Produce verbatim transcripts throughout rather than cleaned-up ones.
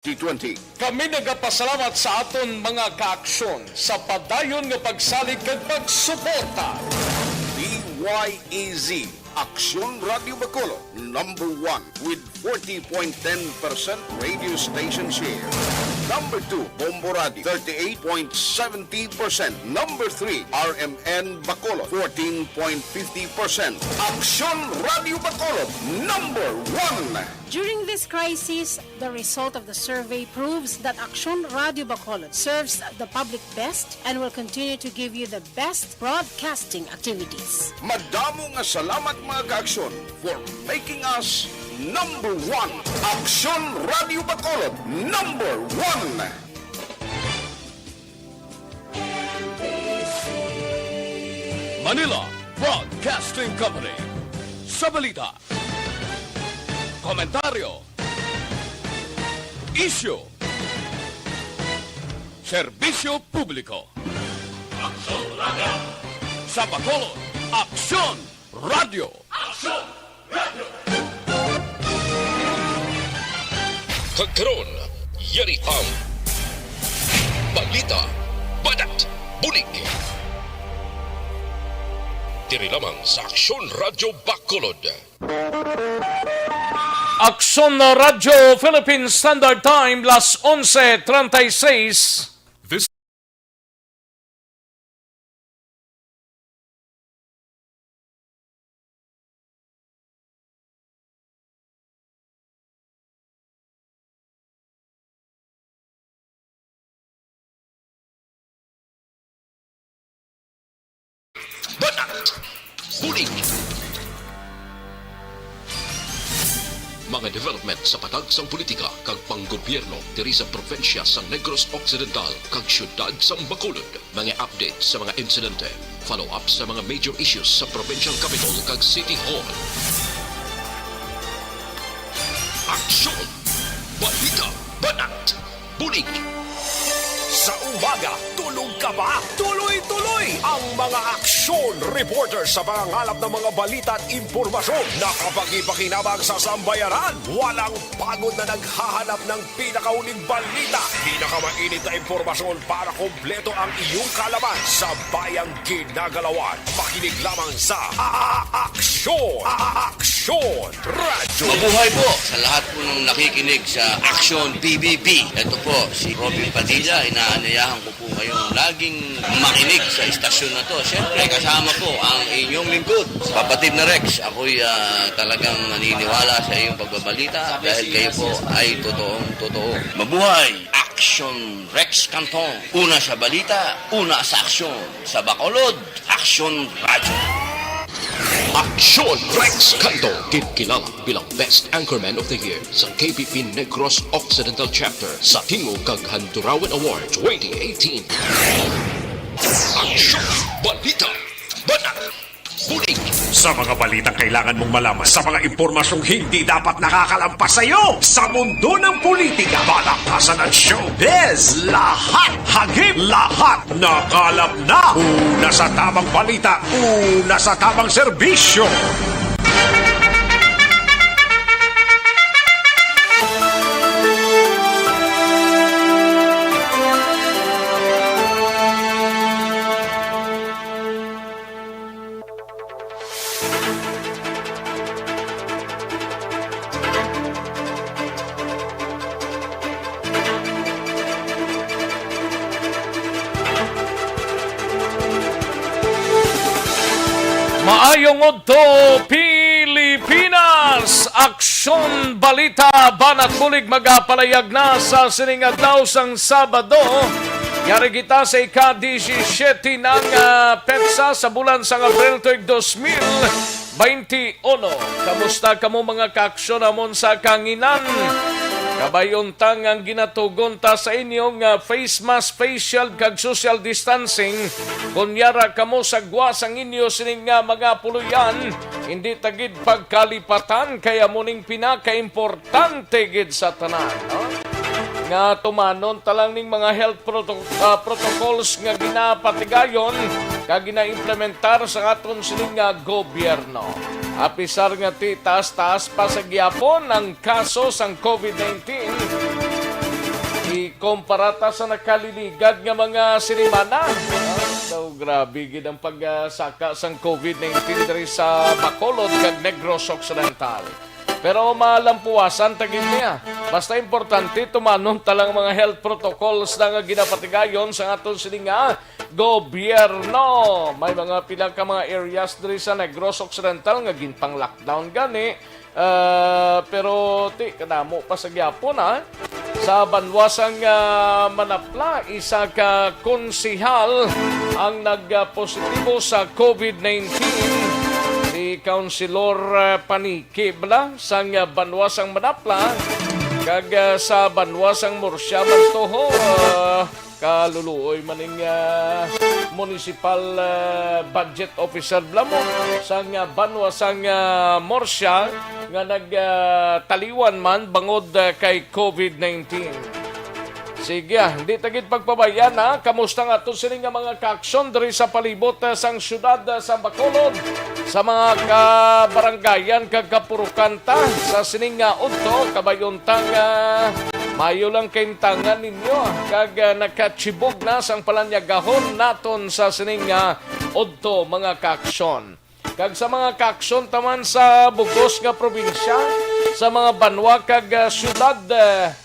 T twenty. Kami nagapasalamat sa aton mga kaaksyon sa padayon nga pagsalig kag pagsuporta. D Y E Z, Aksyon Radio Bacolod, number one with forty point ten percent radio station share. Number two, Bombo Radio, thirty-eight point seventy percent. Number three, R M N Bacolod, fourteen point fifty percent. Aksyon Radio Bacolod, number one. During this crisis, the result of the survey proves that Aksyon Radio Bacolod serves the public best and will continue to give you the best broadcasting activities. Madamo nga salamat, mga kaaksyon, for making us number one. Aksyon Radio Bacolod, number one. Manila Broadcasting Company. Sa balita, komentaryo, isyu, serbisyo publiko. Aksyon Radio. Sa Bacolod, Aksyon Radio. Aksyon Radio. Kag karon, yari ang balita, banat, bulig. Diri lamang sa Aksyon Radio Bacolod. Aksyon Radyo Philippine Standard Time, las onse treinta y seis. This Banat! Bulig! Mga development sa patag sang politika kag panggobyerno diri sa probinsya sang Negros Occidental kag siyudad sang Bacolod. Mga update sa mga insidente, follow-up sa mga major issues sa provincial capital kag city hall. Aksyon! Balita! Banat! Bulig! Sa umaga, tulog ka ba? Tuloy-tuloy ang mga aksyon reporter sa pangangalap ng mga balita at impormasyon na kapakipakinabang sa sambayanan. Walang pagod na naghahanap ng pinakahuling balita, pinakamainit na impormasyon para kompleto ang iyong kaalaman sa bayang ginagalawan. Makinig lamang sa A-, A-, Aksyon! A-, A-, Aksyon! Radyo. Mabuhay po sa lahat po ng nakikinig sa Aksyon P B B. Ito po si Robin Padilla. Inaanyayahan ko po kayong laging makinig sa istasyon na to. Siyempre, kasama po ang inyong lingkod, Kapatid na Rex. Ako'y, ah, talagang naniniwala sa iyong pagbabalita dahil kayo po ay totoong totoo. Mabuhay! Aksyon Rex Canton. Una sa balita, una sa aksyon. Sa Bacolod, Aksyon Radyo. Aksyon Rex Canto, ginkilala bilang Best Anchorman of the Year sa K P P Negros Occidental Chapter sa Tingog kag Handurawan Award twenty eighteen. Aksyon, balita, banat, bulig. Sa mga balitang kailangan mong malaman, sa mga impormasyong hindi dapat nakakalampas sa iyo, sa mundo ng politika, balaktasan at showbiz, lahat hagip, lahat nakalap na. Una sa tamang balita, una sa tamang serbisyo. Maayong udto, Pilipinas! Aksyon, balita, banat, bulig magapalayag na sa sining adlaw sang Sabado. Yari kita sa ika-disisyete nang, ah, petsa sa bulan sang Abril tuig dos mil baynte uno. Kamusta kamo, mga kaaksyon, hamon sa kahanginan? Kabay-on ta nga ginatugon ta sa inyo nga face mask, face shield, kag social distancing. Kon yara kamo sa gwa sang inyo sini nga mga puloy-an, hindi ta gid pagkalipatan, kay amo ning pinakaimportante gid sa tanan, no? Nga tumanon ta lang ning mga health proto-, ah, protocols nga ginapatigayon kag ginaimplementar sa aton sini nga gobyerno. Apisar nga ti taas-taas pa sa gihapon ang kaso sang COVID nineteen, Kumpara ta sa nakaliligad nga mga sinimana. Ah, daw grabe gid ang pagsaka sang COVID nineteen diri sa Bacolod kag Negros Occidental. Pero malampuwasan ta gid niya. Basta importante, tumanon ta lang mga health protocols na nga ginapatigayon sa aton sini nga gobyerno. May mga pila ka mga areas diri sa Negros Occidental nga ginpang-lockdown gani. Ah, pero ti, kadamo pa sa gyapon, ha? Sa banwa sang, ah, Manapla, isa ka konsehal ang nagpositibo sa COVID nineteen, si Councilor, ah, Paniki bala, sang, ah, banwa sang Manapla, kag, ah, sa banwa sang Murcia man to, ho, ah, kaluluoy man ning, ah, municipal, ah, budget officer bala mo sang, ah, banwa sang, ah, Murcia nga nag, ah, taliwan man bangod, ah, kay COVID nineteen. Sige, ah, hindi ta gid pagpabayaan, ha. Kamusta nga ato sini nga mga kaaksyon diri sa palibot, ah, sang siyudad, ah, sa Bacolod, sa mga kabaranggayan kag kapurukan ta sa sining nga udto, kabayon ta nga mayo lang kaimtangan ninyo, kag, ah, nakachibog na sang palanyagahon naton sa sining nga udto, mga kaaksyon. Kag sa mga kaaksyon taman sa bugos nga probinsya, sa mga banwa kag, ah, syudad, ah,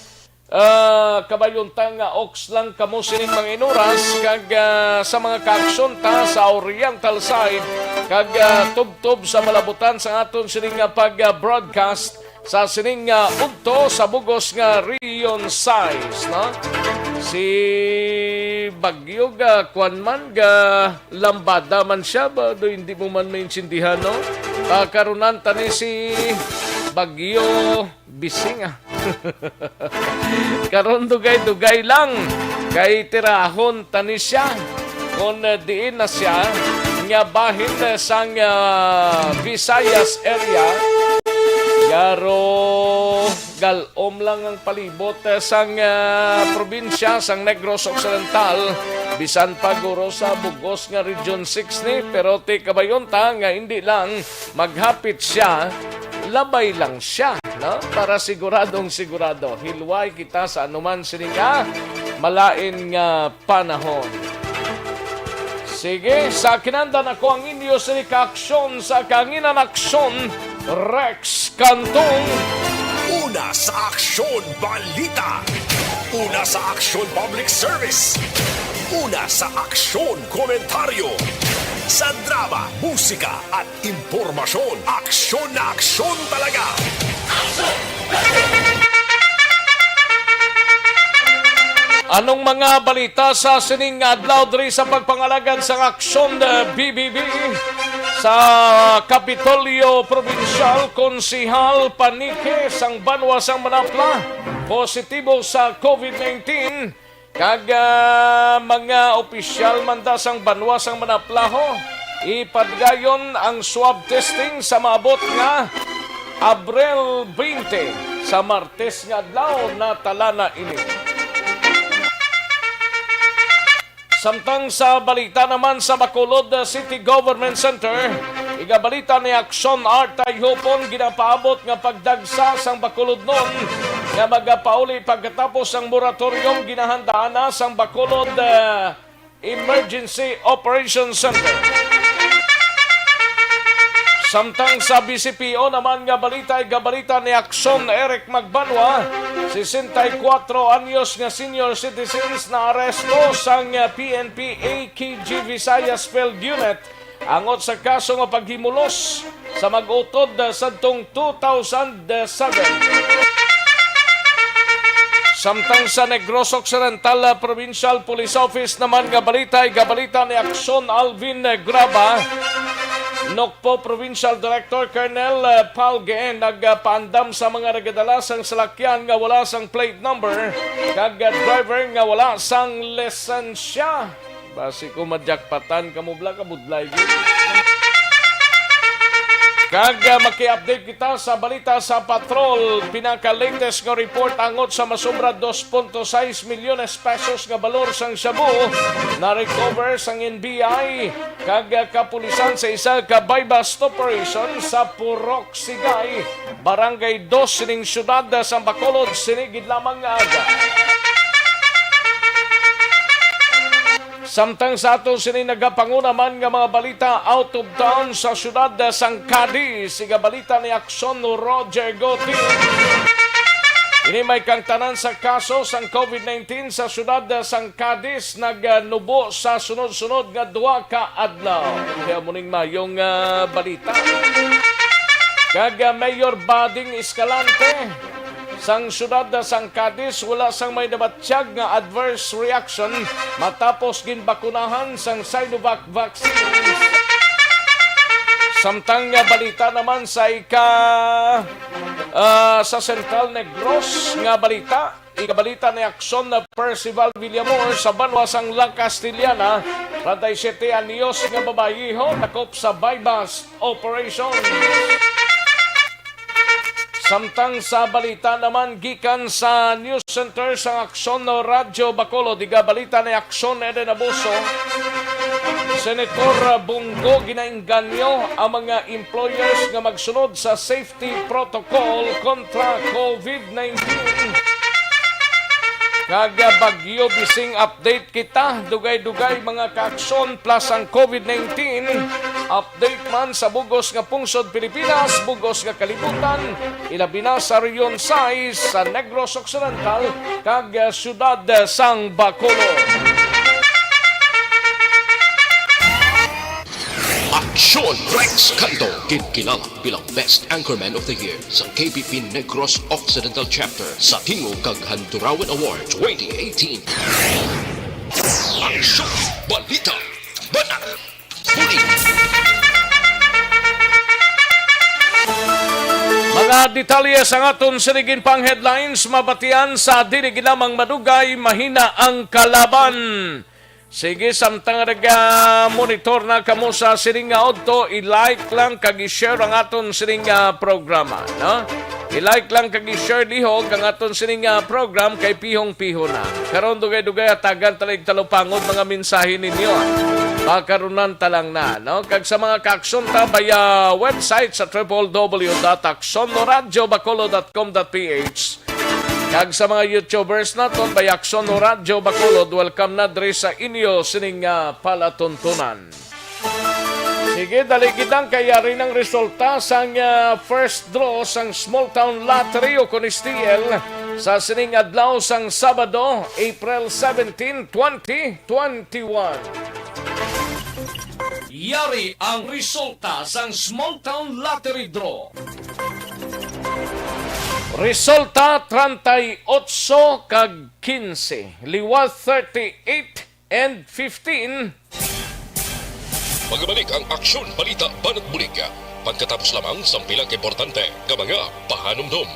ah, kabayon ta nga ox lang kamo sining mga inuras, kag, ah, sa mga kaaksyon ta sa Oriental side, kag, ah, tubtob sa malabutan sa aton sining nga pag-broadcast sa sining nga udto sa bugos nga Region sais, no? Si Bagyo ga kwan man, ga lambada man siya ba? Do hindi mo man maintindihan, no? Pakarunan tani si Bagyo Bising, ah. Karon dugay-dugay lang kay tirahon tani siya kon, eh, diin na siya nga bahin, eh, sang, ah, Visayas area. Garo gal-om lang ang palibot, eh, sang, ah, probinsya sang Negros Occidental, bisan pa guro sa bugos nga Region six ni, pero ti kabayon ta nga hindi lang maghapit siya, labay lang siya, no? Para siguradong sigurado, hilway kita sa anuman sini nga malain nga panahon. Sige, sa kinandan ako ang inyo sini ka aksyon sa kanginan aksyon, Rex Cantong. Una sa aksyon, balita. Una sa aksyon, public service. Una sa aksyon, komentaryo. Sa drama, musika, at impormasyon, aksyon na aksyon talaga. Anong mga balita sa sining adlaw diri sa pagpangalagad sang Aksyon, eh, B B B? Sa Kapitolyo Probinsyal, Konsehal Panique sang banwa sang Manapla positibo sa COVID nineteen. Kag, ah, mga opisyal man da sang banwa sang Manapla, ho, ipadayon ang swab testing sa maabot nga Abril twenty, sa Martes nga adlaw, natala na ini. Samtang sa balita naman sa Bacolod City Government Center, igabalita ni Aksyon Art Tayhupon, ginapaabot nga pagdagsa sang Bacolodnon nga magapauli pagkatapos sang moratorium ginahandaan na sang Bacolod, eh, Emergency Operations Center. Samtang sa B C P O naman nga balita, igabalita ni Aksyon Eric Magbanwa, sesenta y kuatro anyos nga senior citizens na aresto sang P N P A K G Visayas Field Unit angot sa kaso nga paghimulos sa mag-utod sadtong two thousand seven. Samtang sa Negros Occidental, ah, Provincial Police Office naman nga balita, igabalita ni Aksyon Alvin Graba, Nokpo Provincial Director Colonel, ah, Paul Guen, nagpaandam sa mga nagadala sang salakyan nga wala sang plate number kag, ah, driver nga wala sang lisensya. Basi ko majakpatan kamo, bla, kabudlay gyud. Kag, ah, maki-update kita sa balita sa patrol. Pinaka-latest nga report angot sa masobra dos punto sais milyones pesos nga balor sang shabu na-recover sang N B I kag, ah, kapulisan sa isa ka buy-bust operation sa Purok Sigay, Barangay Dos sining siyudad sa Bacolod, sini gid lamang nga aga. Samtang sa aton sini nagapanguna man nga mga balita out of town sa siyudad sang Cadiz, igabalita ni Akson Roger Goti. Ini may kangtanan sa kaso sang covid nineteen sa siyudad sang Cadiz nagnubo sa sunod-sunod nga duha ka adlaw. Kaya muning mayong, ah, balita. Kag, ah, Mayor Bading Escalante, sang siyudad sang Cadiz, wala sang may nabatyag nga adverse reaction matapos ginbakunahan sang Sinovac vaccines. Samtang nga balita naman sa ika, ah, sa Central Negros nga balita, ikabalita ni Akson na Percival Villamor sa banwa sang La Castellana, treinta y siete anyos nga babayiho dakop sa buy-bust operation. Samtang sa balita naman gikan sa News Center sang Akson Radyo Bacolod, igabalita ni Akson Eden Abuso, Senator Bunggo, ginaengganyo ang mga employers nga magsunod sa safety protocol kontra covid nineteen. Kag Bagyo Bising update kita, dugay-dugay mga kaaksyon plus ang covid nineteen. Update man sa bugos nga pungsod Pilipinas, bugos nga kalibutan, ilabi na sa Region sais, sa Negros Occidental, kag, ah, siyudad sang Bacolod. Aksyon Rex Canto, ginkilala bilang Best Anchorman of the Year sa K B P Negros Occidental Chapter sa Tingog kag Handurawan Award twenty eighteen. Aksyon, balita, banat, bulig. Mga detalye sang aton sinigin pang headlines, mabatian sa dili ginamang madugay, mahina ang kalaban. Sige, samtang naga-monitor na kamo sa sining nga udto, i-like lang kag i-share ang aton sining nga programa, no? I-like lang kag i-share lihog ang aton sining nga program kay pihong-piho na. Karon dugay-dugay hatagan ta lag talupangod mga mensahe ninyo, ah. Pakarunan ta lang na, no? Kag sa mga kaaksyon ta via website sa triple W dot aksyon radyo bacolod dot com dot P H, kag sa mga YouTubers naton, Bayakson o Radyo Bacolod, welcome na diri sa inyo sining, ah, palatuntunan. Sige, dali gid lang kay yari nang resulta sang, ah, first draw sang Small Town Lottery o kon S T L sa sining adlaw sang Sabado, April seventeen, twenty twenty-one. Yari ang resulta sang Small Town Lottery Draw. Resulta, treinta y ocho kag quince, liwat thirty-eight and fifteen. Magabalik ang Aksyon, Balita, Banat Bulig pagkatapos lamang sang pila ka importante nga mga pahanumdom.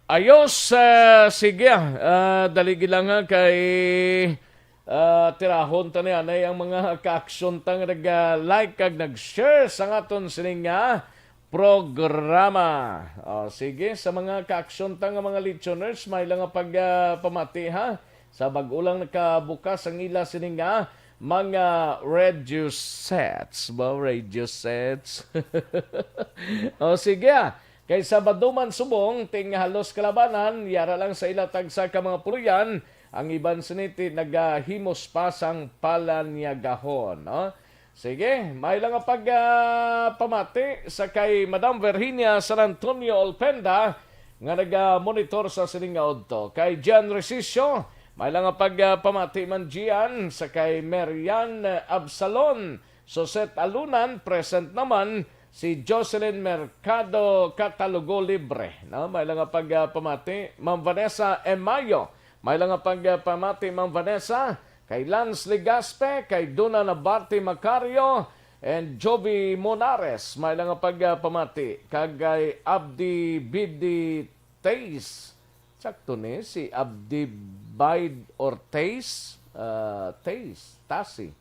Ayos, ah, sige, ah, dali gid lang, ha, kay, ah, tirahon ta ni anay ang mga kaaksyon ta nga nag-like kag nag-share sa aton sining nga programa. O, sige, sa mga kaaksyon ta nga mga listeners, may lang nga pag, ah, pamati, ha, sa bag-o lang nakabukas ang ila sining nga mga radio sets. Ba, radio sets? O, sige, ah. Kay Sabado man subong, ting halos kalabanan, yara lang sa ila tagsa ka mga puloy-an, ang iban sini ti nagahimos pa sang palanyagahon, no? Sige, may lang nga pag, ah, pamati sa kay Madam Virginia San Antonio Olpenda nga naga-monitor sa sining nga udto. Kay Gian Resicio, may lang nga pag, ah, pamati man Gian sa kay Marian Absalon, Suset Alunan, present naman si Jocelyn Mercado Catalogo Libre, no? May lang nga pag, ah, pamati. Ma'am Vanessa Emayo, may lang nga pag, ah, pamati, Ma'am Vanessa. Kay Lance Legaspe, kay Duna Nabarte Macario, and Jovi Monares, may lang nga pag, ah, pamati. Kag kay Abdi Bidi Tays. Sakto ni si Abdi Bide Ortiz, ah, Tays, Tasi.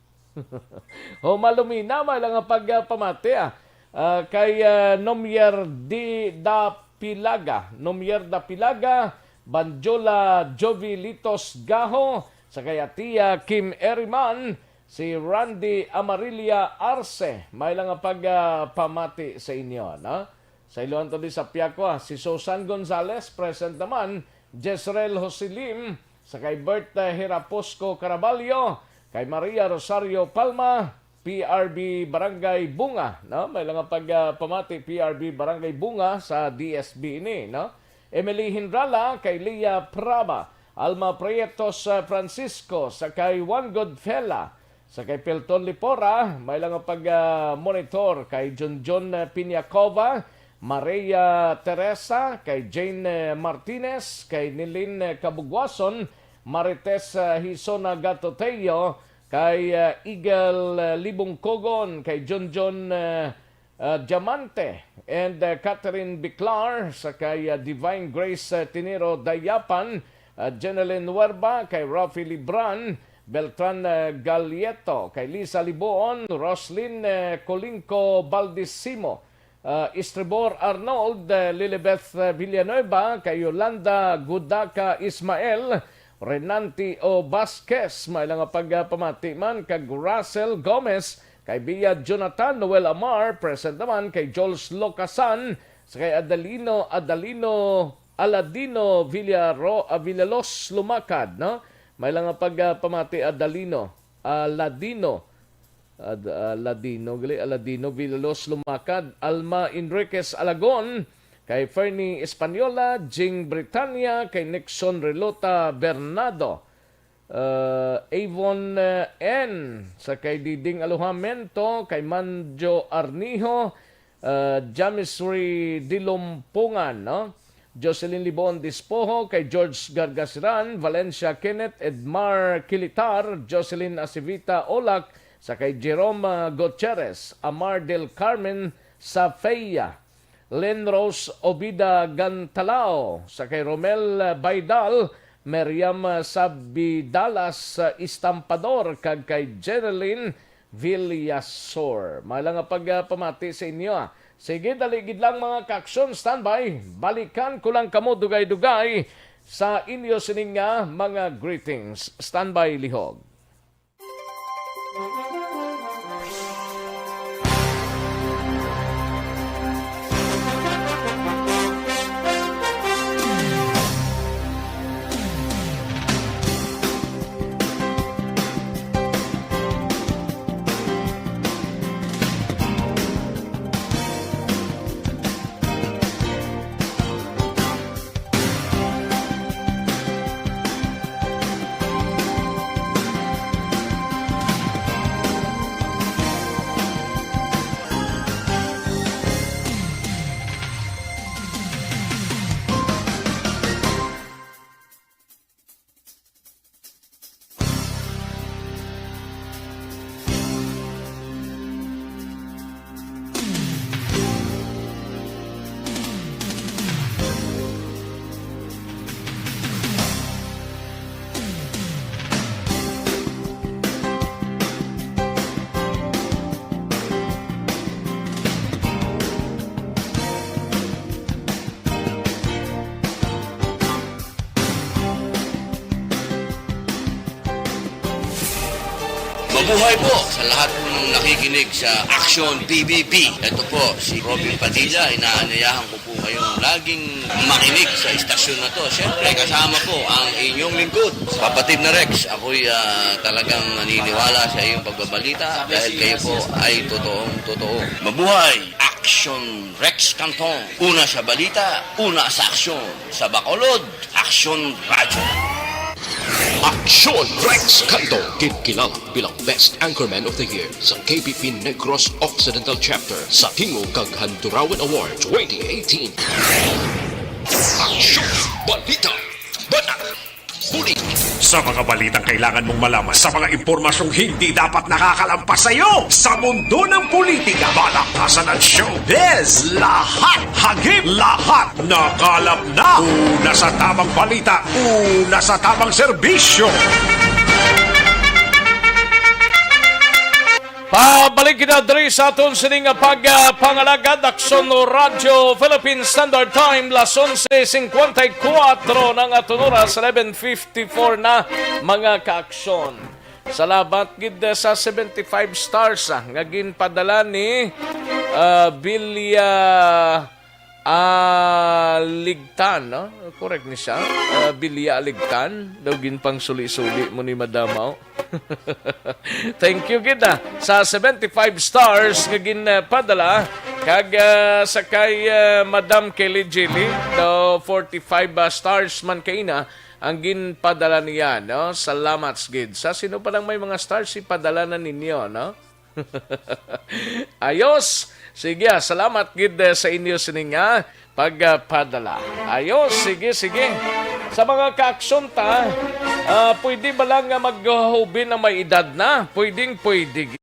O, malumina, may lang nga pag, ah, pamati, ah. Ah, kay, ah, Nomier di da Pilaga, Nomier da Pilaga, Banjola Jovilitos Gaho, sa kay Atia Kim Eriman, si Randy Amarilla Arce, may lang nga pag, ah, pamati sa inyo, no? Sa Iloan to di sa Piakwa, si Susan Gonzales, present naman, Jezreel Jose Lim, sa kay Bert, eh, Hiraposco Caraballo, kay Maria Rosario Palma, P R B Barangay Bunga, no? May lang pag, ah, pamati, P R B Barangay Bunga sa D S B ini, no? Emily Hindrala, kay Leah Praba, Alma Prietos, ah, Francisco, sa kay Juan Godfela, sa kay Pelton Lipora, may lang pag, ah, monitor kay Junjun, ah, Piñacova, Maria Teresa, kay Jane, eh, Martinez, kay Nilin, eh, Kabugwason, Marites, ah, Hisona Gatoteo, kay, ah, Eagle, ah, Libungkogon, kay Junjun, ah, ah, Diamante, and, ah, Catherine Biclar, sa kay, ah, Divine Grace, ah, Tiniro Dayapan, ah, Jeneline Nuerba, kay Rafi Libran, Beltran, ah, Galieto, kay Lisa Liboon, Roslyn, eh, Colingco Baldisimo, ah, Estribor Arnold, eh, Lilibeth, eh, Villanueva, kay Yolanda Gudaca Ismael, Renanti O Vasquez, may lang pagpamati man kag Russell Gomez, kay Bia Jonathan, Noel Amar, present naman kay Jules Locasan, sa kay Adalino, Adalino, Aladino Villaro-, ah, Villalos Lumakad, no? May lang pagpamati Adalino, Aladino, Ad-, Aladino, gali, Aladino Villalos Lumakad, Alma Enriquez Alagon, kay Fernie Española, Jing Britania, kay Nixon Relota Bernardo, uh, Avon, uh, N, sa kay Diding Alojamento, kay Manjo Arnijo, uh, Jamisri Dilumpungan, no? Jocelyn Libon Dispoho, kay George Gargasiran, Valencia Kenneth, Edmar Kilitar, Jocelyn Acevita Olak, sa kay Jerome, uh, Gutierrez, Amar del Carmen Safeya, Len Rose Obida Gantalao, sa kay Romel Baidal, Miriam Sabidalas Estampador, kag kay Jeneline Villasor. May lang nga pagpamati sa inyo, ah. Sige, dali gid lang, mga kaaksyon, standby. Balikan ko lang kamo dugay-dugay sa inyo sining nga mga greetings. Standby, lihog. Mabuhay po sa lahat po ng nakikinig sa Action P B B. Ito po si Robin Padilla. Inaanyayahan ko po kayong laging makinig sa istasyon na to. Siyempre, kasama po ang inyong lingkod, Kapatid na Rex. Ako'y, ah, talagang naniniwala sa iyong pagbabalita dahil kayo po ay totoong totoo. Mabuhay! Action Rex Cantong. Una sa balita, una sa aksyon. Sa Bacolod, Action Radyo. Action Rex Cantong, ginkilala bilang Best Anchorman of the Year sa K P P Negros Occidental Chapter sa Tingog kag Handurawan Award twenty eighteen. Action Balita. Bata. Bulig. Sa mga balitang kailangan mong malaman, sa mga impormasyong hindi dapat nakakalampas sa iyo, sa mundo ng politika, balaktasan at showbiz, lahat, hagip, lahat, nakalap na. Una sa tamang balita, una sa tamang serbisyo. Pabalik kita diri sa aton sining nga pag, ah, pangalagad, Aksyon Radyo Philippine Standard Time, las onse cincuenta y cuatro na nga aton oras, eleven fifty-four na, mga kaaksyon. Salamat gid sa seventy-five stars, ah, nga ginpadala ni, ah, Bilya Aligtan, no? Correct ni siya. Ah, Bilya Aligtan. Daw ginpangsuli-suli mo ni Madam, oh. Thank you gid, ah, sa seventy-five stars nga ginpadala. Kag, ah, sa kay, ah, Madam Kelly Jilly, daw forty-five, ah, stars man kaina ang ginpadala niya, no? Salamat gid. Sa sino pa lang may mga stars, ipadala na ninyo, no? Ayos. Sige, ah, salamat gid, eh, sa inyo sining, ah, pagpadala. Ayos, sige, sige. Sa mga kaaksyon ta, ah, pwede ba lang nga maghubin na may edad na? Pwedeng pwede.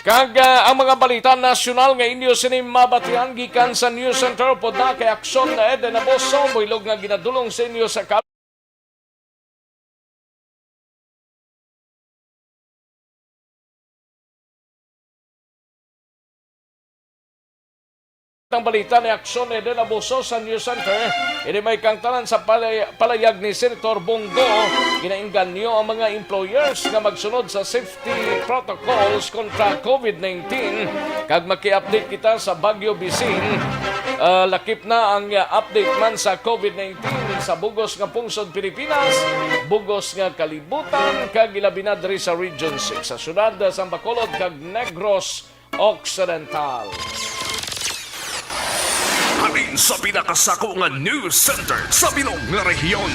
Kag, ah, ang mga balita nasyonal nga inyo sini mabatian gikan sa News Center, upod na kay Aksyon na Eden Abuso, buhilog nga ginadulong sa inyo sa kab-, ang balita ni Aksyon Eden Abuso sa News Center. Ini may kangtanan sa palay-, palayag ni Senator Bong Go, ginainganyo ang mga employers nga magsunod sa safety protocols kontra COVID nineteen. Kag maki-update kita sa Bagyo Bising. Ah, lakip na ang, ah, update man sa COVID nineteen sa bugos nga pungsod Pilipinas, bugos nga kalibutan, kag ilabi na diri sa Region six, sa siyudad sa Bacolod kag Negros Occidental. Halin sa pinakasako nga news center sa bilog nga rehiyon.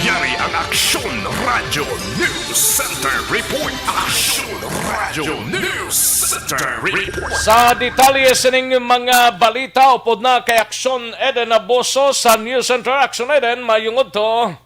Yari ang Aksyon Radyo News Center Report. Aksyon Radyo News Center Report. Sa detalye sining mga balita, upod na kay Aksyon Eden Abuso sa News Center. Aksyon Eden, mayong udto.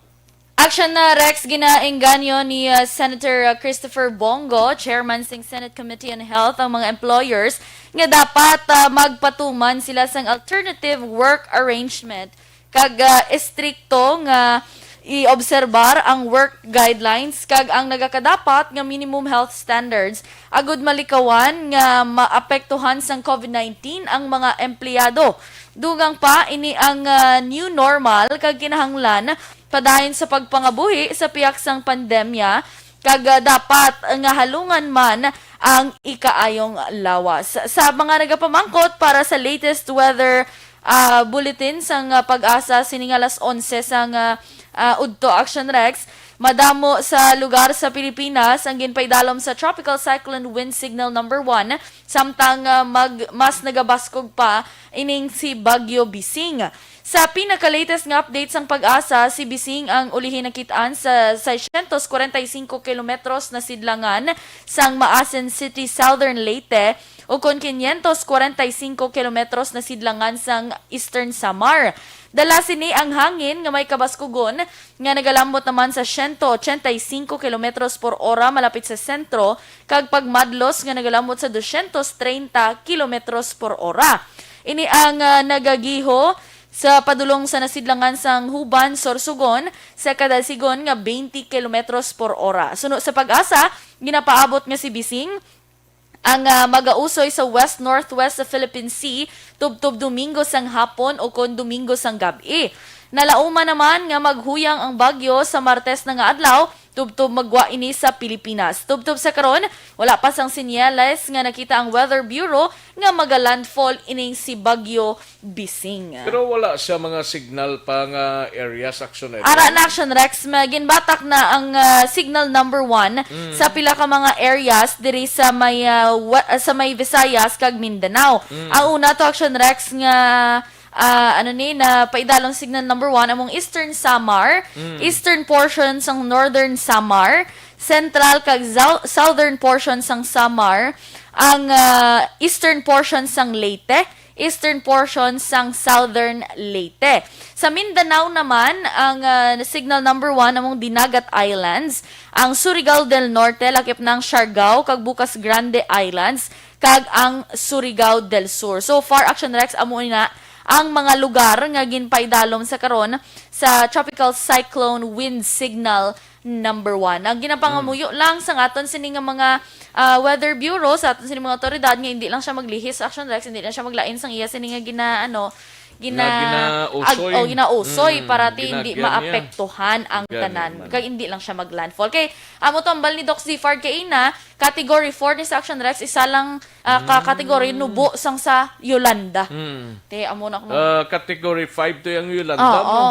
Aksyon na, Rex, ginaengganyo ni, uh, Senator, uh, Christopher Bong Go, chairman sing Senate Committee on Health, ang mga employers nga dapat, uh, magpatuman sila sang alternative work arrangement kag, uh, estrikto nga iobserbar ang work guidelines kag ang nagakadapat nga minimum health standards agud malikawan nga maapektuhan sang COVID nineteen ang mga empleyado. Dugang pa, ini ang, uh, new normal kag kinahanglan padayon sa pagpangabuhi sa pihak sang pandemya, kag, ah, dapat nga halungan man ang ikaayong lawas. Sa mga nagapamangkot para sa latest weather, ah, bulletin sang, ah, PAGASA sining alas onse sang, ah, ah, udto, Action Rex, madamo sa lugar sa Pilipinas ang ginpaidalom sa Tropical Cyclone Wind Signal number one, samtang, ah, mag-, mas nagabaskog pa ining si Bagyo Bising. Sa pinaka-latest nga update sang PAGASA, si Bising ang ulihi nakit-an sa seiscientos cuarenta y cinco kilometros na sidlangan sang Maasin City, Southern Leyte, ukon quinientos cuarenta y cinco kilometros na sidlangan sang Eastern Samar. Dala sini ang hangin nga may kabaskugon nga nagalamot naman sa siyento ochenta y cinco kilometros por ora malapit sa sentro, kag pagmadlos nga nagalamot sa dosyentos treinta kilometros por ora. Ini ang, ah, nagagiho sa padulong sa nasidlangan sang Huban, Sorsogon, sa kada sigon nga twenty kilometros por ora. Suno sa PAGASA, ginapaabot nga si Bising ang, ah, magausoy sa west-northwest sa Philippine Sea tubtob Domingo sang hapon ukon Domingo sang gab-i. Nalauman naman nga maghuyang ang bagyo sa Martes na nga adlaw, tubtob magwa ini sa Pilipinas. Tubtob sa karon, wala pa sang senyales nga nakita ang Weather Bureau nga magalandfall ining si Bagyo Bising. Pero wala siya mga signal pa nga areas, Action Eden? Ara na, Action Rex, may ginbatak na ang, ah, signal number one Mm. sa pila ka mga areas diri sa may, ah, wa-, sa may Visayas kag Mindanao. Mm. Ang una to, Action Rex, nga Ah, ano ni, na paidalom signal number one, among Eastern Samar, Mm. Eastern portion sang Northern Samar, Central kag Zou-, Southern portion sang Samar, ang, ah, Eastern portion sang Leyte, Eastern portion sang Southern Leyte. Sa Mindanao naman, ang, ah, signal number one among Dinagat Islands, ang Surigao del Norte, lakip na ang Siargao kag Bucas Grande Islands, kag ang Surigao del Sur. So far, Action Rex, amo na ang mga lugar nga ginpaidalom sa karon sa Tropical Cyclone Wind Signal number one. Ang ginapangamuyo Mm. lang sa aton sini nga mga, ah, weather bureau, sa aton sini mga otoridad nga hindi lang siya maglihis sa Action Rex, hindi lang siya maglain sang iya sini nga gina-, ano, gina-, Nga ginausoy. ag-, oh, ginausoy Mm, para ti hindi ginagyan niya. maapektuhan ang Gani tanan. man. Kag hindi lang siya maglandfall. Kay, amo to ang bal ni Doc Zifard kay ina, category four ni sa Action Rex, isa lang, ah, ka Mm. category nubo sang sa Yolanda. Mm. Te, amo na kuno. Ah, category five to yung Yolanda Oo. mo.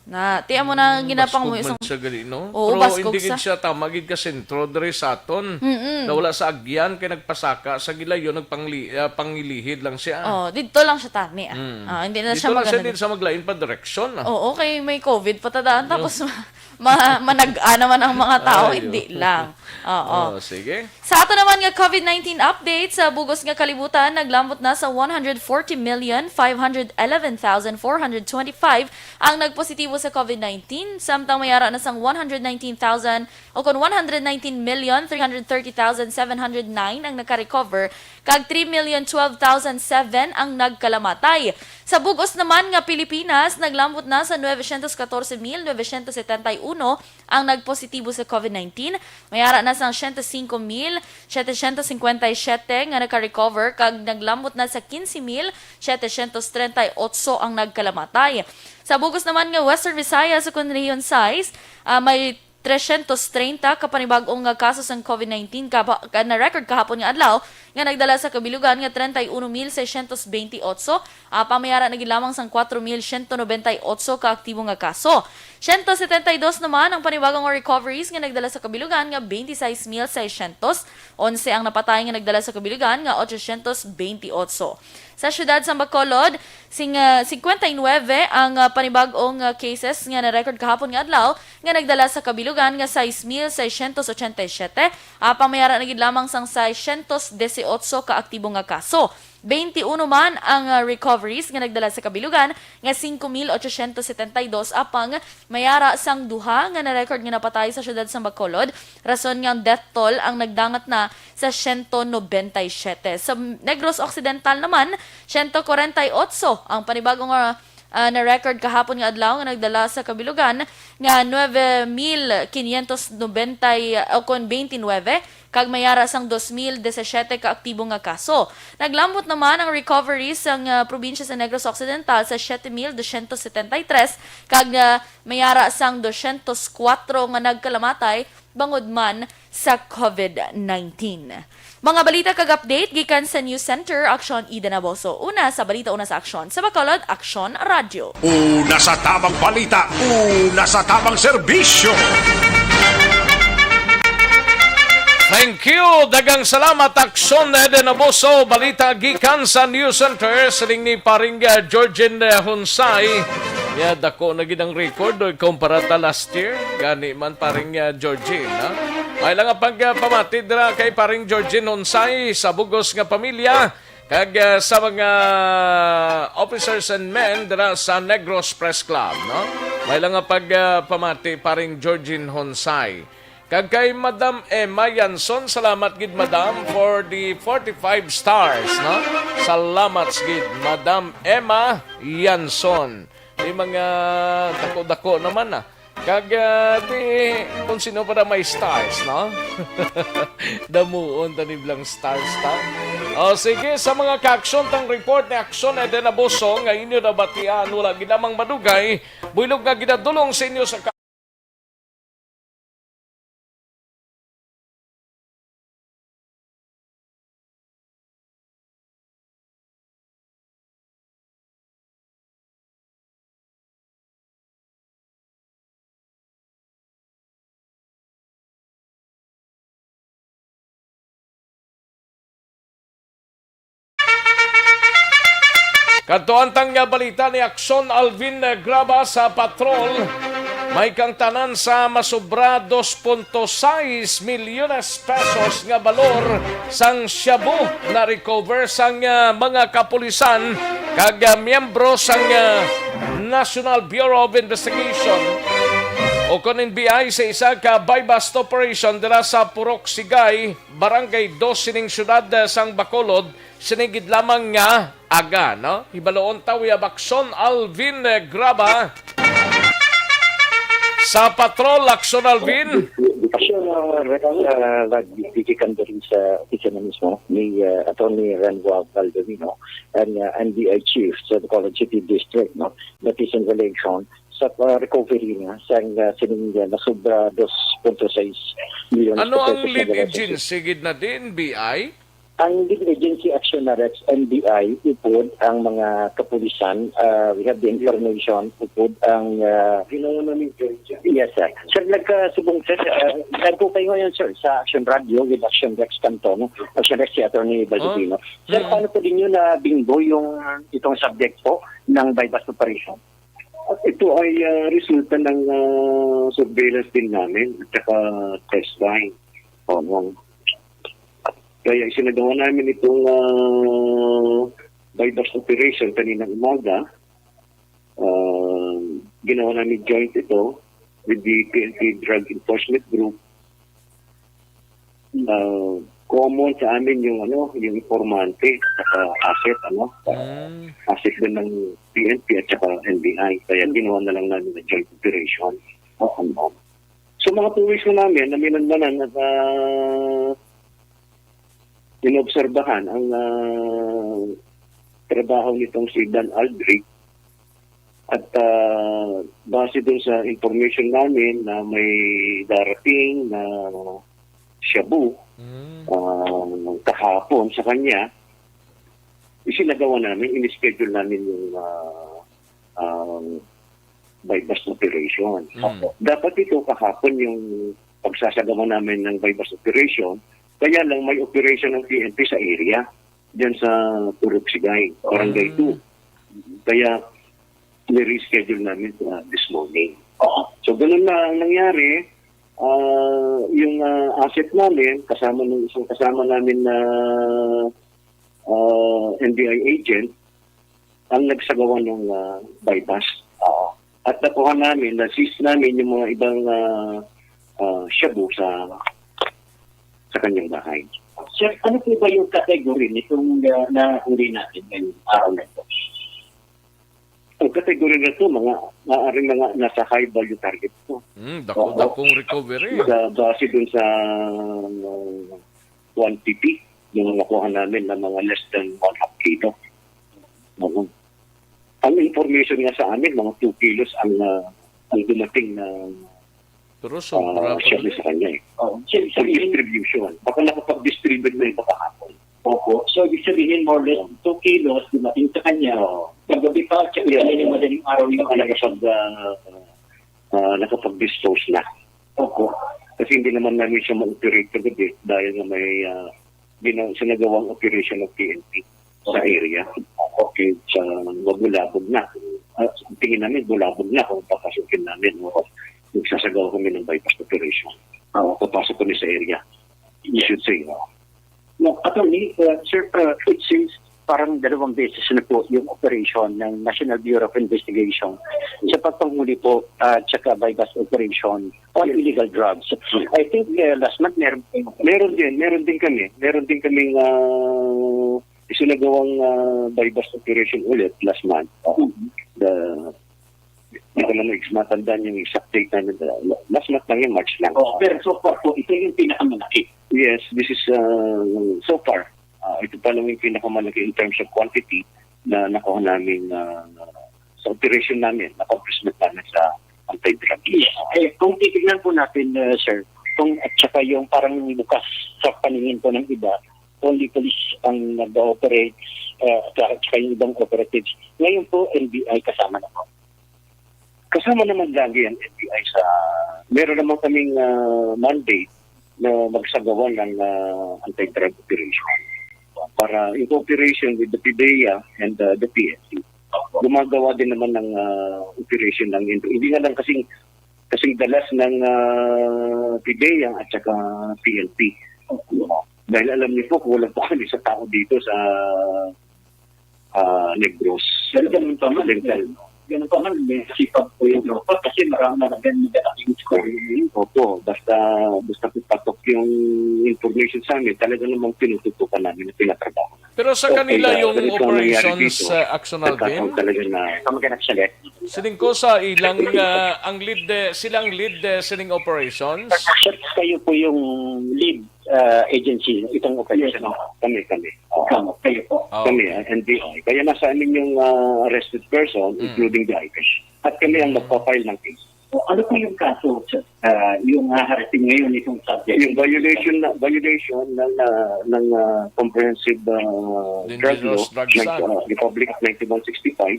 Na, ti amo na ang Mm, ginapang mo baskog man isang siya gali, no? Oo, Pero baskog hindi gid sa siya tama gid ka sentro diri sa aton. Mm-mm. Na wala sa agyan kay nagpasaka sa gilayon, nagpangli-, ah, pangilihid lang siya. Oh, didto lang siya tani, ah. Mm. Ah, hindi na Dito siya lang siya, magano. Din sa maglain pa direksyon, ah. Oo, kay may covid pa ta daan, Yo. tapos ma-, ma-, manag-a naman ang mga tao, Ay, hindi oh. lang. Oo. Oh, sige. Sa ato naman nga covid nineteen update, sa bugos nga kalibutan, naglambot na sa one hundred forty million five hundred eleven thousand four hundred twenty-five ang nagpositibo sa covid nineteen, samtang may ara na sang one hundred nineteen thousand, o kon one hundred nineteen million three hundred thirty thousand seven hundred nine ang nakarecover, kag three million twelve thousand seven ang nagkalamatay. Sa bugos naman nga Pilipinas, naglambot na sa nueve cientos catorce mil nueve cientos setenta y uno ang nagpositibo sa covid nineteen. May ara na sang siyento singko mil setecientos cincuenta y siete nga naka-recover kag naglambot na sa quince mil setecientos treinta y ocho ang nagkalamatay. Sa bugos naman nga Western Visayas, ukon Region sais, ah, may trescientos treinta ka panibag-ong nga kaso sang covid nineteen kapa-, ka na-record kahapon nga adlaw, nga nagdala sa kabilugan nga treinta y uno mil seiscientos veintiocho, apang may ara na gid lamang sang cuatro mil ciento noventa y ocho ka aktibo nga kaso. Ciento setenta y dos naman ang panibag-ong recoveries nga nagdala sa kabilugan nga veintiséis mil seiscientos once, ang napatay nga nagdala sa kabilugan nga ochocientos veintiocho. Sa siyudad sang Bacolod, sing-, ah, cincuenta y nueve ang, ah, panibag-ong, ah, cases nga na-record kahapon nga adlaw, nga nagdala sa kabilugan nga sais mil seiscientos ochenta y siete, apang may ara na gid lamang sang seiscientos dieciocho ka aktibo nga kaso. Twenty-one man ang, ah, recoveries nga nagdala sa kabilugan nga singko mil ochocientos setenta y dos, apang may ara sang duha nga na-record nga napatay sa siyudad sang Bacolod, rason nga ang death toll ang nagdangat na sa siyento nobenta y siyete. Sa Negros Occidental naman, siyento kwarenta y otso ang panibagong, ah, ah, na-record kahapon nga adlaw nga nagdala sa kabilugan nga nuebe mil quinientos noventa y, o kon twenty-nine, kag may ara sang dos mil disisiete ka aktibo nga kaso. Naglambot naman ang recovery sang, ah, probinsya sa Negros Occidental sa siete mil doscientos setenta y tres, kag, ah, may ara sang doscientos kuwatro nga nagkalamatay bangod man sa covid nineteen. Mga balita kag update gikan sa News Center, Aksyon, Ida Naboso. Una sa balita, una sa aksyon. Sa Bacolod, Aksyon Radyo. Una sa tamang balita, una sa tamang serbisyo. Thank you. Daghang salamat, Aksyon, Eden Abuso. Balita gikan sa News Center, siling ni paring, uh, Georgine, uh, Hunsay. Ya, dako na gid ang record, uh, kumpara ta last year. Gani man, paring, uh, Georgine, ha? May lang ang pagpamati dira kay paring Georgine Hunsay sa bugos nga pamilya. Kag, ah, sa mga officers and men dira sa Negros Press Club, no? May lang nga pag, ah, pamati, paring Georgine Honsay. Kag kay Madam Emma Yanson, salamat gid, Madam, for the forty-five stars, no? Salamat gid, Madam Emma Yanson. Di mga dako-dako naman, ah. Kag, ah, di, kung sino pa na may stars, no? Damuon ta ni blang stars ta. O, sige, sa mga kaaksyon tang report ni Aksyon Eden Abuso nga inyo nabatian, wala gid lamang madugay, buylog nga ginadulong sa inyo sa ka- Kadto ang tang nga balita ni Akson Alvin Graba sa patrol. May kangtanan sa masubra dos punto sais milyones pesos nga balor sang shabu na recover sang, ah, mga kapulisan kag, ah, miyembro sang, ah, National Bureau of Investigation o kon N B I sa isa ka buy-bust operation dira sa Purok Sigay, Barangay Dos sining siyudad, ah, sang Bacolod, sini gid lamang nga aga, no? Hibaluon ta, we have Akson Alvin, eh, Graba. Sa patrol, Akson Alvin. Action, uh, Rex, uh, Rag, Vicky Candori sa opisina mismo ni, uh, Attorney Renwa Valdomino, ang, uh, N B I Chief sa Bacolod City District, no? That is in relation sa, uh, recovery niya sa, uh, sining, uh, nasobra dos punto sais milyon Ano sa ang pesos na lead benepisyo. Agency gid na din, B I? Ang lead agency action na Rex, N B I, upod ang mga kapulisan. Uh, we have the information, upod ang, uh, Ginawa namin joint yan. Yes, sir. Sir, nagkasubong, sir, uh, nagko kayo ngayon, sir, sa Action Radio with Action Rex Cantong, Action Rex si Attorney Baldovino. Sir, Mm. paano po ninyo na binggo yung itong subject po ng buy-bust operation? At ito ay, ah, resulta ng, ah, surveillance din namin at saka test fine. Oo. Kaya isinagawa namin itong, ah, buy-bust operation kaninang umaga. Ah, ginawa namin joint ito with the P N P Drug Enforcement Group. Ah, common sa amin yung, ano, yung informante at saka asset, ano, Mm. asset din ng P N P at saka N B I. Kaya ginawa na lang namin ng joint operation. Oo, ano. So, mga two weeks na namin, naminanmanan at, ah, inobserbahan ang, ah, trabaho nitong si Dan Aldrich. At, ah, base dun sa information namin na may darating na shabu, Mm. ah, kahapon sa kanya, isinagawa namin, in-schedule namin yung, ah, ah, buy-bust operation. Mm. Dapat ito kahapon yung pagsasagawa namin ng buy-bust operation, kaya lang may operation ng P N P sa area, dyan sa Purok Sigay, Barangay Mm. two. Kaya, ni-reschedule namin, ah, this morning. Oo. So, ganun na ang nangyari. Ah, yung, ah, asset namin, kasama ng isang kasama namin na, ah, N B I agent, ang nagsagawa ng, ah, buy-bust. Oo. At nakuha namin, na-seize namin yung mga ibang, ah, ah, shabu sa, sa kanyang bahay. Sir, ano po ba yung category nitong, ah, nahuli natin ngayong araw na ito? Ang category na ito, mga, maaaring mga nasa high value target to. Hmm, dako-dakong Oo. recovery. Sa, base dun sa, uh, quantity, yung nakuha namin na mga less than one half kilo. Oo. Ang information nga sa amin, mga two kilos ang, uh, ang dumating na, Pero uh, sobra pa share rin. Sa kanya eh. Oo. So, ibig Sa sabihin, distribution. Baka nakapag-distribute na iba kahapon. Opo. So, ibig sabihin, more or less, Oo. two kilos dumating sa kanya. Oo. Kagabi pa, tsaka Yes. kanina madaling araw yung Baka nakapag, uh, uh, nakapag-dispose na. Opo. Kasi hindi naman namin siya ma-operate kagabi dahil nga may, ah, gina-, sinagawang operation ng P N P sa Okay. area. Okay. Sa mga bulabog na. Ah, tingin namin bulabog na kung papasukin namin. O, magsasagawa kami ng buy-bust operation. Oo. Papasok kami sa area. Yes. I should say, no? No, attorney, uh, sir, uh, it seems parang dalawang beses na po yung operation ng National Bureau of Investigation sa pagpanghuli po at saka buy-bust operation on Yes. illegal drugs. Hmm. I think, uh, last month meron po yung Meron din, meron din kami. Meron din kaming, ah, isinagawang, ah, buy-bust operation ulit last month. Oo. Mhm. The Hindi ko na ma-, matandaan yung exact date namin. Last month lang yun, March lang. Oh, pero so far po, ito yung pinakamalaki. Yes, this is, uh, so far, uh, ito pa lang yung pinakamalaki in terms of quantity na nakuha namin, uh, sa operation namin, accomplishment namin sa anti-drug. Yes. Eh, kung titignan po natin, uh, sir, kung at saka yung parang bukas sa paningin po ng iba, only police ang nag-ooperate, uh, at saka yung ibang operatives. Ngayon po, N B I kasama na po. Kasama naman lagi ang N B I sa, meron naman kaming, ah, mandate na magsagawa ng, ah, anti-drug operation. para in cooperation with the PDEA and uh, the P N P. Gumagawa din naman ng uh, operation ng hindi nga lang kasing kasing dalas ng uh, PDEA at saka P N P. Dahil alam niyo po, kulang po kami sa tao dito sa ah, Negros. Pero ganun pa man, Dental. Ganun pa man, may sipag po yung tropa kasi marami na rin nagkakating score. Opo, basta, basta po patok yung information sa amin, talaga namang tinututukan namin at tinatrabaho namin. Pero sa kanila yung operations, uh, Action Alvin? Talaga na kamag-anak siya, eh. Sining ko sa ilang, uh, ang lead, uh, silang lead, uh, sining operations? Kayo po yung lead uh, agency itong operation? Yes, kami, kami. Oo. Kamo, kayo po? Oh, kami, okay. Ang N B I. Kaya nasa amin yung uh, arrested person, mm, including the I P. At kami ang magpa-file ng case. O, ano po yung kaso, sir? Uh, yung haharapin ngayon itong subject? Yung violation na violation ng uh, ng uh, comprehensive uh, drug law, drug, uh, Republic Act ninety-one sixty-five.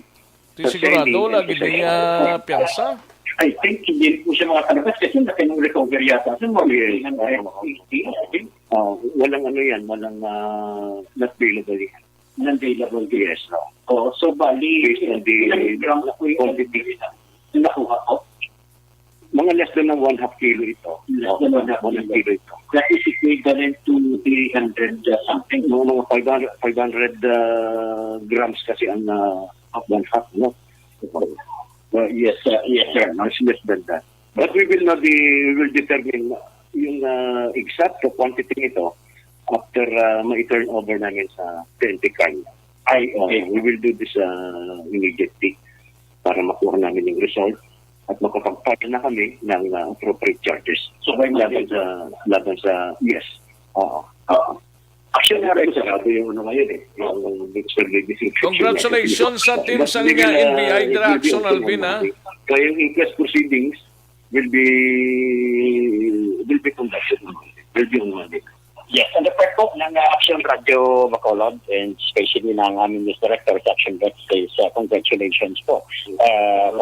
Di sigurado lagi di niya piyansa. I think hindi po siya makakalabas kasi laki ng recovery yata. Sa mga yes, uh, walang ano yan, walang uh, not bailable yan. Non-bailable. Yes, no. Oh, so bali, based on the ilang grams po yung quantity nakuha ko? Mga less than one half kilo ito. Less than one half kilo ito. That is equivalent to three hundred uh, something. Mga, mga five hundred, five hundred uh, grams kasi ang uh, one half, no? Uh, yes, uh, yes, sir. Much less than that. But we will not be, we will determine yung uh, exact quantity nito after uh, ma-turn over namin sa P N P Crime. Ay, okay. Uh, we will do this uh, immediately para makuha namin yung result at makapag-file na kami ng uh, appropriate charges. So, may laban sa, laban sa, yes. Oo. Oo. Action nga rin, sarado yung ano ngayon eh. Yung Minister Lady Congratulations sa team sa N B I, Dira Action Alvin, ha? Kaya yung inquest proceedings will be will be conducted on Monday. Will be on Monday. Yes, and the part po ng uh, Action Radio Bacolod and especially ng aming news director sa Action Desk is uh, congratulations po. Uh,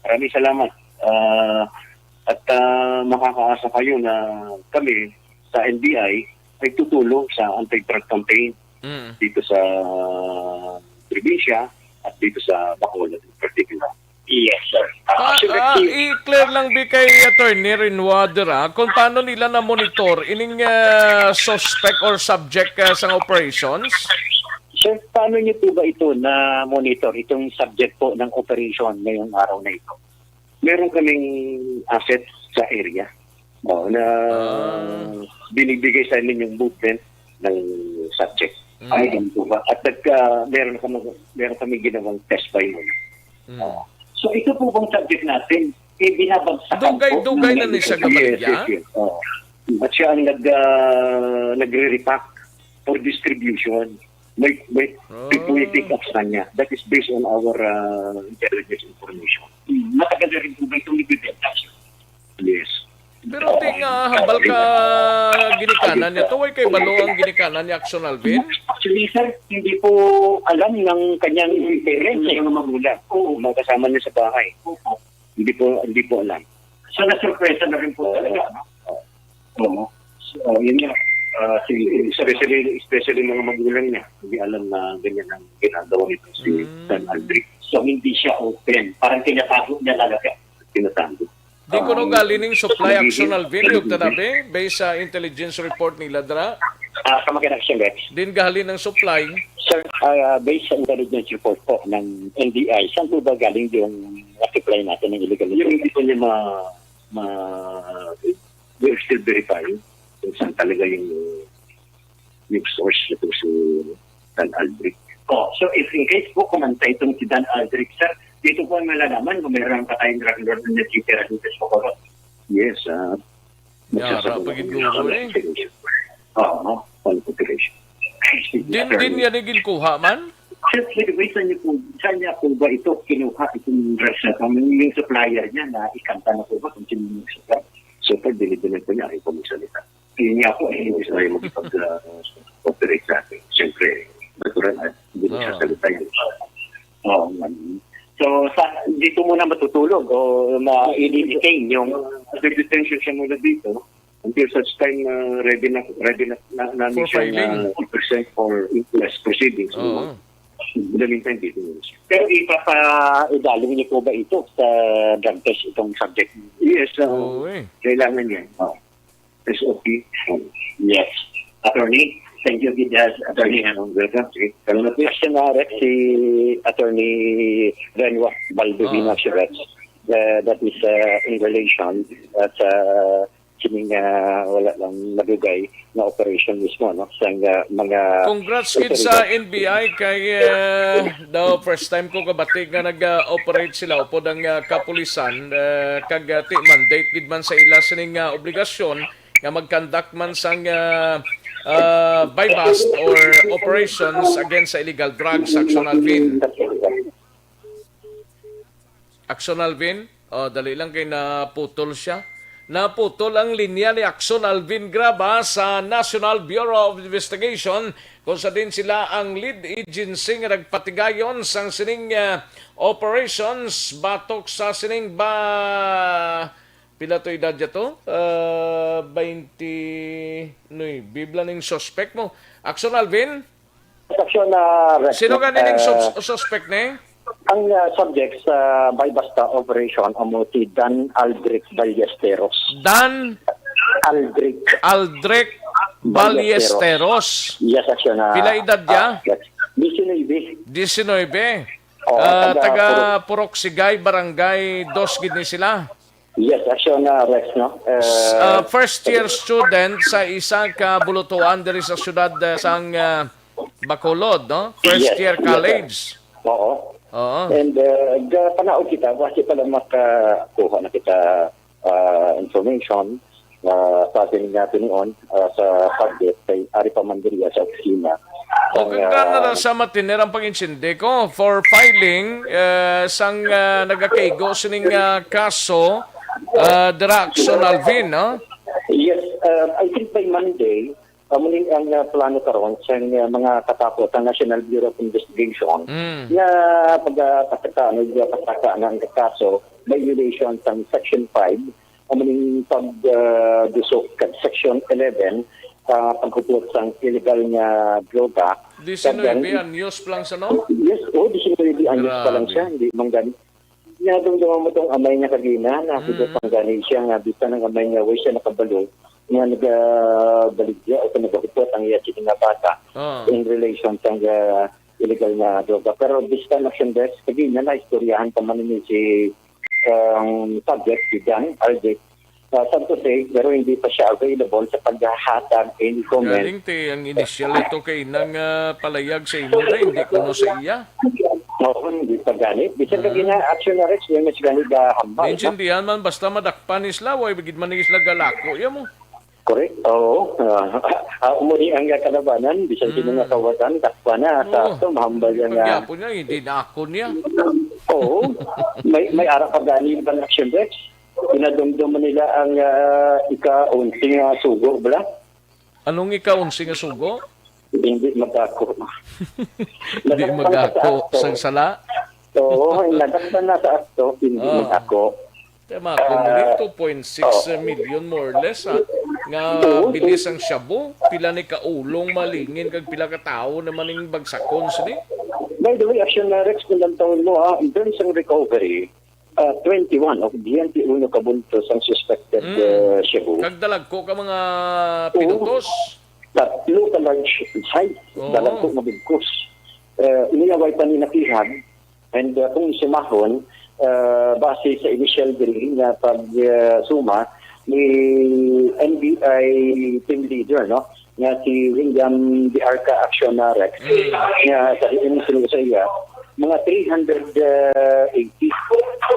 maraming salamat. Uh, at uh, makakaasa kayo na kami sa N B I ay tutulong sa anti-drug campaign mm. dito sa probinsya at dito sa Bacolod in particular. Yes, sir. Uh, ah, i-clear lang bi kay Attorney Renwader ah, kung paano nila na-monitor ining uh, suspect or subject uh, sa operations? Sir, paano niyo po ba ito na-monitor, itong subject po ng operation ngayong araw na ito? Meron kaming asset sa area oh, na ah. binibigay sa amin yung movement ng subject. Mm. Ay, ganito ba? At nagka, meron, kami, meron kami ginawang test by noon. Mm. Oh. So ito po bang subject natin? Eh, binabagsakan dugay, po dugay na ni siya gabaligya? Yes, yes, yes. Oh. At siya ang nag, uh, nagre-repack for distribution. May, may, oh. May pick up sa kanya. That is based on our uh, intelligence information. Hmm. Matagal na rin po ba itong ibibenta? Yes. Pero di nga hambal ka ginikanan niya, to way kay balo ang ginikanan ni Action Alvin? Actually, sir, hindi po alam ng kanyang parents eh. Ng mga magulang. Oo. Mga kasama niya sa bahay. Opo. Hindi po, hindi po alam. So, nasurpresa na rin po talaga, no? Oo. So, yun nga. Uh, si, especially, especially mga magulang niya, hindi alam na ganyan ang ginagawa nito si mm. San Aldrich. So, hindi siya open. Parang tinatago niya talaga. Tinatago. Di ko nung galing ning supply action, Alvin, yung tanabi, based sa intelligence report nila, dra? Ah, sa mga action, Rex? Din galing ng supply? Sir, ah, based sa intelligence report po ng N B I, saan po ba galing yung na-supply natin ng illegal? Yung hindi po niya ma, ma, we're still verifying kung saan talaga yung yung source nito si Dan Aldrich. Oh, so if in case po kumanta itong si Dan Aldrich, sir, dito po ang malalaman kung meron ang patayong drug lord na nagtitira dito sa Bacolod. Yes, ah. Yara, pagiguro eh. Oo, no? Qualification. Din, din yan yung ginkuha man? Sir, by the way, saan niyo po, saan niya po ba ito kinuha, itong dress na kami, yung supplier niya na ikanta na po ba kung sino yung supplier? So far, dinidinig ko niya, ayaw ko magsalita. Yun nga po, eh, hindi sila yung makipag-operate sa atin. Siyempre, natural at hindi na siya salita yun. Oo, man. So, sa, dito muna matutulog o ma-detain yung... Under detention siya muna dito. Until such time, uh, ready na, ready na, na, na For siya filing. Na i-present for inquest proceedings, Oo. Ano? In the meantime, dito na siya. Pero ipapa-, idalom niyo po ba ito sa drug test itong subject? Yes, uh, Oo, eh. Kailangan yan. Oh. S O P. Yes. Attorney, thank you, Gidas. Attorney, uh, welcome. Sige. Salamat po. Question na, Rex, si Attorney Renwa Baldovino Ah. Shiraz. Uh, that is, uh, in relation at, uh, sining, ah, wala lang madugay nga operation mismo, no? Sang, ah, mga Congrats gid sa otoridad. N B I kay, eh, daw first time ko kabati nga nag-operate sila upod ang, ah, kapulisan, eh, kag, ah, ti mandate gid man sa ila sining, ah, obligasyon nga mag-conduct man sang, ah, ah, buy-bust or operations against sa illegal drugs, Action Alvin. Action Alvin? Oh, dali lang kay naputol siya. Naputol ang linya ni Action Alvin Graba sa National Bureau of Investigation, kung sa din sila ang lead agency nga nagpatigayon sang sining, ah, operations batok sa sining ba, pila to edad niya to? Ah, twenty-nine. Bibla ning suspect mo. Action Alvin? Action, ah, Rex, Sino gani ning uh, sus-, suspect ni? Ang, ah, subject sa buy-bust operation amo si Dan Aldrich Ballesteros. Dan Aldrich Aldrich Ballesteros. Ballesteros. Yes, action, ah, Pila edad niya? Ah, yes. Diecinuebe. Diecinuebe. Oo, Ah, taga taga Purok. Purok Sigay, Barangay Dos gid ni sila. Yes, action na, Rex, no? Uh, first year student sa isa ka bulutuan diri sa siyudad, uh, sang, uh, Bacolod, no? First Yes, year yes, sir. College. Oo. Oo. And, uh, ga-, panaog kita, kasi pala makakuha na kita, uh, information, uh, sa ating nga tinion, uh, sa subject kay ari pa man diri sa opisina. O, Ang, kagana uh, na sa matiner ang pag-insindi ko for filing, eh, sang, ah, nagakaigo sining, ah, kaso, ah, dira Action Alvin, no? Yes, uh, I think by Monday, amo ni ang, uh, plano karon sa, uh, mga katapot sa National Bureau of Investigation Mm. nga pagpasaka, ano, pagpasaka na ang kaso by violation sa Section five, amo ning pag, uh, dusok kag Section eleven, uh, paghupot sang illegal nga droga. Diecinuebe Kag anyos pa lang sa, no? Yes, oh, diecinuebe anyos pa lang Grabe. Siya, hindi man gani. Nga, dumduma mo tong amay niya kagina, nakita Mm. pang gani siya nga, bisan ang amay niya, way siya nakabalo, nga nagabaligya o nagahupot ang iya sini nga bata Ah. in relation sa, uh, illegal nga droga. Pero this time, Action Desk, kagina, naistoryahan pa man ni si, um, subject, si Dan Aldrich, uh, Santos, eh, pero hindi pa siya available sa paghahatag any comment. Galing ti ang initial ito kay nang, ah, palayag sa imo na, hindi kuno sa iya. Oo, hindi pa gani. Bisan Ah. kagina, Action Rex, may mas gani ga hambal, no? Naintindihan man, basta madakpan ni sila, way gid man ni sila galako, ya mo. Correct, oo. Ah, ah, amo ni ang kalabanan, bisan sino Mm. nga kawatan, dakpan na, sa Oo. ato, mahambal yan nga. Pagyapon nga, hindi na ako niya. Oo. May, may ara pa gani ba na, Action Rex? Pinadumdum nila ang, ah, ika-onse nga sugo, bala? Anong ika-onse nga sugo? Hindi magako. Hindi Nadakpan ka sa magako akto. Sang sala? Oo, nadakpan na sa akto, hindi Ah. magako. Kaya mga Ah, kumuli, two point six oo. million more or less, ha? Nga Oo. bilis ang shabu, pila ni kaulong malingin, kag pila ka tawo naman ning bagsakon sini? By the way, Action na Rex, kung lantawon mo, ha, in terms ng recovery, uh, twenty-one of twenty-one ka bultos ang suspected, Mm. uh, shabu. Kag dalagko ka mga Oo. pinutos. Tatlo ka large size, Oo. dalagko nga bugkos. Uh, iniyaway pa ni nakihag, and, uh, kung isumahon, uh, base sa initial diri nga pag, uh, suma ni N B I team leader, no? Nga si William de Arca Accionarex, Mm. nga sa diin sila sa iya, mga three hundred eighty.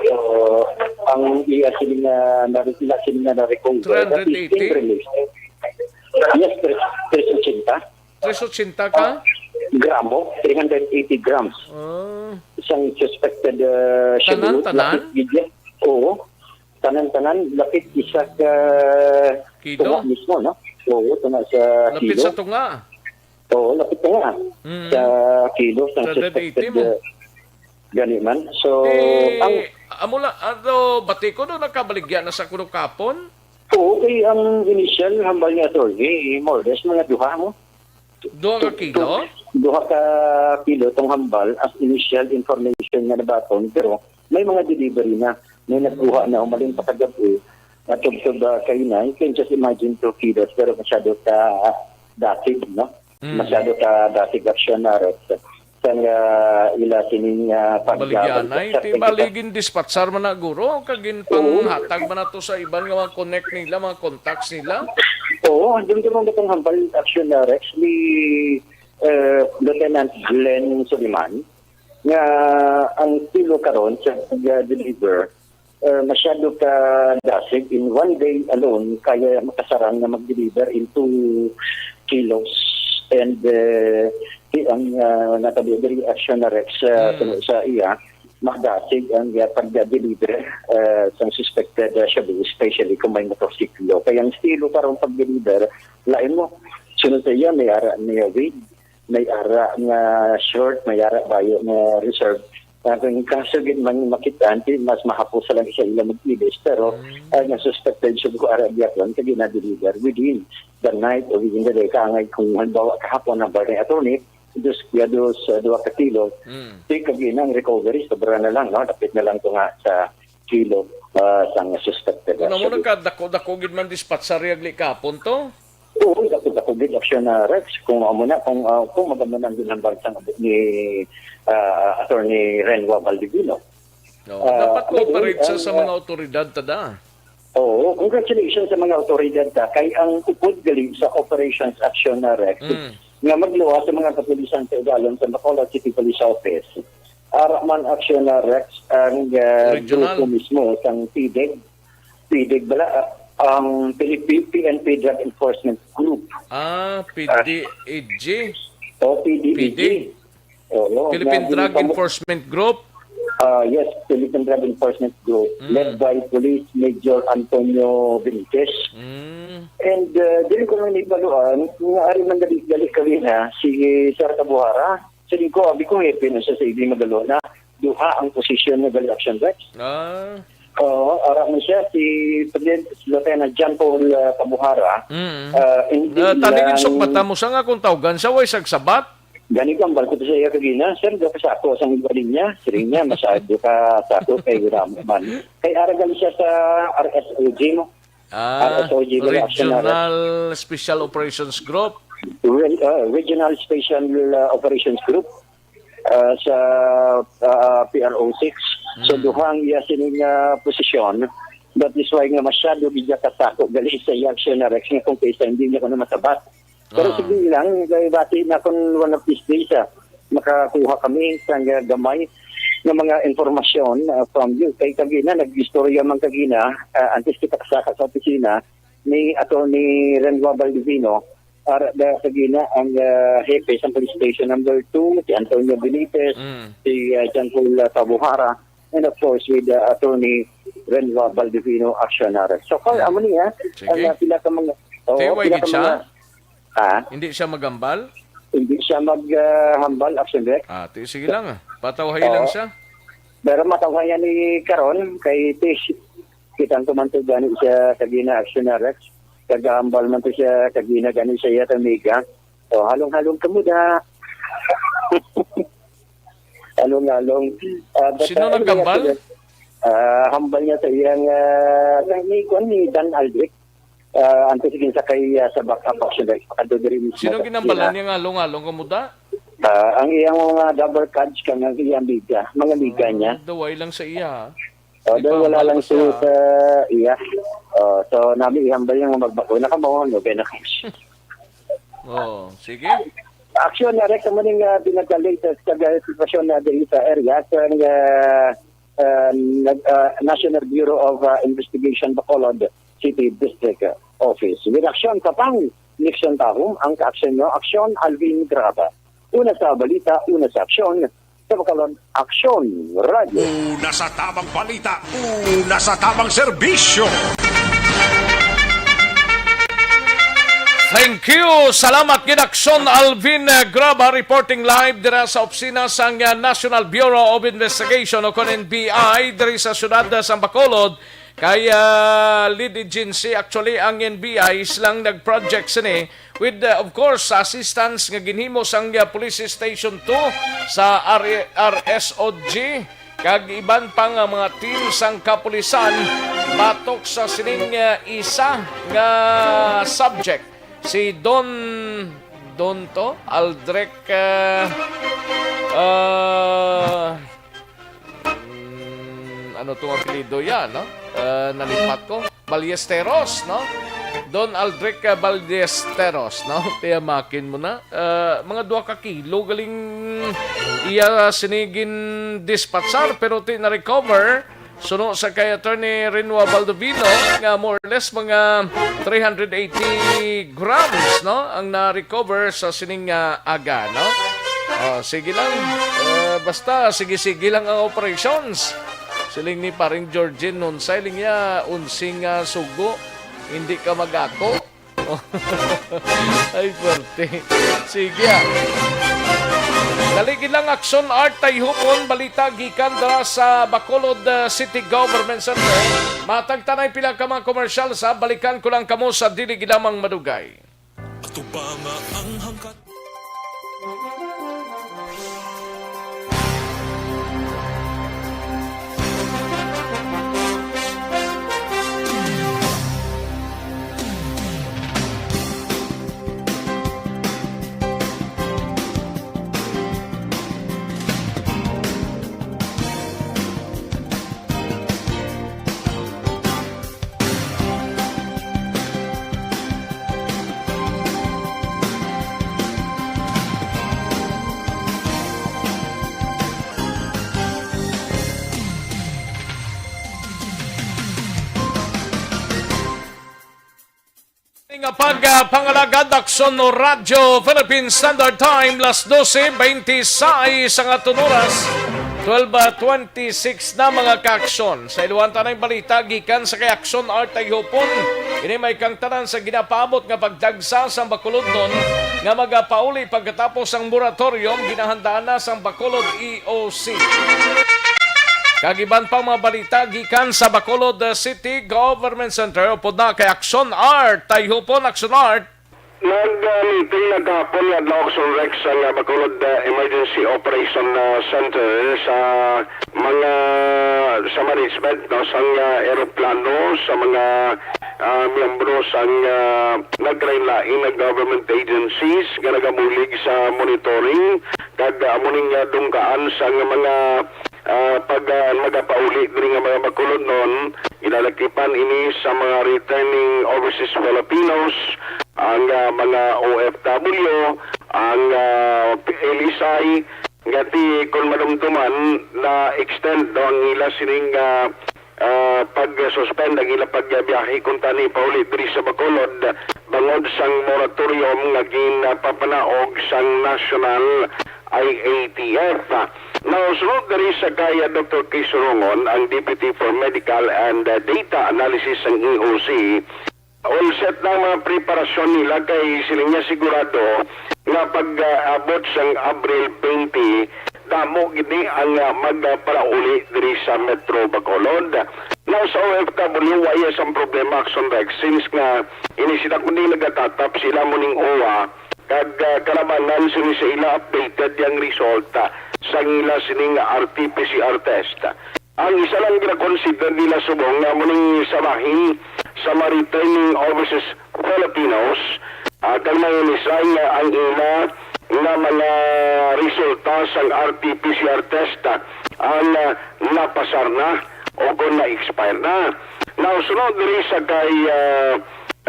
So, ang iya sila nga, na, sila sila nga na-recover. That is Three hundred eighty? In relation. Yes, tres, tres ochenta. Tres ochenta ka? Gramo, three hundred eighty grams. Ah. Isang suspected, uh, Tanan, Shibu, tanan? Lapit gid yan. Oo. Tanan-tanan, lapit isa ka Kilo? tunga mismo, no? Oo, tunga sa Lapit kilo. sa tunga. Oo, lapit na nga. Mm. Sa kilo, sa Three hundred eighty suspected, mo. uh, gani man. So, Ti, ang amo la, ano, bati ko no, nakabaligya na sa kuno kapon? Oo, kay ang initial hambal ni attorney, more or less, mga duha, no? Duha ka kilo? Duha ka kilo tong hambal as initial information nga nabaton, pero may mga delivery na. May nagkuha na umaling pa kagabi, na tubtob, ah, kainay. You can just imagine two kilos, pero masyado ka dasig, no? Mm. Masyado ka dasig aksyon na arrest. Sa nga ila sining, ah, pag- Baligyanay, sa ti pag- baligin dispatchar man na, guro, kag ginpanghatag man na to sa iban nga mga connect nila, mga contacts nila? Oo, andun ka mga batang hambal aksyon na Rex ni, eh, Lieutenant Glenn Suliman, nga ang estilo karon sa pag-deliver, eh, masyado ka dasig. In one day alone, kaya makasarang na mag-deliver in two kilos. And, eh, di ang, ah, naka-delivery action na Rex, ah, Mm. sa, sa iya, madasig ang, ah, pag-deliver, ah, sang suspected, ah, shabu, especially kung may motorsiklo. Kaya ang estilo karon pag-deliver, lain mo. Sunod sa iya, may ara, may wig, may ara nga short, may ara bayo nga reserve. Ah, kung kaso gid man makita, anti mas mahapos lang sa ila mag-ilis. Pero, Mm. ah, nga suspected siya ko ara gyapon, kag gina-deliver within the night or within the day. Kaangay kung halimbawa kahapon ang barangay attorney, dos, ya dos, ah, duha ka kilo. Mm. Di kag inang recovery, sobra na lang, no? Dapit na lang to nga sa kilo, ah, sang suspected. Kung amo nagkadako-dako gid man dispatchar yagli kahapon to? Oo, dako-dako gid aksyon na Rex. Kung amo na, kung, ah, kung magamo na ang ginhambal sang abot ni, ah, Attorney Renwa Baldivino. No, Ah, dapat ano, cooperate sa, ang, sa ah, mga otoridad, tada. Oo, congratulations sa mga otoridad ta. Kay ang upod gali sa Operations Action na Rex, Mm. nga magluwas sa mga kapulisan sa Ugalon sa Bacolod City Police Office. Ara man aksyon na Rex ang, ah, Regional. Grupo mismo sang PDEG. PDEG bala, ah, ang Philippi-, P N P Drug Enforcement Group. Ah, P D E G. O, P D E G. P D. Oo, Philippine na Drug ginpamo- Enforcement Group. Ah, yes, Philippine Drug Enforcement Group, Mm. led by Police Major Antonio Benitez. Mm. And, uh, dili ko lang naibaluan, nga ari man dali, dali kami na, si Sir Tabuhara. Sa ko, abi ko, hepe na siya sa Ibig Magalona. Duha ang posisyon nga dali action, Rex. Ah. Oo, ara mo siya, si President Lieutenant John Paul, uh, Tabuhara. Mm. Uh, hindi Uh, tani lang ginsukbatan mo siya nga kung tawgan siya, way sagsabat? Gani ko, ang balkot sa iya kagina, "Sir, daw ka sa ako, sang iba niya." Siring niya, "Masyado ka sa ako, kay wala mo man." Kay aragal siya sa R S O G mo. Ah, R S O G, Reaction Regional Special Operations Group. Re-, uh, Regional Special, uh, Operations Group, uh, sa, uh, P R O six. So, Mm. duha ang iya sining, uh, posisyon. That is why nga masyado gid ka kasako gali sa iya action na Rex nga kung kaysa hindi niya ko na masabat. Pero Ah. sige lang, kay bati na kung one of these days, ah, makakuha kami sa nga gamay nga mga informasyon, ah, from you. Kay kagina, nag-istorya man kagina, ah, antes kita kasaka sa opisina, ni Attorney Renwa Baldivino, para da kagina ang, ah, hepe sa police station number two, si Antonio Benitez, Mm. si, ah, John Paul, ah, Tabuhara, and of course with, ah, Attorney Renwa Baldivino Accionares. So, kaya Mm. amo niya, Sige. ang, ah, pila ka mga, oo, Kay why pila gid ka siya? mga, ha? Hindi siya maghambal? Hindi siya mag, ah, hambal, Action Rec. Ah, ti-, sige lang, ah. Patawhay lang Oo. siya. Pero matawhay yan ni karon, kay ti-, kitang ko man to gani siya kagina Action Rec. Kagahambal man to siya kagina gani siya iya amiga. So, halong-halong kamo da. Halong-halong. Ah, but, Sino ah, anyway, naghambal? Action Rec, ah, hambal niya sa iyang, ah, sa ni, kuwan, ni Dan Aldrich. Ah, antes gid sa kay, ah, sa backup action, like, pakadto diri mismo Sino sa ginambalan opisina. Niya nga halong-halong kamo da? Ah, ang iyang mga double cards kang ang iyang amiga, mga amiga Ah, niya. Daway lang sa iya, ha? Oh, Di daw pa wala hambal lang pa siya, siya ha? Sa iya. Oh, so, nami ihambal niya nga magbakuna ka mo, no, kaya na Oh, sige. Action na rek sa muning, ah, pinagka-latest sa sitwasyon na diri sa area sa, ah, ah, nag-, ah, National Bureau of, ah, Investigation Bacolod City District Office. With action, Kapang, Nixon Tahom, ang kaaksyon nyo, aksyon, Alvin Graba. Una sa balita, una sa aksyon, sa Bacolod, Aksyon Radio. Una sa tamang balita, una sa tamang serbisyo. Thank you. Salamat gid, Aksyon Alvin, eh, Graba, reporting live dira sa opisina sang, eh, National Bureau of Investigation o kon N B I diri sa siyudad, eh, sang Bacolod. Kay, ah, lead agency, actually, ang N B I silang nag-project sini with, ah, of course, sa assistance nga ginhimo sang, ah, Police Station two sa R-, R S O G, kag iban pa nga mga team sang kapulisan batok sa sining, ah, isa nga subject, si Don, Don to? Aldrich, ah, ah, Mm, ano tong apelyido yan, no? Ah, nalipat ko. Ballesteros, no? Don Aldrich, ah, Ballesteros, no? Tiyamakin mo na. Ah, mga dua ka kilo galing iya sinigin dispatchar, pero ti na-recover. Suno sa kay Attorney Renua Baldovino, nga more or less mga three hundred eighty grams, no, ang na-recover sa sining nga aga, no? Oh, sige lang. Eh, basta, sige-sige lang ang operations. Siling ni Paring Georgine Nunsay, siling niya, unsing, ah, sugo, hindi ka magako. Ay, pwerte. Sige, ah. Dali gid lang, Aksyon Art Tayhupon, balita gikan dira sa Bacolod, ah, City Government Center. Matag tanay pila ka mga komersyal sa balikan ko lang kamo sa dili gid lamang madugay. Ato pa nga ang hangkat. Nga pag, ah, pangalagad, Aksyon Radyo Philippine Standard Time, las dose beintisais ang aton oras, twelve twenty-six na, mga kaaksyon. Sa iluhan ta na ang balita gikan sa kay Aksyon Art Tayhupon. Ini may kangtanan sa ginapaabot nga pagdagsa sang Bacolodnon nga magapauli pagkatapos ang moratorium ginahandaan na sang Bacolod E O C. Kag iban pang mga balita gikan sa Bacolod, uh, City Government Center, upod na kay Aksyon Art. Tayhupon, Aksyon Art. Nag-meeting na gahapon nga adlaw, Aksyon Rex, ang, uh, Bacolod, uh, Emergency Operation, uh, Center sa mga, sa management, no, sang, uh, eroplano, sa mga, uh, miyembro sang, uh, naglain-lain nga government agencies nga nagabulig sa monitoring kag, ah, amo ning, ah, dunggaan sang mga, ah, pag, ah, magapauli diri nga mga Bacolodnon, ginalakipan ini sa mga returning overseas Filipinos, ang, ah, mga O F W, ang, ah, L S I, nga ti kon madumduman na extend daw ang ila sining, ah, ah, pag-suspend ang ila pagbiyahe kuntani pauli diri sa Bacolod bangod sang moratorium nga ginapapanaog sang National I A T F. Now, sunod diri sa kay, ah, Doktor Chris Rongon, ang Deputy for Medical and, ah, Data Analysis sang E O C, all set na ang mga preparasyon nila kay siling niya sigurado nga pag, ah, abot sang Abril twenty, damo gid ni ang, ah, magpalauli diri sa Metro Bacolod. Now, sa O F W, wa iya sang problema, Aksyon Rex, since nga ini sila kundi nagatatap sila mo ning uwa, kag, ah, kalabanan sini sa ila updated yang result, ah, sa ila sining R T P C R test. Ang isa lang gina-consider nila subong nga amo ning sa bahin sa mga returning overseas Filipinos, ah, kag mga resign nga ang ila nga mga resulta sang R T P C R test, ah, ang, ah, napasar na o kon na-expire na. Now, sunod diri sa kay, ah,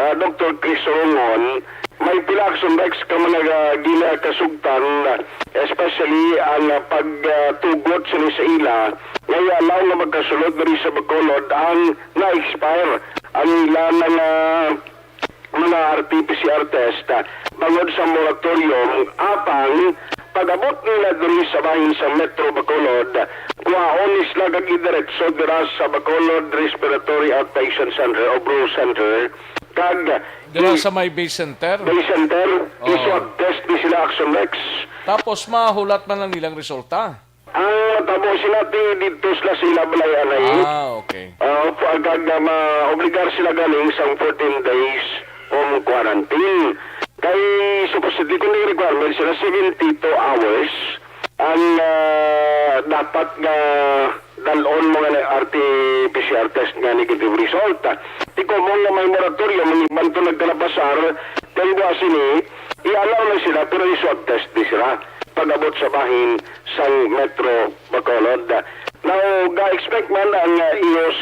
ah, Doktor Chris Rongon, may pila, Aksyon Rex, ka mga, ah, ginakasugtan, especially ang, ah, pagtugot sini sa ila nga i-allow nga magkasulod diri sa Bacolod ang na-expire ang ila nga mga R T P C R test, ah, bangod sa moratorium, apang pag-abot nila diri sa bahin sa Metro Bacolod, kuhaon ni sila kag idiretso dira sa Bacolod Respiratory Outpatient Center o Bro Center, kag Dira sa may Bay Center? Bay Center, Oo. I-swab test ni sila, Aksyon Rex. Tapos mahulat man ang ilang resulta? Ang matabo sila ti didto sila sa ila balay anay. Ah, okay. Ah, pagkag na ma-obligar sila galing sang fourteen days home quarantine. Kay supposedly kung may requirement sila seventy-two hours ang, ah, dapat nga dal-on mo nga R T P C R test nga negative result. Ti common nga may moratorium ang iban to nagkalapasar, kay wa sini, i-allow lang sila pero i-swab test di sila pag-abot sa bahin sang Metro Bacolod. Now, ga-expect man ang, ah, E O C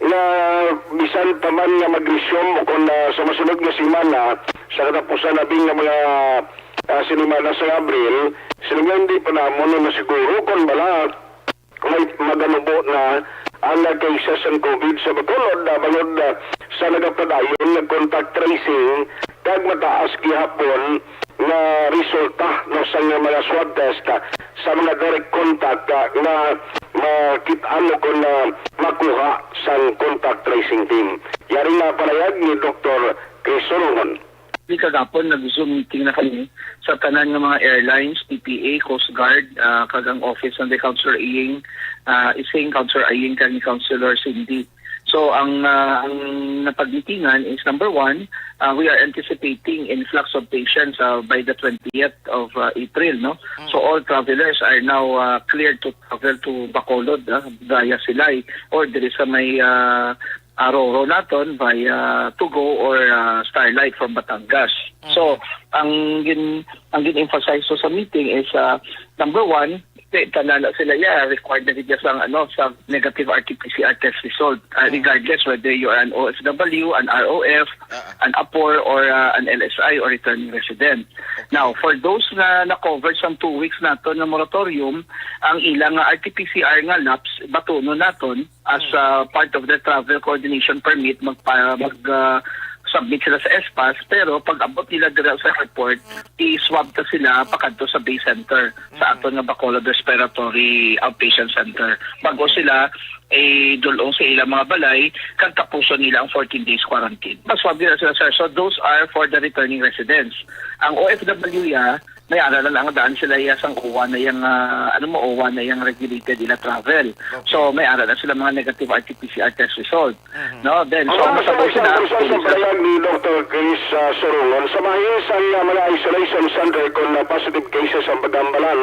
na bisan pa man nga mag-resume o kung, ah, sa masunod nga semana, sa katapusan na bing nga mga, ah, semana sa Abril, sila nga hindi pa namon na masiguro kung bala may maganubo na ang cases sang COVID sa Bacolod, ah, bangod, ah, sa nagapadayon nga contact tracing kag mataas gihapon nga resulta, no, sa nga mga swab test, ah, sa mga direct contact, ah, nga makit-an mo kon, ah, makuha sang contact tracing team. Yari nga panayag ni Doktor Chris Sorungon. Di kagapon, nag-Zoom meeting na kami sa tanan nga mga airlines, P P A, Coast Guard, ah, kag ang office ng Councilor Iying, ah, Ising, Councilor Iying, kag ni Councilor Cindy. So, ang, ah, ang napagmitingan is, number one, ah, we are anticipating influx of patients, ah, by the twentieth of, ah, April, no? Mm. So, all travelers are now, ah, cleared to travel to Bacolod, ah, via Silay or diri sa may, ah, ah, Roro naton via Tugo or, ah, Starlight from Batangas. So, Mm. ang gin-, ang gin-emphasize ko sa meeting is, ah, number one, ti-, tanan na sila, yeah, required na gid sang, ano, sa negative R T P C R test result, ah, Mm. regardless whether you are an O F W, an R O F, Ah, ah. an APOR, or, ah, an L S I or returning resident. Okay. Now, for those nga na-cover sang two weeks naton nga moratorium, ang ilang, ah, R T P C R nga labs, batunon naton as, Mm. ah, part of the travel coordination permit, magpa-, mag, ah, submit sila sa S-PAS, pero pag abot nila dira sa airport, i-swab ta sila pakadto sa base center sa Mm. aton nga Bacolod Respiratory Outpatient Center. Bago Okay. sila idul-ong sa ilang mga balay, kag tapuson nila ang fourteen days quarantine. Maswab nila sila, sir. So, those are for the returning residents. Ang O F W ya, may ara na lang daan sila iya sang uwa na yang, ah, ano mo, uwa na yang regulated ila travel. Okay. So, may ara na sila mga negative R T P C R test result. Mhm. No? Then, so, Ang ang mga sa sabay sila, sa person sa pwede sa payag ni Doktor Chris, ah, Sorungon, sa bahin sang, ah, mga isolation center kung, ah, positive cases ang paghambalan,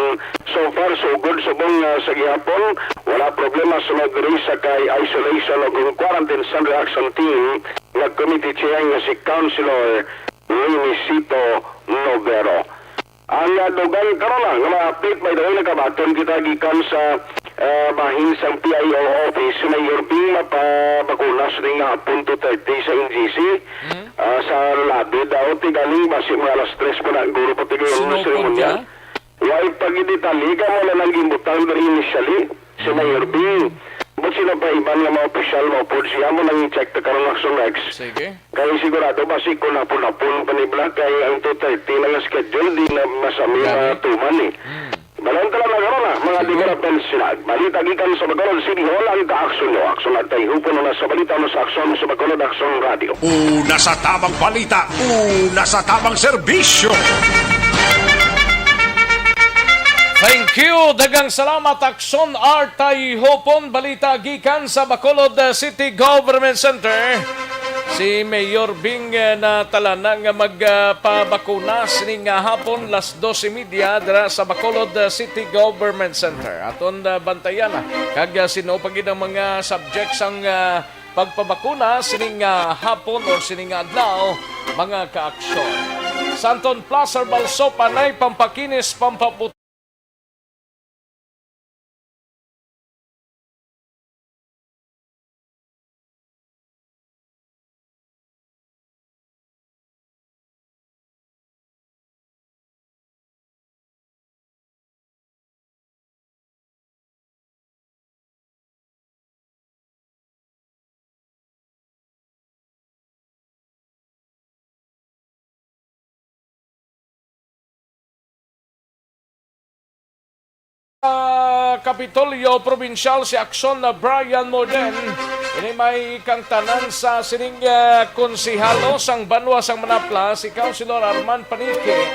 so far, so good, subong, ah, sa gihapon, wala problema sa mga diri sa kay isolation o kung quarantine center action team nga committee chair nga si Councilor Winisito Novero. Ang, ah, dugang karon na nga mga update, by the way, nakabaton kita gikan sa, ah, bahin sang P I O office, si Mayor Bing mapabakuna sining hapon two thirty sa N G C, Hmm? ah, sa labi daw, ti galing basi mga alas tres pa na, guro pa ti gayon ang Sinupod seremonya. ka? Way pa gid detalye, kamo na lang gimbutang diri initially. Si Mayor Bing. But sino pa iban nga mga opisyal maupod siya mo nang i-check ta karon, Action Rex. Sige. Kay sigurado ba si kun hapon-hapon pa ni Black kay ang two thirty na nga schedule di na masami Gani. na tuman eh. Hmm. Balon ta lang na karon, ah, mga Sige. developments sila. Balita gikan sa Bacolod City Hall ang ka-aksyon nyo. Aksyon at tayo puno na sa balita mo sa Aksyon sa Bacolod Aksyon Radio. Una sa tamang balita, una sa tamang serbisyo. Thank you. Daghang salamat, Aksyon Artay Hopon. Balita gikan sa Bacolod, uh, City Government Center. Si Mayor Bing, uh, natala na nga magpabakuna sining, uh, hapon, las dos y media, dira sa Bacolod, uh, City Government Center. Aton, uh, bantayan, uh, kag, uh, sino pa gid ang mga subjects ang, uh, pagpabakuna sining, uh, hapon or sining adlaw, mga kaaksyon. Santon Plaza, Balsopa, nay pampakinis, pampaputi. Sa Kapitolyo Probinsyal si Aksyon na Brian Morden. Ini may kangtanan sa sining, ah, konsehalo sang banwa sang Manapla, si Councilor Arman Panique.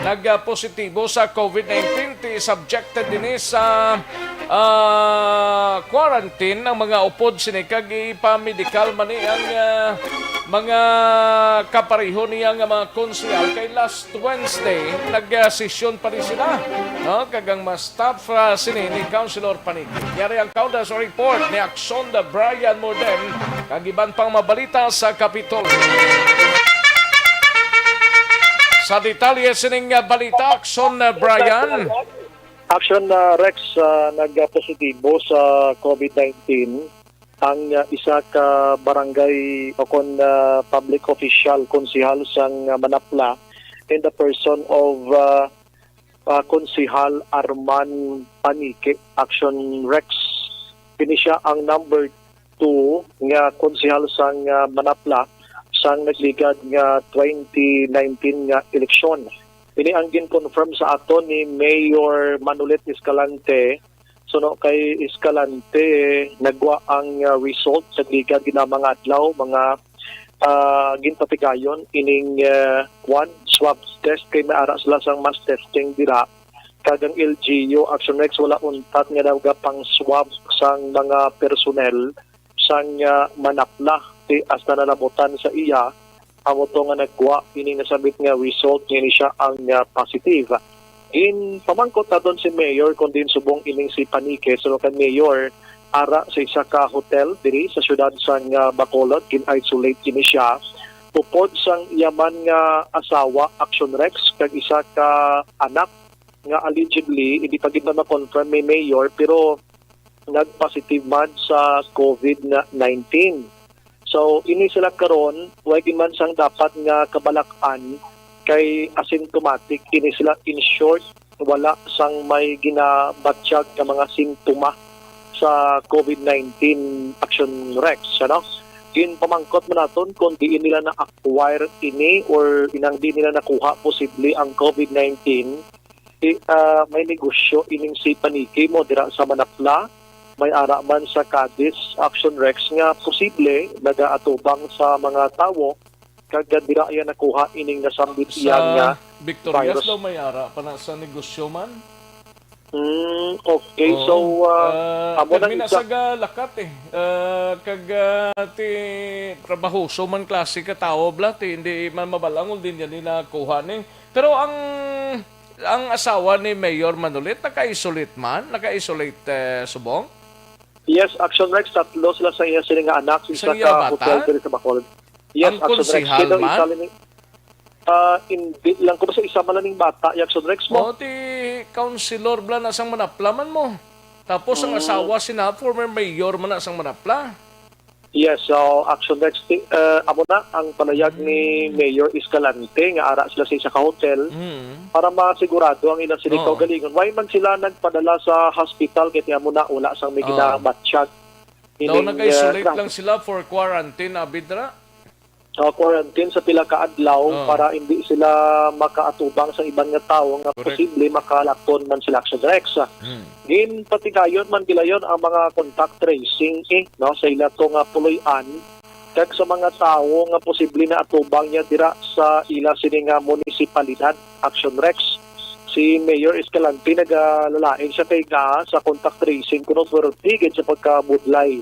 nag-positibo sa COVID nineteen, ti subjected ini sa, ah, quarantine ang mga upod sini kag ipamedikal man ni ang, ah, mga kapareho niya nga mga konsehal kay last Wednesday nag-sesyon pa ni sila, no? Kag ang mas staff, ah, sini ni Councilor Panique. Yari ang Kaudas Report ni Aksyon Brian Morden kag iban pang mabalita sa Kapitol. Sa detalye sining, ah, balita, Aksyon, ah, Brian. Action, ah, Rex, ah, nagpositibo sa COVID nineteen ang, ah, isa ka barangay o kon, ah, public official, konsehal sang, ah, Manapla, in the person of, ah, ah, Konsehal Arman Panique, Action Rex. Kini sia ang number two nga konsehal sang, ah, Manapla sang nagligad nga twenty nineteen nga eleksyon. Ini ang gin-confirm sa aton ni Mayor Manolet Escalante. Suno kay Escalante, nagwa ang, ah, result sa ligad gid nga mga adlaw, mga, ah, ginpatigayon ining, ah, kwan, swab test kay may ara sila sang mass testing dira. Kag ang L G U, Action Rex, wala untat nga nagapang-swab sang mga personnel sang, ah, Manapla, ti hasta nalabutan sa iya, amo to nga nagwa ini nasabit nga result nga ini sia ang, ah, positive. Ginpamangkot naton si Mayor kon diin subong ining si Panique, suno kay Mayor, ara sa isa ka hotel diri sa siyudad sang, ah, Bacolod, gin-isolate ini sia. Upod sang iya man nga asawa, Action Rex, kag isa ka anak nga allegedly, hindi pa gid man ma-confirm ni Mayor, pero nag-positive man sa COVID nineteen. So, ini sila karon, way gid man sang dapat nga kabalak-an kay asymptomatic ini sila. In short, wala sang may ginabatyag nga mga simptoma sa COVID nineteen, Action Rex, ano? Ginpamangkot man naton kung diin nila na-acquire ini or inang di nila nakuha posible ang COVID nineteen. I, ah, may negosyo ining si Panique mo dira sa Manapla. May ara man sa Cadiz, Action Rex, nga posible nagaatubang sa mga tawo kag dira iya nakuha ining nasambit iya nga Victorias virus. Daw may ara pa na sa negosyo man. Hmm, okay. Oo. So, ah, ah, amo na kami na isa sa ga-lakat eh. Ah, kag, ah, ti trabahoso man klase ka tawo bla, ti hindi man mabalangon din yan nakuha ni. Pero ang, ang asawa ni Mayor Manolet naka-isolate man, naka-isolate, eh, subong? Yes, Action Rex, tatlo sila sa iya sini nga anak, isa ka hotel diri sa Bacolod. Yes, ang Action Rex. Konsehal man? Isa lang ni, ah, hindi lang ko basta isa man lang ning bata, Action Rex mo. O, ti councilor bla na sang Manapla man mo. Tapos ang asawa sina former mayor man na sang Manapla. Yes, so Action Rex, ti, ah, amo na ang panayag ni Mayor Escalante nga ara sila sa isa ka hotel para masigurado ang ilang sini kaugalingon. Why man sila nagpadala sa hospital kay ti amo na wala sang may ginabatyag. Daw ining, nag-isolate ah, lang sila for quarantine, abi dira? Ah, quarantine sa pila ka adlaw para hindi sila makaatubang sa iban nga tawo nga posible makalaton man sila, Action Rex. Ginpatigayon man gilayon ang mga contact tracing, eh, no, sa ila to nga puloy-an kag sa mga tawo nga posible naatubang niya dira sa ila sini nga munisipalidad, Action Rex. Si Mayor Escalante nagalalain siya kay nga sa contact tracing kuno swerte gid sa pagkabudlay.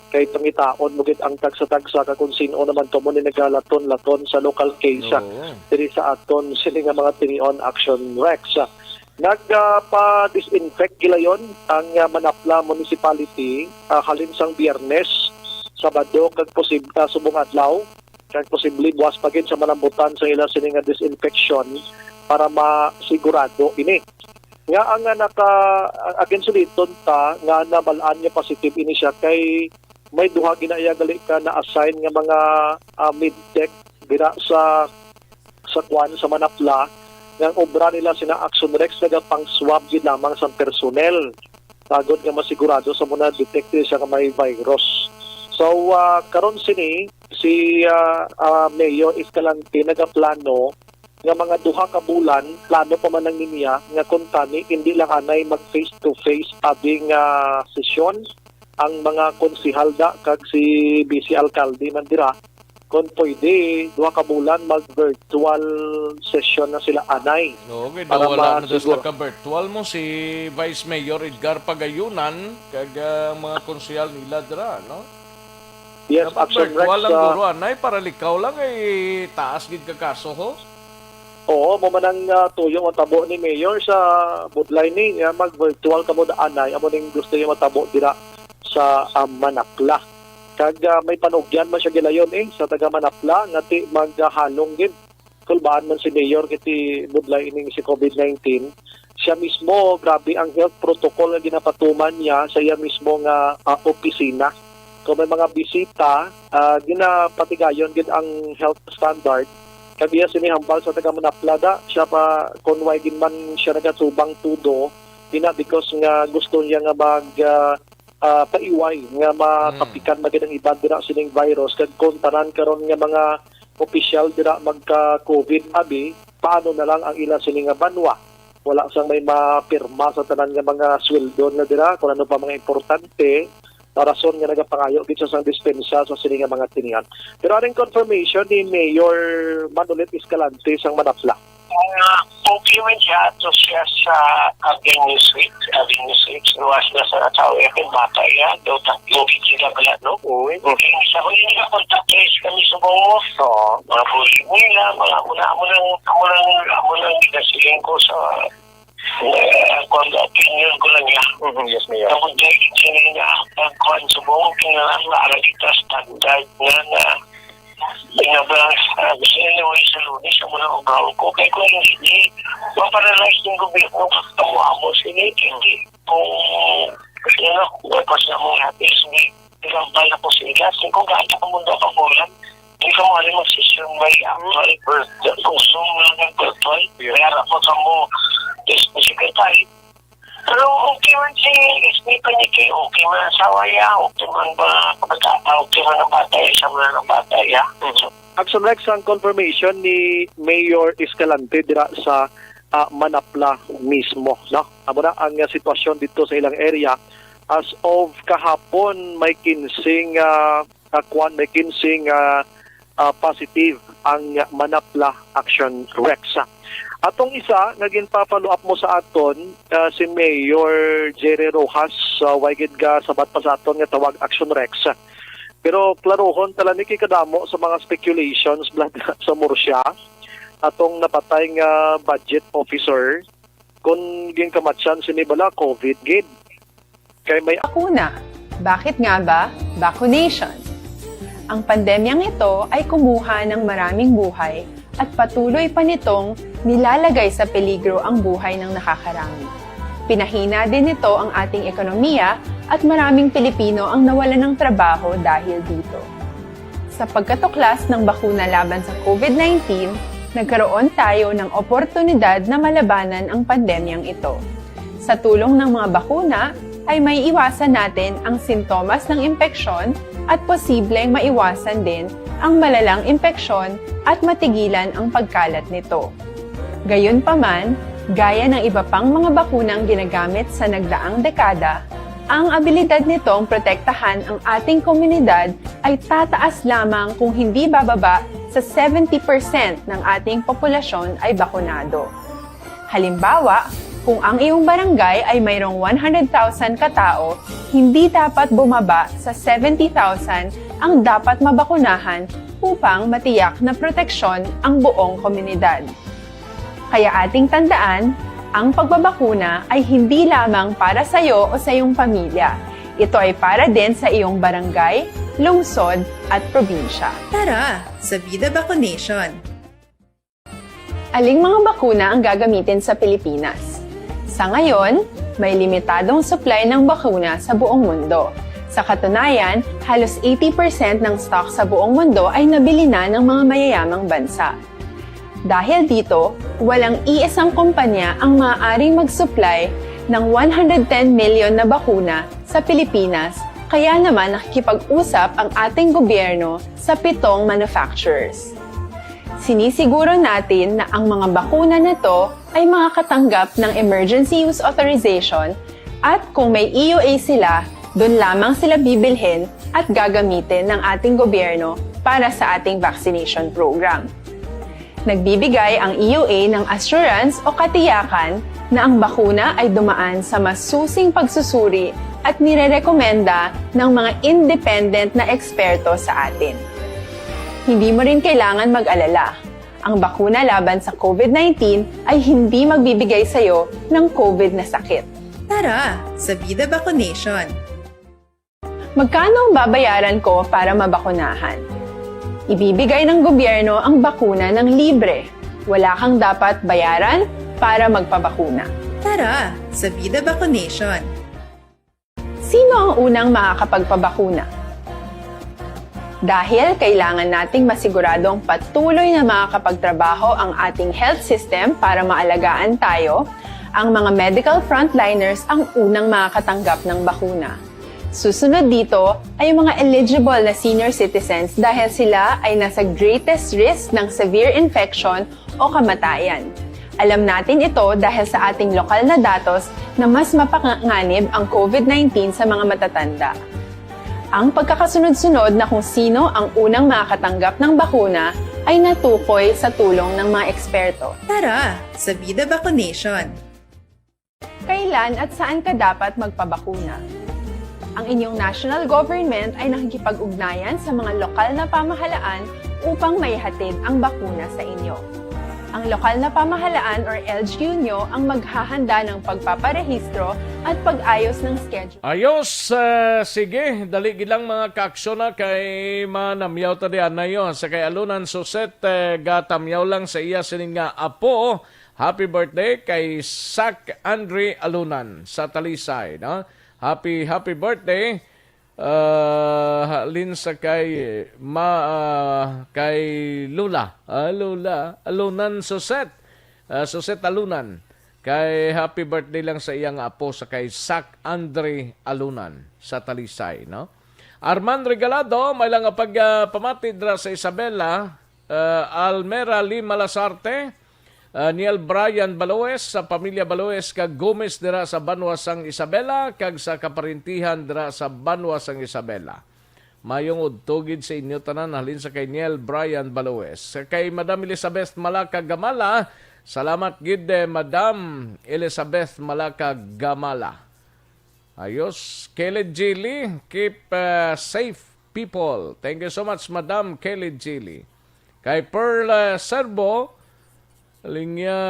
Kay pangitaon mo gid ang tagsa-tagsa ka kung sin-o naman to mo ni nagalaton-laton sa local case, ah, diri sa aton sini nga mga tinion, Action Rex. Nagpa-disinfect gilayon ang, ah, Manapla Municipality, ah, halin sang Biyernes, Sabado kag posib-, ah, subong adlaw, kag posible buwas pa gid sa malambutan sa ila sini nga disinfection para masigurado ini. Nga ang, ah, naka, ah, again, suliton ta nga nabal-an nga positive ini siya kay may duha gina iya gali ka na-assign nga mga, ah, medtech dira sa, sa kwan, sa Manapla, nga ang obra nila sina Action Rex nagapang-swab gid lamang sa personnel, agod nga masigurado sa muna detect siya nga may virus. So, ah, karon sini, si, ah, ah, Mayor Escalante nagaplano nga mga duha ka bulan, plano pa man ang niya nga kung tani hindi lang anay mag face to face abi nga sesyon ang mga konsehal da kag si Vice Alkalde man dira, kung pwede, duha ka bulan mag-virtual session na sila anay. Oo, kay Para daw wala na masiguro. Ka-virtual mo si Vice Mayor Edgar Pagayunan kag ah, mga konsehal nila dira, no? Yes, Dapat Action Rex, virtual lang ah, guro anay para likaw lang ay taas gid ka kaso ho. Oo, mo man ang ah, tuyo matabo ni Mayor sa budlay ni, ah, mag-virtual kamo da anay, amo ning gusto niya matabo dira sa ah, Manapla. Kag ah, may panugyan man siya gilayon eh sa taga Manapla nga ti maghalong gid. Kulbaan man si Mayor kiti budlay ining si COVID nineteen. Siya mismo, grabe ang health protocol nga ginapatuman niya sa iya mismo nga ah, opisina. Kung may mga bisita, ah, ginapatigayon gid ang health standard. Kag iya sini hambal sa taga Manapla da, siya pa kon why gid man siya nagatubang tudo, ina because nga gusto niya nga mag ah, ah, paiway nga matapikan man gid ang iban dira sining virus kag kung tanan karon nga mga opisyal dira magka-COVID abi, paano na lang ang ila sini nga banwa? Wala sang may mapirma sa tanan nga mga sweldo na dira, kung ano pa mga importante, na rason nga nagapangayo gid sa sang dispensa sa sini nga mga tinian. Pero aning confirmation ni Mayor Manolet Escalante sang Manapla. Ah, okay man siya ato siya sa Avenue Suite. Avenue Suite, luwas na sa tawo. Eh, kung bata iya, daw tatlo gid sila pala, no? Uy. Okay. Sa ko yung nakakontak trace kami sa Bongo. Oo. Mga bulig nila, mga muna, muna, muna, muna, nagasiling ko sa, eh, kung opinion ko lang niya. Mhm, yes, Mayor. Ako dahil sila na ang kuwan sa Bongo, kinalang na kita standard na na Pinabang sa anyway sa Lunes, amo na ang baon ko. Kay kung hindi, maparalyze yung gobyerno, amo-amo sila, hindi. Kung, you know, tapos na mo nga, S B, nagambal na ko sa ilas. Kung gata ka mundo ka bulan, hindi ka mo alam ang session may actual birth. Kung Zoom lang ang virtual, kaya ako sa mo, S B secretary, Pero okay man si S B pa ni kay okay man ang asawa niya, okay man ba kabata, okay man ang bata niya, sa mga ng bata niya. Mhm. Action Rex, ang confirmation ni Mayor Escalante dira sa ah, Manapla mismo, no? Amo na ang ah, sitwasyon dito sa ilang area. As of kahapon, may kinsing ah, ah, kwan, may kinsing ah, ah, positive ang Manapla Action Rex. Atong isa nga ginpa-follow up mo sa aton, ah, si Mayor Jerry Rojas, ah, way gid ka sabat pa sa aton nga tawag Action Rex. Pero klarohon tala ni kay kadamo sa mga speculations bala sa Murcia atong napatay nga budget officer, kung ginkamatyan sini bala COVID gid. Kay may Bakuna. Bakit nga ba? Vacunation. Ang pandemyang ito ay kumuha ng maraming buhay at patuloy pa nitong nilalagay sa peligro ang buhay ng nakakarami. Pinahina din nito ang ating ekonomiya at maraming Pilipino ang nawalan ng trabaho dahil dito. Sa pagkatuklas ng bakuna laban sa COVID nineteen, nagkaroon tayo ng oportunidad na malabanan ang pandemyang ito. Sa tulong ng mga bakuna, ay maiiwasan natin ang sintomas ng impeksyon at posibleng maiwasan din ang malalang impeksyon at matigilan ang pagkalat nito. Gayunpaman, gaya ng iba pang mga bakunang ginagamit sa nagdaang dekada, ang abilidad nitong protektahan ang ating komunidad ay tataas lamang kung hindi bababa sa seventy percent ng ating populasyon ay bakunado. Halimbawa, kung ang iyong barangay ay mayroong one hundred thousand katao, hindi dapat bumaba sa seventy thousand ang dapat mabakunahan upang matiyak na proteksyon ang buong komunidad. Kaya ating tandaan, ang pagbabakuna ay hindi lamang para sa iyo o sa iyong pamilya. Ito ay para din sa iyong barangay, lungsod, at probinsya. Tara, sa Vida Vaccination! Aling mga bakuna ang gagamitin sa Pilipinas? Sa ngayon, may limitadong supply ng bakuna sa buong mundo. Sa katunayan, halos eighty percent ng stock sa buong mundo ay nabili na ng mga mayayamang bansa. Dahil dito, walang iisang kumpanya ang maaaring mag-supply ng one hundred ten million na bakuna sa Pilipinas, kaya naman nakikipag-usap ang ating gobyerno sa pitong manufacturers. Sinisiguro natin na ang mga bakuna na to ay makakatanggap ng Emergency Use Authorization at kung may E U A sila, doon lamang sila bibilhin at gagamitin ng ating gobyerno para sa ating vaccination program. Nagbibigay ang E U A ng assurance o katiyakan na ang bakuna ay dumaan sa masusing pagsusuri at nirerekomenda ng mga independent na eksperto sa atin. Hindi mo rin kailangan mag-alala. Ang bakuna laban sa COVID nineteen ay hindi magbibigay sa iyo ng COVID na sakit. Tara, sa Bida Vaccination! Magkano ang babayaran ko para mabakunahan? Ibibigay ng gobyerno ang bakuna ng libre. Wala kang dapat bayaran para magpabakuna. Tara, sa Bida Vaccination! Sino ang unang makakapagpabakuna? Dahil kailangan nating masiguradong patuloy na makakapagtrabaho ang ating health system para maalagaan tayo, ang mga medical frontliners ang unang makakatanggap ng bakuna. Susunod dito ay ang mga eligible na senior citizens dahil sila ay nasa greatest risk ng severe infection o kamatayan. Alam natin ito dahil sa ating lokal na datos na mas mapanganib ang COVID nineteen sa mga matatanda. Ang pagkakasunod-sunod na kung sino ang unang makakatanggap ng bakuna ay natukoy sa tulong ng mga eksperto. Tara, sa Bida Vaccination! Kailan at saan ka dapat magpabakuna? Ang inyong national government ay nakikipag-ugnayan sa mga lokal na pamahalaan upang maihatid ang bakuna sa inyo. Ang lokal na pamahalaan or L G U nyo ang maghahanda ng pagpaparehistro at pag-ayos ng schedule. Ayos, eh, sige, dali gid lang, mga kaaksyon, na kay manamyaw ta di anay, oh. Sa kay Alunan Suset, eh, gatamyaw lang sa iya sining nga apo. Happy birthday kay Sak Andre Alunan sa Talisay, no? Happy, happy birthday, uh, halin sa kay ma, ah, kay Lola. Ah, Lola, Alunan Suset. Ah, Suset Alunan. Kay happy birthday lang sa iyang apo sa kay Sak Andre Alunan sa Talisay, no? Arman Regalado, may lang nga pag, ah, pamati dira sa Isabela, ah, Almera Lee Malasarte, ah, Niel Brian Baloes, sa pamilya Baloes kag Gomez dira sa Banwa sang Isabela, kag sa kaparintihan dira sa Banwa sang Isabela. Mayong udto gid sa inyo tanan, halin sa kay Niel Brian Baloes. Sa kay Madam Elizabeth Malaka Gamala, salamat gid, eh, Madam Elizabeth Malaka Gamala. Ayos. Kelly Jilly, keep, uh, safe, people. Thank you so much, Madam Kelly Jilly. Kay Pearl, uh, Serbo, linya,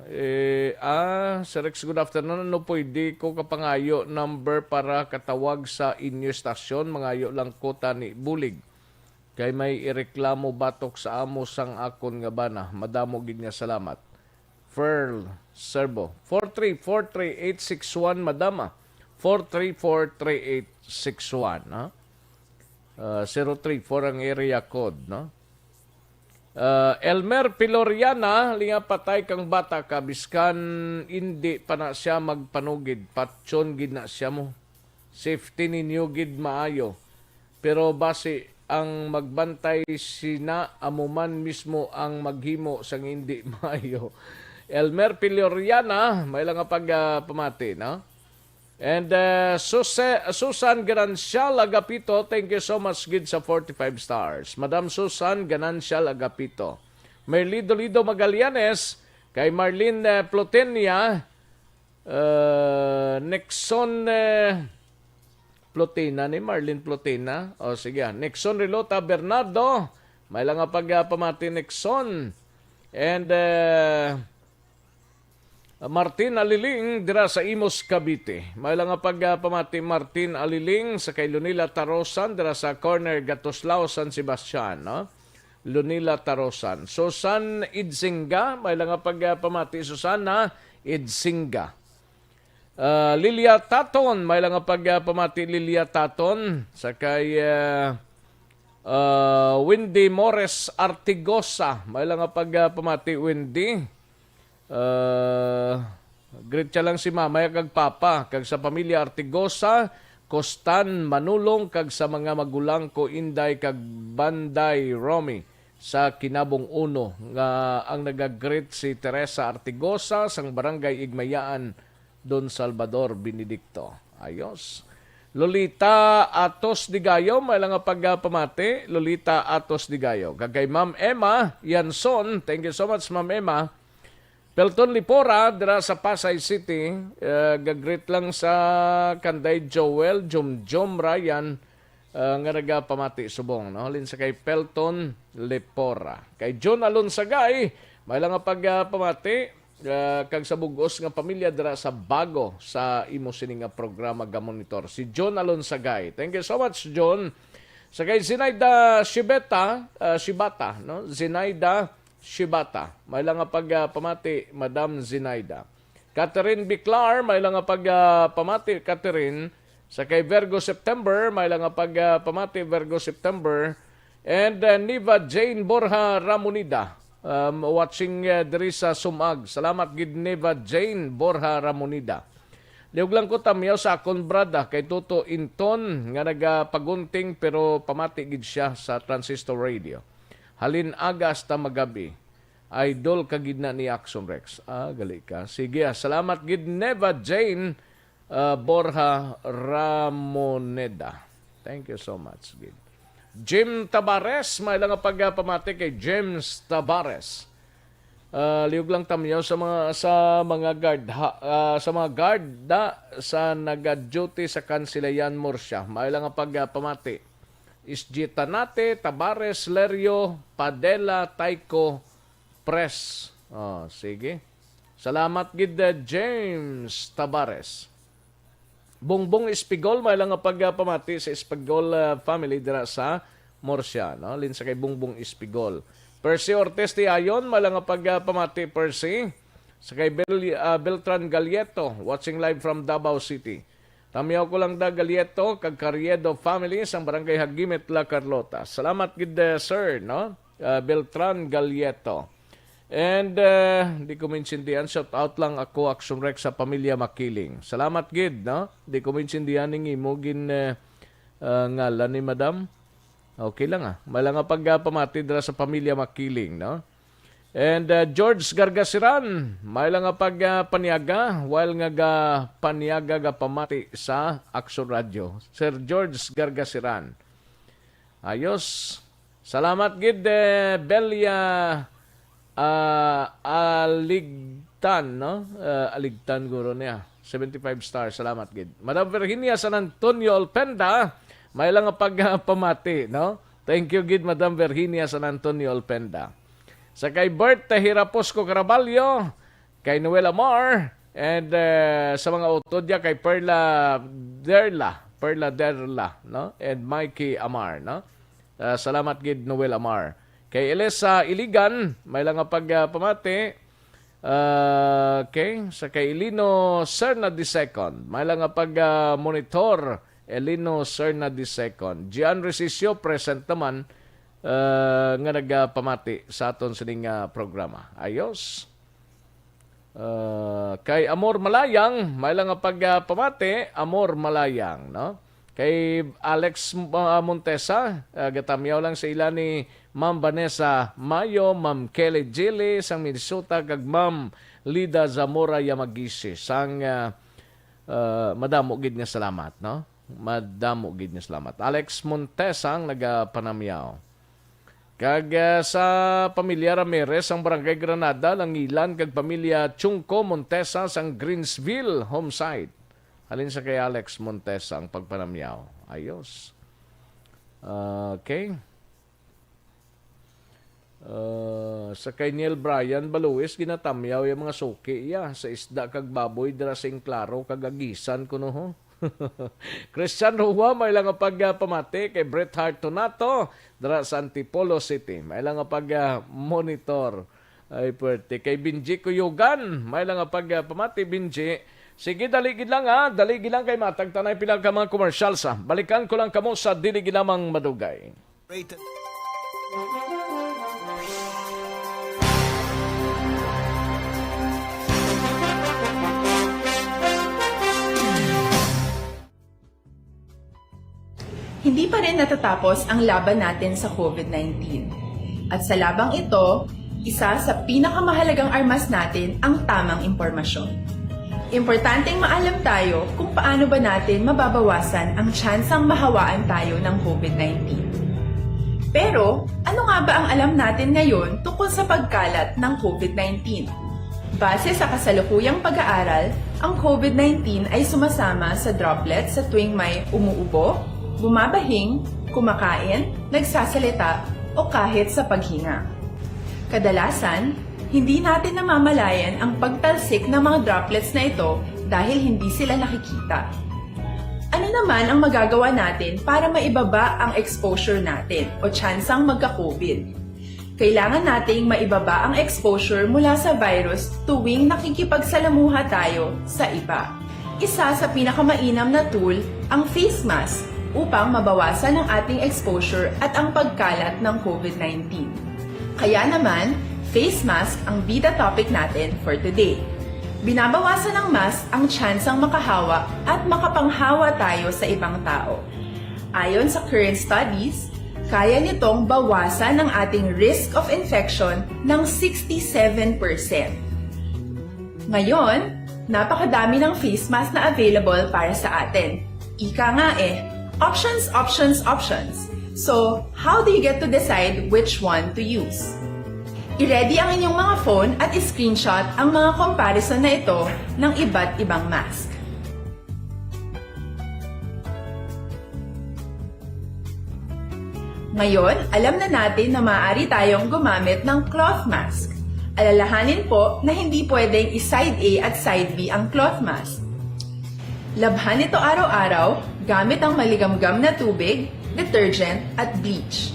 eh, ah, Sir Rex, good afternoon. Ano, pwede ko kapangayo number para katawag sa inyo stasyon? Mangayo lang ko tani bulig. Kay may ireklamo batok sa amo sang akon nga bana. Madamo gid nga salamat. Pearl Serbo. Four three four three eight six one, madama. Four three four three eight six one, ha? Ah, zero three four ang area code, no? Ah, Elmer Piloriana, linga patay kang bata ka, biskan indi pa na siya magpanugid, patyon gid na siya mo. Safety ninyo gid maayo. Pero basi ang magbantay sina amo man mismo ang maghimo sang indi maayo. Elmer Piloriana, may lang nga pag, ah, pamati, no? And, uh, Suse-, Susan Ganancial Agapito, thank you so much gid sa forty-five stars. Madam Susan Ganancial Agapito. Merly Dolido Magallanes, kay Marlene, uh, Plotenia, uh, Nixon, uh, Plotina ni Marlene Plotina. O, sige, ah. Nixon Relota Bernardo, may lang nga pag, uh, pamati, Nixon. And, uh, Martin Aliling dira sa Imus, Cavite. May lang nga pag, ah, pamati, Martin Aliling, sa kay Lunila Tarosan dira sa corner Gatuslao, San Sebastian, no? Lunila Tarosan. Susan Idsinga, may lang nga pag, ah, pamati, Susana Idsinga. Ah, Lilia Taton, may lang nga pag, ah, pamati, Lilia Taton, sa kay, ah, ah, Wendy Mores Artigosa, may lang nga pag, ah, pamati, Wendy. Ah, greet siya lang si Mama kag Papa, kag sa pamilya Artigosa, Costan, Manulong, kag sa mga magulang ko, Inday kag Banday Romy, sa Kinabong Uno, nga ang nagagreet si Teresa Artigosa sang Barangay Igmayaan, Don Salvador Benedicto. Ayos. Lolita Atos Digayo, may lang nga pagpamati. Lolita Atos Digayo. Kag kay Ma'am Emma Yanson, thank you so much, Ma'am Emma. Pelton Lipora, dira sa Pasay City, uh, gagreet lang sa kanday Joel, Jomjom, Ryan, uh, nga nagapamati subong, no? Halin sa kay Pelton Lipora. Kay John Alonsagay, may lang nga pagpamati, uh, kag sa bug-os nga pamilya dira sa bago sa imo sini nga programa ga monitor. Si John Alonsagay. Thank you so much, John. Sa kay Zinaida Shibeta, uh, Shibata, no? Zinaida Shibata. May lang nga pagpamati, Madam Zinaida. Catherine Biclar, may lang nga pagpamati, Catherine. Sa kay Virgo September, may lang nga pagpamati, Virgo September. And uh, Niva Jane Borja Ramonida, um, watching uh, diri sa Sumag. Salamat gid, Niva Jane Borja Ramonida. Liog lang ko tamyaw sa akon brada kay Toto Inton nga nagapagunting, pero pamati gid siya sa Transistor Radio. Halin aga hasta magabi. Idol ka gid na ni Action Rex. Ah, gali ka. Sige, ah, salamat gid, Neva Jane, ah, Borja Ramoneda. Thank you so much gid. Jim Tabares, may lang nga pagpamati kay James Tabares. Ah, liog lang tamyaw sa mga, sa mga guard, ha, ah, sa mga guard da sa naga-duty sa Kansilayan, Murcia. May lang nga pagpamati. Isji Tanate, Tabares, Lerio, Padela, Taiko, Pres. Oh, sige. Salamat gid, uh, James Tabares. Bongbong Espigol, may lang nga pagpamati sa Espigol, uh, family dira sa Murcia, no? Lin sa kay Bongbong Espigol. Percy Ortiz Tiayon, may lang nga pagpamati, Percy. Sa kay Bel, uh, Beltran Galieto, watching live from Davao City. Tamyaw ko lang da Galieto kag Carriedo family sang Barangay Hagimit, La Carlota. Salamat gid, eh, sir, no? Ah, Beltran Galieto. And, eh, di ko maintindihan, shout out lang ako, Action Rex, sa pamilya Makiling. Salamat gid, no? Di ko maintindihan ning imo gin, eh, ah, ngalan ni Madam. Okay lang, ah. May lang nga pagpamati dira sa pamilya Makiling, no? And, uh, George Gargasiran, may lang nga pag, uh, paniaga, while nga ga paniaga ga pamati sa Action Radio. Sir George Gargasiran. Ayos. Salamat gid, eh, Belia, uh, Aligtan, no? Uh, Aligtan guro niya. Seventy-five stars. Salamat gid. Madam Virginia San Antonio Olpenda, may lang nga pag, uh, pamati, no? Thank you gid, Madam Virginia San Antonio Olpenda. Sa kay Bert Hiraposco Caraballo, kay Noel Amar, and, eh, sa mga utod niya kay Perla Derla, Perla Derla, no? And Mikey Amar, no? Ah, salamat gid, Noel Amar. Kay Elisa Iligan, may lang nga pag, ah, pamati. Ah, okay, sa kay Elino Serna the second, may lang nga pag, ah, monitor, Elino Serna the second. Gian Resisio, present naman, ah, nga nagapamati sa aton sining, ah, programa. Ayos. Ah, kay Amor Malayang, may lang nga pag, ah, pamati, Amor Malayang, no? Kay Alex, ah, Montesa, ah, gatamyaw lang sa ila ni Ma'am Vanessa Mayo, Ma'am Kelly Jilly sang Minnesota, kag Ma'am Lida Zamora Yamagisi sang, ah, ah, madamo gid nga salamat, no? Madamo gid nga salamat. Alex Montesa ang nagapanamyaw. Kag, ah, sa pamilya Ramirez, ang Barangay Granada, Langilan, kag pamilya Chungco Montesa sang Greensville, homesite. Halin sa kay Alex Montesa ang pagpanamyaw. Ayos. Okay. Ah, sa kay Neil Brian Baluis, ginatamyaw yung mga suki iya sa isda kag baboy dira sa Enclaro kag Aguisan kuno ho. Christian Rua, may lang nga pagpamati kay Bret Hart Tonato dira sa Antipolo City. May lang nga pag-monitor. Ay, puwerte. Kay Benji Kuyugan, may lang nga pagpamati, Benji. Sige, dali gid lang, ha. Dali gid lang kay matag tanay pila ka mga commercial sa. Balikan ko lang kamo sa dili gid lamang madugay. Rated. Hindi pa rin natatapos ang laban natin sa COVID nineteen. At sa labang ito, isa sa pinakamahalagang armas natin ang tamang impormasyon. Importanteng maalam tayo kung paano ba natin mababawasan ang tsansang mahawaan tayo ng covid nineteen. Pero, ano nga ba ang alam natin ngayon tungkol sa pagkalat ng covid nineteen? Base sa kasalukuyang pag-aaral, ang covid nineteen ay sumasama sa droplets sa tuwing may umuubo, bumabahing, kumakain, nagsasalita, o kahit sa paghinga. Kadalasan, hindi natin namamalayan ang pagtalsik ng mga droplets na ito dahil hindi sila nakikita. Ano naman ang magagawa natin para maibaba ang exposure natin o tsansang magka-covid? Kailangan nating maibaba ang exposure mula sa virus tuwing nakikipagsalamuha tayo sa iba. Isa sa pinakamainam na tool ang face mask upang mabawasan ang ating exposure at ang pagkalat ng covid nineteen. Kaya naman, face mask ang bida topic natin for today. Binabawasan ng mask ang tsansang makahawa at makapanghawa tayo sa ibang tao. Ayon sa current studies, kaya nitong bawasan ang ating risk of infection ng sixty-seven percent. Ngayon, napakadami ng face mask na available para sa atin. Ika nga eh, options, options, options. So, how do you get to decide which one to use? I-ready ang inyong mga phone at i-screenshot ang mga comparison na ito ng iba't ibang mask. Ngayon, alam na natin na maaari tayong gumamit ng cloth mask. Alalahanin po na hindi pwedeng i-side A at side B ang cloth mask. Labhan ito araw-araw gamit ang maligamgam na tubig, detergent, at bleach.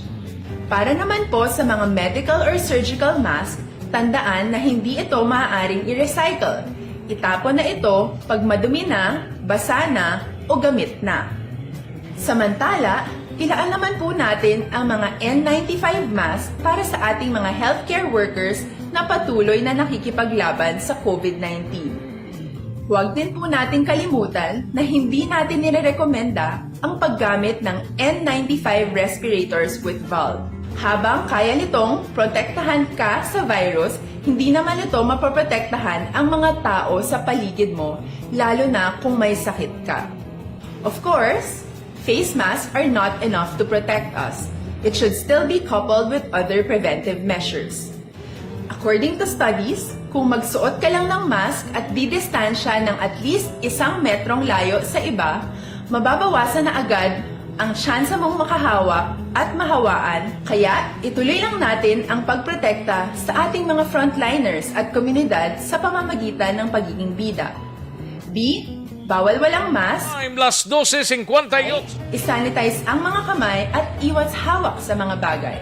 Para naman po sa mga medical or surgical mask, tandaan na hindi ito maaaring i-recycle. Itapon na ito pag madumi na, basa na, o gamit na. Samantala, ilaan naman po natin ang mga N ninety-five mask para sa ating mga healthcare workers na patuloy na nakikipaglaban sa covid nineteen. Huwag din po natin kalimutan na hindi natin nirerekomenda ang paggamit ng N ninety-five respirators with valve. Habang kaya nitong protektahan ka sa virus, hindi naman ito mapoprotektahan ang mga tao sa paligid mo, lalo na kung may sakit ka. Of course, face masks are not enough to protect us. It should still be coupled with other preventive measures. According to studies, kung magsuot ka lang ng mask at didistansya ng at least isang metrong layo sa iba, mababawasan na agad ang tsansa mong makahawa at mahawaan. Kaya, ituloy lang natin ang pagprotekta sa ating mga frontliners at komunidad sa pamamagitan ng pagiging bida. B, bawal walang mask. Time, las dose cincuenta y ocho. I-sanitize ang mga kamay at iwas hawak sa mga bagay.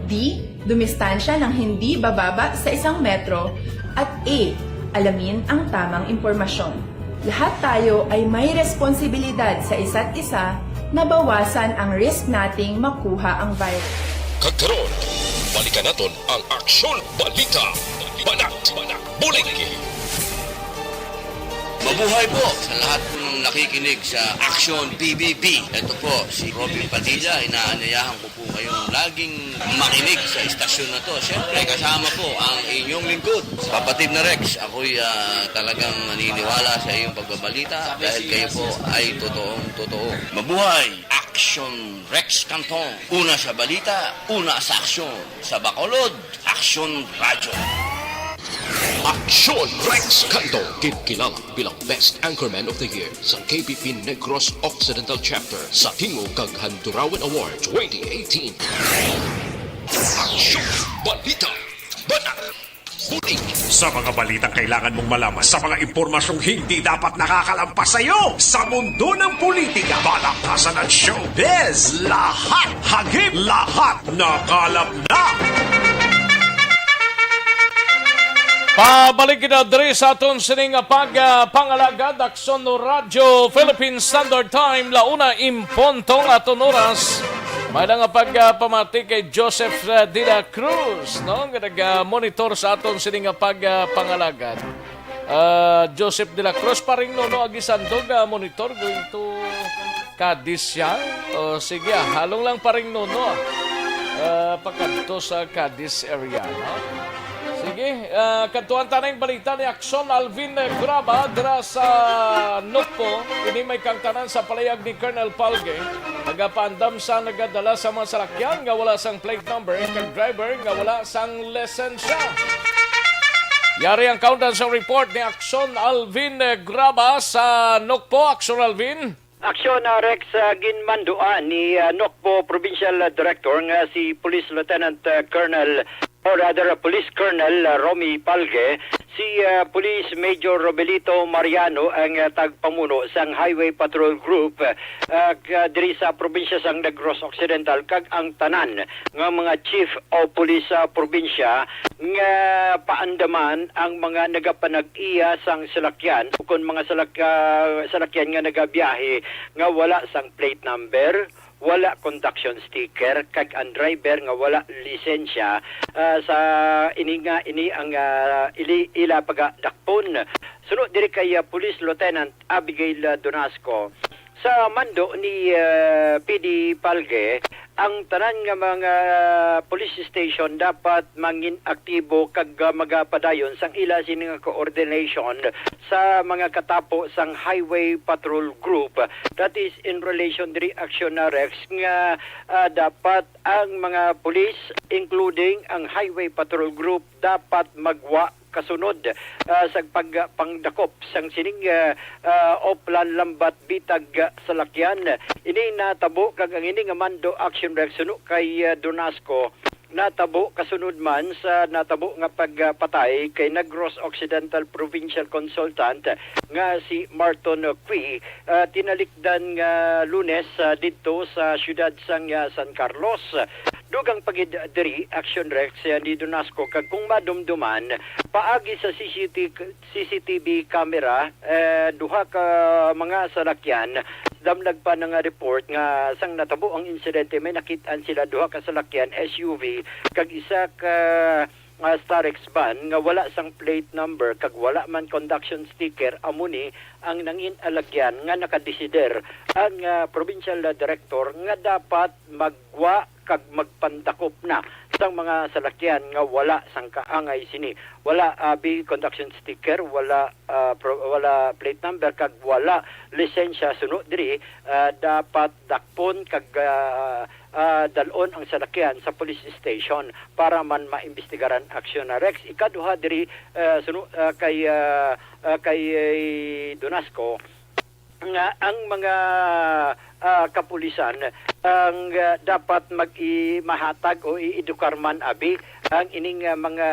D, dumistansya ng hindi bababa sa isang metro. At A, alamin ang tamang impormasyon. Lahat tayo ay may responsibilidad sa isa't isa na bawasan ang risk nating makuha ang virus. Kag karon, balikan naton ang Aksyon Balita. Banat, bulig. Mabuhay po sa lahat po ng nakikinig sa Action P B B. Ito po si Robin Padilla. Inaanyayahan ko po kayong laging makinig sa istasyon na to. Siyempre, kasama po ang inyong lingkod, Kapatid na Rex. Ako'y ah, talagang naniniwala sa iyong pagbabalita dahil kayo po ay totoong totoo. Mabuhay! Action Rex Cantong. Una sa balita, una sa aksyon. Sa Bacolod, Aksyon Radyo. Aksyon Rex Canto, ginkilala bilang Best Anchorman of the Year sa K B P Negros Occidental Chapter sa Tingog kag Handurawan Award twenty eighteen. Aksyon Balita. Banat. Bulig. Sa mga balitang kailangan mong malaman, sa mga impormasyong hindi dapat nakakalampas sa iyo, sa mundo ng politika, balaktasan at showbiz, lahat, hagip, lahat, nakalap na. Pabalik kita diri sa aton sining pag, ah, pangalagad, Aksyon Radyo, Philippine Standard Time, la una en punto ang aton oras. May lang nga pag, ah, pamati kay Joseph, ah, de la Cruz, no? Nga nag, ah, monitor sa aton sining pag, ah, pangalagad. Ah, Joseph de la Cruz, Paring Nono, agi sandog, ah, monitor, going to Cadiz siya. O, sige, ah, halong lang, Paring Nono, ah. Ah, pakadto sa Cadiz area, no? Sige, ah, kadtuan ta na ang balita ni Action Alvin Graba dira sa Nokpo. Ini may kaangtanan sa palayag ni Colonel Palge. Nagapaandam sa nagadala sa mga salakyan nga wala sang plate number kag driver nga wala sang lisensya. Yari ang kaangtanan sa report ni Action Alvin Graba sa Nokpo. Action Alvin. Aksyon, ah, Rex, ah, ginmanduan ni, ah, Nokpo Provincial, ah, Director nga si Police Lieutenant, ah, Colonel, or rather, ah, Police Colonel, ah, Romy Palge, si, ah, Police Major Robelito Mariano ang, ah, tagpamuno sang Highway Patrol Group, ah, ah, diri sa probinsya sang Negros Occidental, kag ang tanan nga mga chief o pulis sa probinsya nga paandaman ang mga nagapanag-iya sang salakyan, ukon mga salak-, ah, salakyan nga nagabiyahe nga wala sang plate number, wala conduction sticker, kag ang driver nga wala lisensya, ah, sa ini nga, ini ang, ah, ili-, ila pagadakpon. Suno diri kay, ah, Police Lieutenant Abigail, ah, Donasco, sa mando ni, ah, P D Palge, ang tanan nga mga police station dapat mangin aktibo kag, ah, magapadayon sang ila sini nga coordination sa mga katapo sang Highway Patrol Group. That is in relation diri, Action na Rex, nga, ah, dapat ang mga pulis, including ang Highway Patrol Group, dapat magwa kasunod, ah, sa pagpangdakop sang sining, ah, ah, oplan lambat bitag, ah, salakyan. Ini natabo kag ang ini nga mando, Action Rex, suno kay, ah, Donasco, natabo kasunod man sa natabo nga pagpatay kay Negros Occidental Provincial Consultant nga si Marton Qui, ah, tinalikdan nga Lunes, ah, didto sa siyudad sang, ah, San Carlos. Dugang pa gid diri, Action Rex, ah, ni Donasco, kag kung madumduman, paagi sa C C T, C C T V camera, eh, duha ka mga salakyan, damlag pa na nga report nga sang natabo ang insidente, may nakit-an sila duha ka salakyan, S U V, kag isa ka, ah, Starex van nga wala sang plate number kag wala man conduction sticker. Amo ni ang nangin alagyan nga nakadesider ang, ah, provincial director nga dapat magwa kag magpandakop na sang mga salakyan nga wala sang kaangay sini. Wala, ah, bi conduction sticker, wala, ah, pro-, wala plate number, kag wala lisensya. Suno diri, ah, dapat dakpon kag, ah, ah, dalon ang salakyan sa police station para man maimbestigaran, Action na Rex. Ikaduha diri, ah, suno, ah, kay, ah, ah, kay Donasco, nga ang mga, ah, kapulisan ang, ah, dapat mag-i-, mahatag o i-edukar man abi ang ining, ah, mga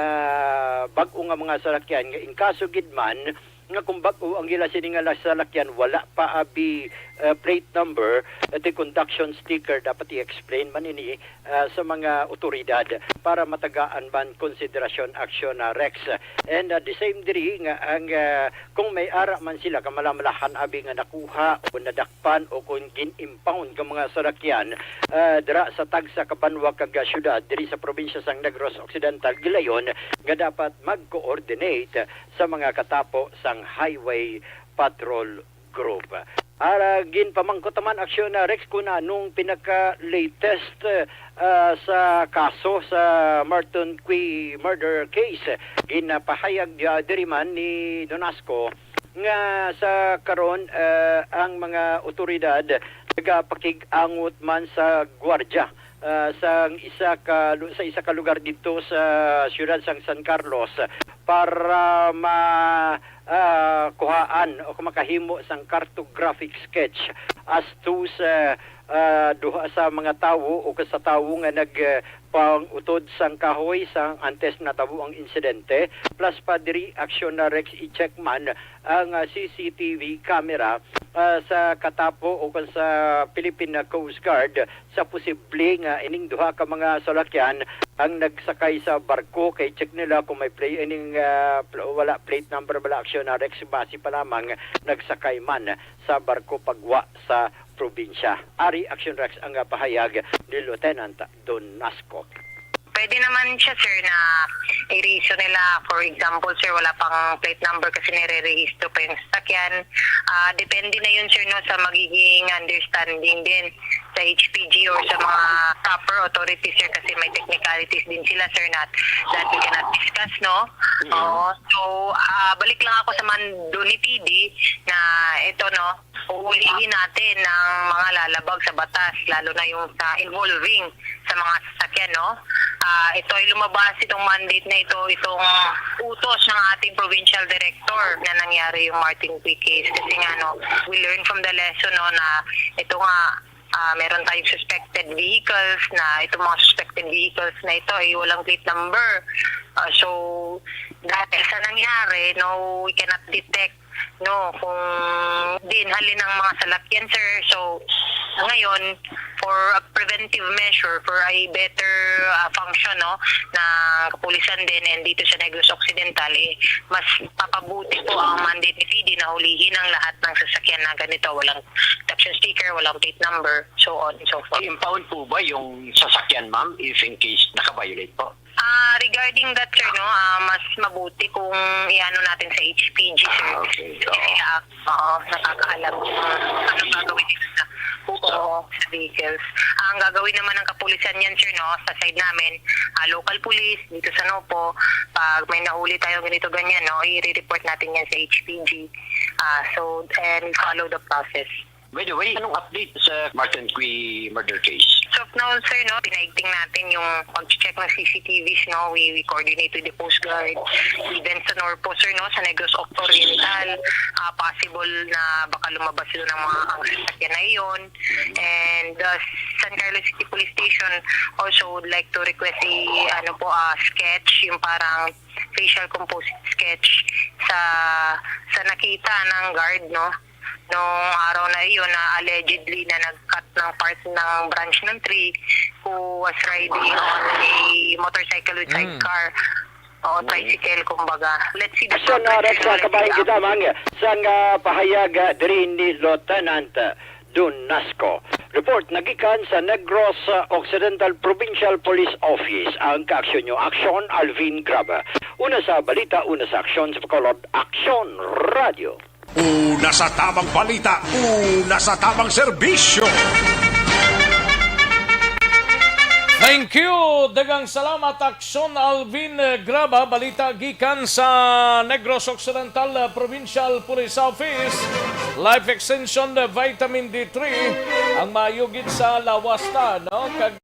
bag-o nga mga salakyan, nga in kaso gid man nga kung bag-o ang ila sini nga la-, salakyan, wala pa abi, ah, plate number, ah, the conduction sticker, dapat i-explain man ini, ah, sa mga otoridad para matagaan man konsiderasyon, Action na Rex. And, ah, the same diri nga ang, ah, kung may ara man sila kamalamalahan abi nga nakuha o nadakpan o kung gin-impound nga mga salakyan, ah, dira sa tagsa ka banwa kag, ah, syudad diri sa probinsya sang Negros Occidental, gilayon nga dapat mag-coordinate sa mga katapo sang Highway Patrol Group. Ara, ginpamangkot naman, Action na Rex, kung anong pinaka-latest, ah, sa kaso sa Marton Qui murder case. Ginapahayag, ah, diri man ni Donasco nga sa karon, ah, ang mga otoridad nagapakig-angot man sa gwardya, ah, sa isa ka lu-, sa isa ka lugar didto sa siyudad sang San Carlos para ma-, ah, kuhaan o kung makahimo sang cartographic sketch as to sa, ah, duha sa mga tawo o sa tawo nga nag, ah, pang-utod sang kahoy sang antes natabo ang insidente. Plus pa diri, Action na Rex, i-check man ang, ah, C C T V camera, ah, sa katapo o kung sa Philippine Coast Guard sa posible nga ining duha ka mga salakyan ang nagsakay sa barko, kay check nila kung may play ining, ah, pl-, wala plate number, wala, Action na Rex, basi pa lamang nagsakay man sa barko pagwa sa probinsya. Ari, Action Rex, ang, ah, pahayag ni Lieutenant Don Nasco. Pwede naman siya, sir, na i-reason nila. For example, sir, wala pang plate number kasi nire-rehisto pa yung sasakyan. Ah, depende na yun, sir, no, sa magiging understanding din. sa H P G or sa mga proper authorities, sir, kasi may technicalities din sila, sir, na that we cannot discuss, no? Mm. Oo. So, ah, balik lang ako sa mando ni P D na ito, no, uulihin natin ang mga lalabag sa batas, lalo na yung sa involving sa mga sasakyan, no? Ah, ito ay lumabas itong mandate na ito, itong utos ng ating provincial director na nangyari yung Martin Quick case. Kasi nga, no, we learn from the lesson, no, na ito nga, ah, meron tayong suspected vehicles na itong mga suspected vehicles na ito ay walang plate number. Ah, so, dahil sa nangyari, no, we cannot detect, no, kung diin halin ang mga salakyan, sir. So, ngayon, for a preventive measure, for a better, ah, function, no, ng kapulisan din and dito sa Negros Occidental, eh, mas papabuti po ang mandate ni P D na hulihin ang lahat ng sasakyan na ganito, walang caption sticker, walang plate number, so on and so forth. I-impound po ba yung sasakyan, ma'am, if in case naka-violate po? Ah, regarding that, sir, no, ah, mas mabuti kung iano natin sa H P G, sir. Ah, okay. Kasi, oo, ah, oo, nakakaalam kung anong gagawin nila sa, oo, sa vehicles. Ang gagawin naman ng kapulisan yan, sir, no, sa side namin, ah, local police dito sa Nopo, pag may nahuli tayong ganito ganyan, no, i-report natin yan sa H P G. Ah, so, and follow the process. By the way, anong update sa Martin Qui murder case? So now, sir, no, pinaigting natin yung pag-check ng C C T Vs, no? We, we coordinate with the Coast Guard. Even sa Norpo, sir, no, sa Negros Occidental, ah, possible na baka lumabas yun ng mga ang sasakyan na iyon. And, uh, San Carlos City Police Station also would like to request a, ano po, ah, sketch, yung parang facial composite sketch sa, sa nakita ng guard, no? Nung araw na iyon na allegedly na nag-cut ng part ng branch ng tree, who was riding on a motorcycle with Mm. sidecar. O Mm. tricycle, kumbaga. Let's see the Aksyon na progress, oras sa sir. Kabahin Kita, Mang, sang, ah, pahayag, ah, diri ni Lieutenant, ah, Dun Nasco. Report nagikan sa Negros, ah, Occidental Provincial Police Office. Ang kaaksyon nyo, Aksyon Alvin Graba. Una sa balita, una sa aksyon sa Bacolod, Aksyon Radio. Una sa tamang balita, una sa tamang serbisyo. Thank you. Daghang salamat, Aksyon Alvin Graba. Balita gikan sa Negros Occidental, uh, Provincial Police Office. Life Extension, uh, Vitamin D three. Ang maayo gid sa lawas ta, no? Kag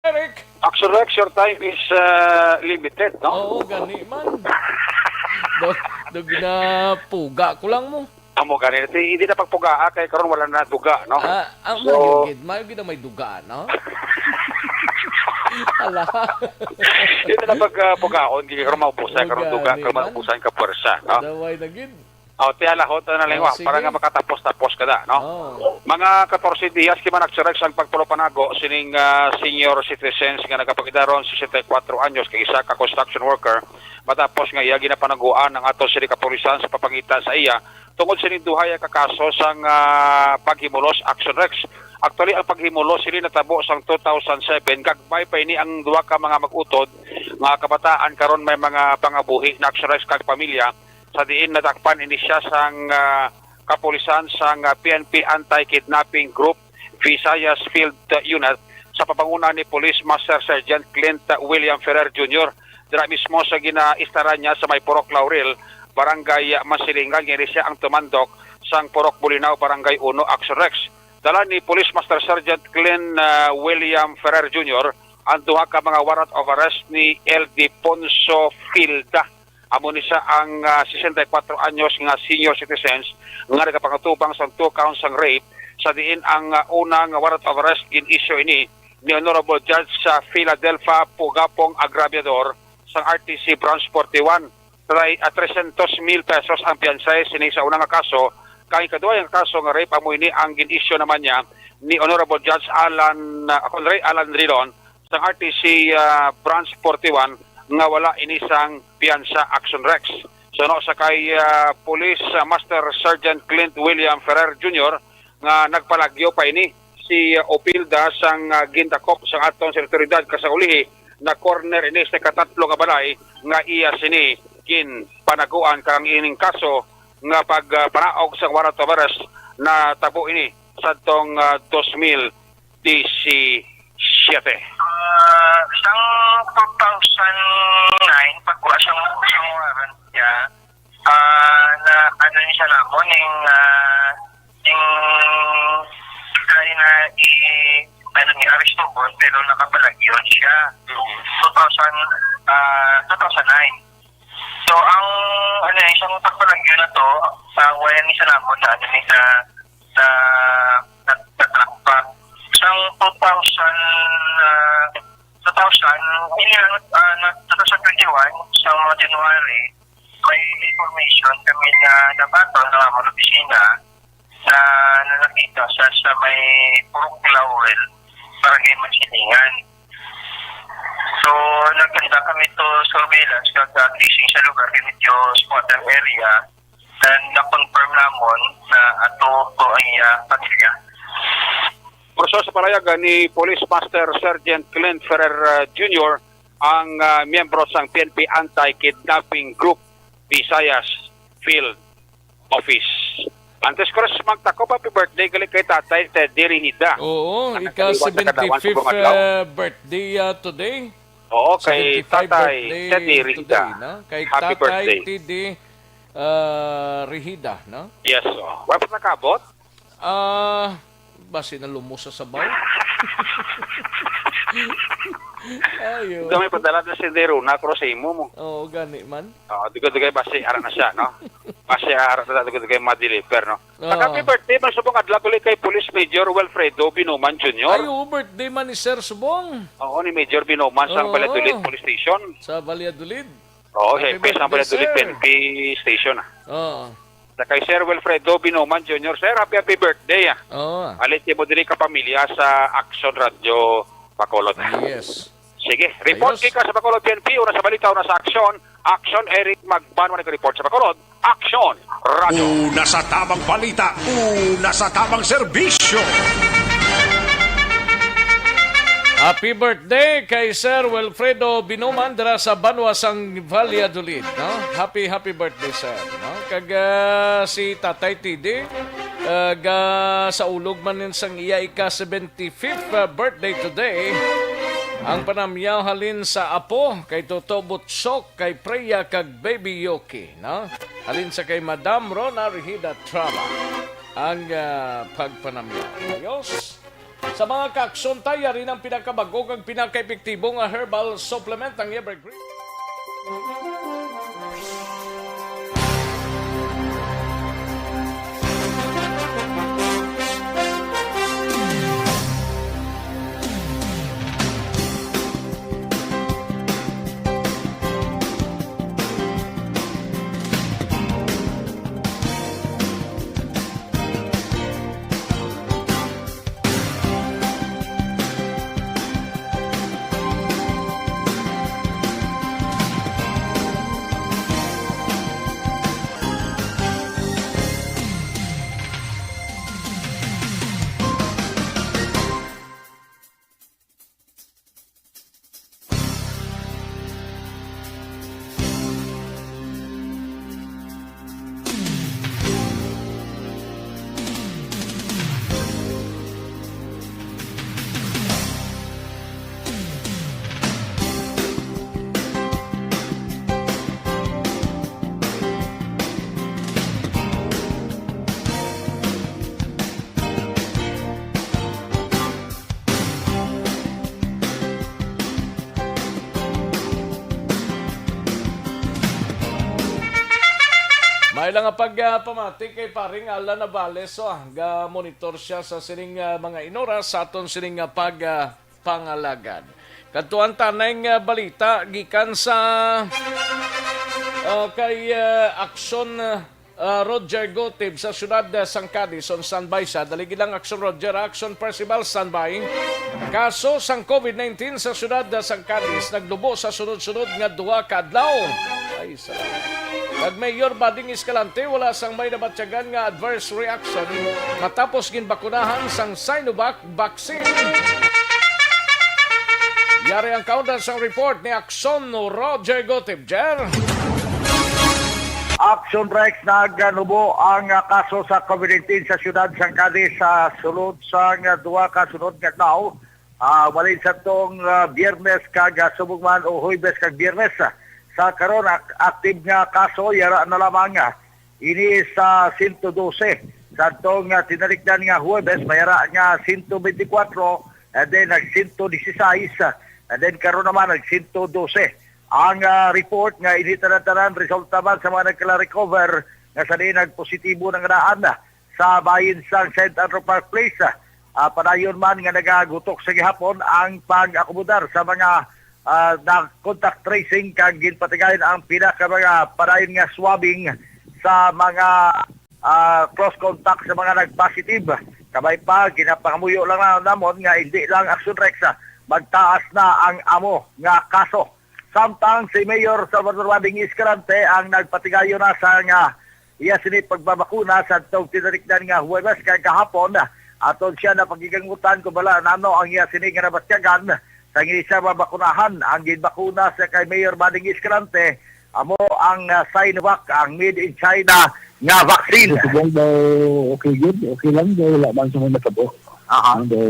Eric. Actually, Rex, your time is, uh, limited, no? Oo, gani man. Do, do ginapuga ko lang mo. Amo gani, ti-, hindi na pagpugaa kay karon wala na duga, no? Ah, ah, So, mayo gid, mayo gid ang may duga, no? Ala. Hindi na pag, uh, pugaon, kay karon maubusan, karon duga, Gani karon man. Maubusan ka pwersa, no? Daway na gid. O, tiya lahot na lang, Oh, wa, para sige. nga makatapos-tapos ka na, no? Oh. Mga katorse diyas, kiman nagsiregs ang pagpalupanago sining, ah, senior citizens nga nagapagidaron sesenta y cuatro anyos kag isa ka construction worker matapos nga iya ginapanaguan ang ato sini kapulisan sa papangitan sa iya tungod sining duha ka kaso sang, ah, paghimulos, Action Rex. Actually, ang paghimulos sini natabo sang two thousand seven, gagmay pa ini ang duha ka mga mag-utod nga kabataan, karon may mga pangabuhi na, Action Rex, kag pamilya, sa diin nadakpan ini siya sang, ah, kapulisan sang, ah, P N P Anti-Kidnapping Group Visayas Field, ah, Unit sa pamanguna ni Police Master Sergeant Clint, ah, William Ferrer Junior dira mismo sa ginaistaran niya sa may Purok Laurel, Barangay, ah, Masilingan, nga ini siya ang tumandok sang Purok Bulinaw, Barangay Uno, Action Rex. Dala ni Police Master Sergeant Clint, ah, William Ferrer Junior ang duha ka mga warrant of arrest ni Ildefonso Filda. Amo ni siya ang, ah, sesenta y cuatro anyos nga senior citizens nga nagapangatubang sang two counts sang rape, sa diin ang, ah, una nga warrant of arrest gin-issue ini ni Honorable Judge sa Philadelphia Pugapong Agrabyador sang R T C Branch forty-one. Try, ah, trescientos mil pesos ang piansay sini sa una nga kaso, kay ikaduha nga kaso nga rape, amo ini ang gin-issue naman niya ni Honorable Judge Alan, ah, Conrey Alan Rilon sang R T C, ah, Branch forty-one nga wala ini sang piyansa, Action Rex. Suno sa kay, ah, Police, ah, Master Sergeant Clint William Ferrer Junior nga nagpalagyo pa ini si, ah, Opilda sang, ah, gindakop sang aton sa otoridad, kag sa ulihi na-corner ini sa katatlo nga balay nga iya sini ginpanaguan, kag ang ining kaso nga pag, ah, panaog sa warrant of arrest natabo ini sadtong, ah, dos mil disisiete. Ah, sang two thousand nine, pagkuha sang, sang warrant niya, ah, na, ano ni siya namo, ning, ah, ning try na i, ano ni, arestuhon, pero nakapalagyo siya. Two thousand, ah, two thousand nine. So, ang, ano, isang pagpalagyo na to, ah, wala ni siya namo na, ano ni, na, na, na, na-track pa. Sang two thousand, ah, two thousand, ini lang, ah, na, two thousand twenty-one, sa mga January, may information kami na nabaton ng amon opisina na, na nakita sa, sa may Purok Laurel, Barangay Masilingan. So, nagkanta kami to surveillance kag, ah, tracing sa lugar kay medyo squatter area, and na-confirm namon na ato to ang iya pamilya. Puso sa palayagan ni Police Master Sergeant Clint Ferrer, uh, Junior, ang, uh, miyembro sang P N P Anti-Kidnapping Group Visayas Field Office. Antes ko rin magtakop, happy birthday gali kay Tatay Teddy Rihida. Oo, Ang ika nagkaliwat sa kadlawan sa seventy-fifth, buong adlaw. Uh, birthday, uh, today. Oo, kay seventy-five Tatay birthday Teddy Rihida. Today, no? Kay Happy Tatay birthday. Teddy, uh, Rihida, no? Yes, oh. Wa pa nakabot? Ah, basi nalumos sa sabaw. Ayo. Gamay padala na si Deruna, pero sa imo mo. Oo, gani man. Oo, dugay-dugay basi ara na siya, no? Basi ara na dugay-dugay ma-deliver, no? Oo. Kag happy birthday man subong adlaw gali kay Police Major Wilfredo Binuman Junior. Ay, oo, birthday man ni Sir Subong. Oo, ni Major Binuman sa Oo. Valladolid Police Station. Sa Valladolid. Oo, Happy hepe sa birthday, Valladolid sir. P N P Station, ah. Oo. Sa kay Sir Wilfredo Binuman Junior, sir, happy, happy birthday, ah. Oo. Alit mo diri ka pamilya sa Action Radio Bacolod. Yes. Sige, report Ayos. Kika sa Bacolod P N P, una sa balita, una sa aksyon. Action, Eric Magbanwa nag-report sa Bacolod. Action, Radio. Una sa tamang balita, una sa tamang serbisyo. Happy birthday kay Sir Wilfredo Binuman dira sa banwa sang Valladolid, no? Happy, happy birthday, sir, no? Kag, ah, si Tatay T D, ah, ga sa ulog man nin sang iya ika seventy-fifth, ah, birthday today. Ang panamyaw halin sa apo kay Toto Butchok, kay Freya kag Baby Yoki, no? Halin sa kay Madam Rona Rihida Traba ang, ah, pagpanamyaw. Ayos. Sa mga kaaksyonta, yari ang pinakabag-o kag pinakaepektibo nga herbal supplement, ang Evergreen. Lang nga pagpamati kay paring Alan Navales, oh, ga-monitor siya sa sining, ah, mga inora sa aton sining, ah, pag, ah, pangalagad. Kadtuan ta ning, ah, balita gikan sa, ah, kay, ah, Aksyon, ah, Roger Gotib sa siyudad, ah, sang Cadiz. On standby siya. Dali gid lang, Aksyon Roger, Aksyon Percival, standby. Kaso sang covid nineteen sa siyudad, ah, sang Cadiz nagnubo sa sunod-sunod nga duha ka adlaw. Ay, salamat. Kag Mayor Bading Escalante, wala sang may nabatyagan nga adverse reaction matapos ginbakunahan sang Sinovac vaccine. Yari ang kaundan sang report ni Aksyon Roger Gotib. Jer? Aksyon Rex, nagnubo ang, ah, kaso sa covid nineteen sa siyudad sang Cadiz sa sulod sang, ah, duha ka sunod nga adlaw. Ah, walay sa tong, ah, Biyernes kag, ah, subong man o Huwebes kag Biyernes. Sa karon, ak-, active nga kaso, yara na lamang, ah, ini sa sento dose. Sa tong, ah, tinalikdan nga Huwebes, may yara nga sento bente kuwatro, and then nag sento disisais, ah, and then karon naman nag sento dose. Ang, ah, report nga ini tanan-tanan resulta man sa mga nagkala-recover nga sa diin nagpositibo na nga daan, ah, sa bahin sang Saint Andrew Park Place. Ah, padayon man nga nagagutok sa gihapon ang pag-akomodar sa mga, ah, na contact tracing kag ginpatigayon ang pila ka mga padayon nga swabbing sa mga, ah, close contact sa mga nag-positive. Kabay pa, ginapangamuyo lang na namon nga hindi lang Action Rex, ah, magtaas na ang amo nga kaso. Samtang si Mayor Salvador Bading Escalante ang nagpatigayon na sa nga iya sini pagbabakuna sa tong tinalikdan nga Huwebes kag kahapon, aton siya napagiganggutan kung bala nano ang iya sini nga nabatyagan. Sa ini siya mabakunahan, ang ginbakuna sa kay Mayor Bading Escalante amo ang, ah, Sinovac, ang made in China nga vaccine. Sa tubang daw, okay gyud, okay lang daw, wala man sa mga natabo. Aha. Ang daw,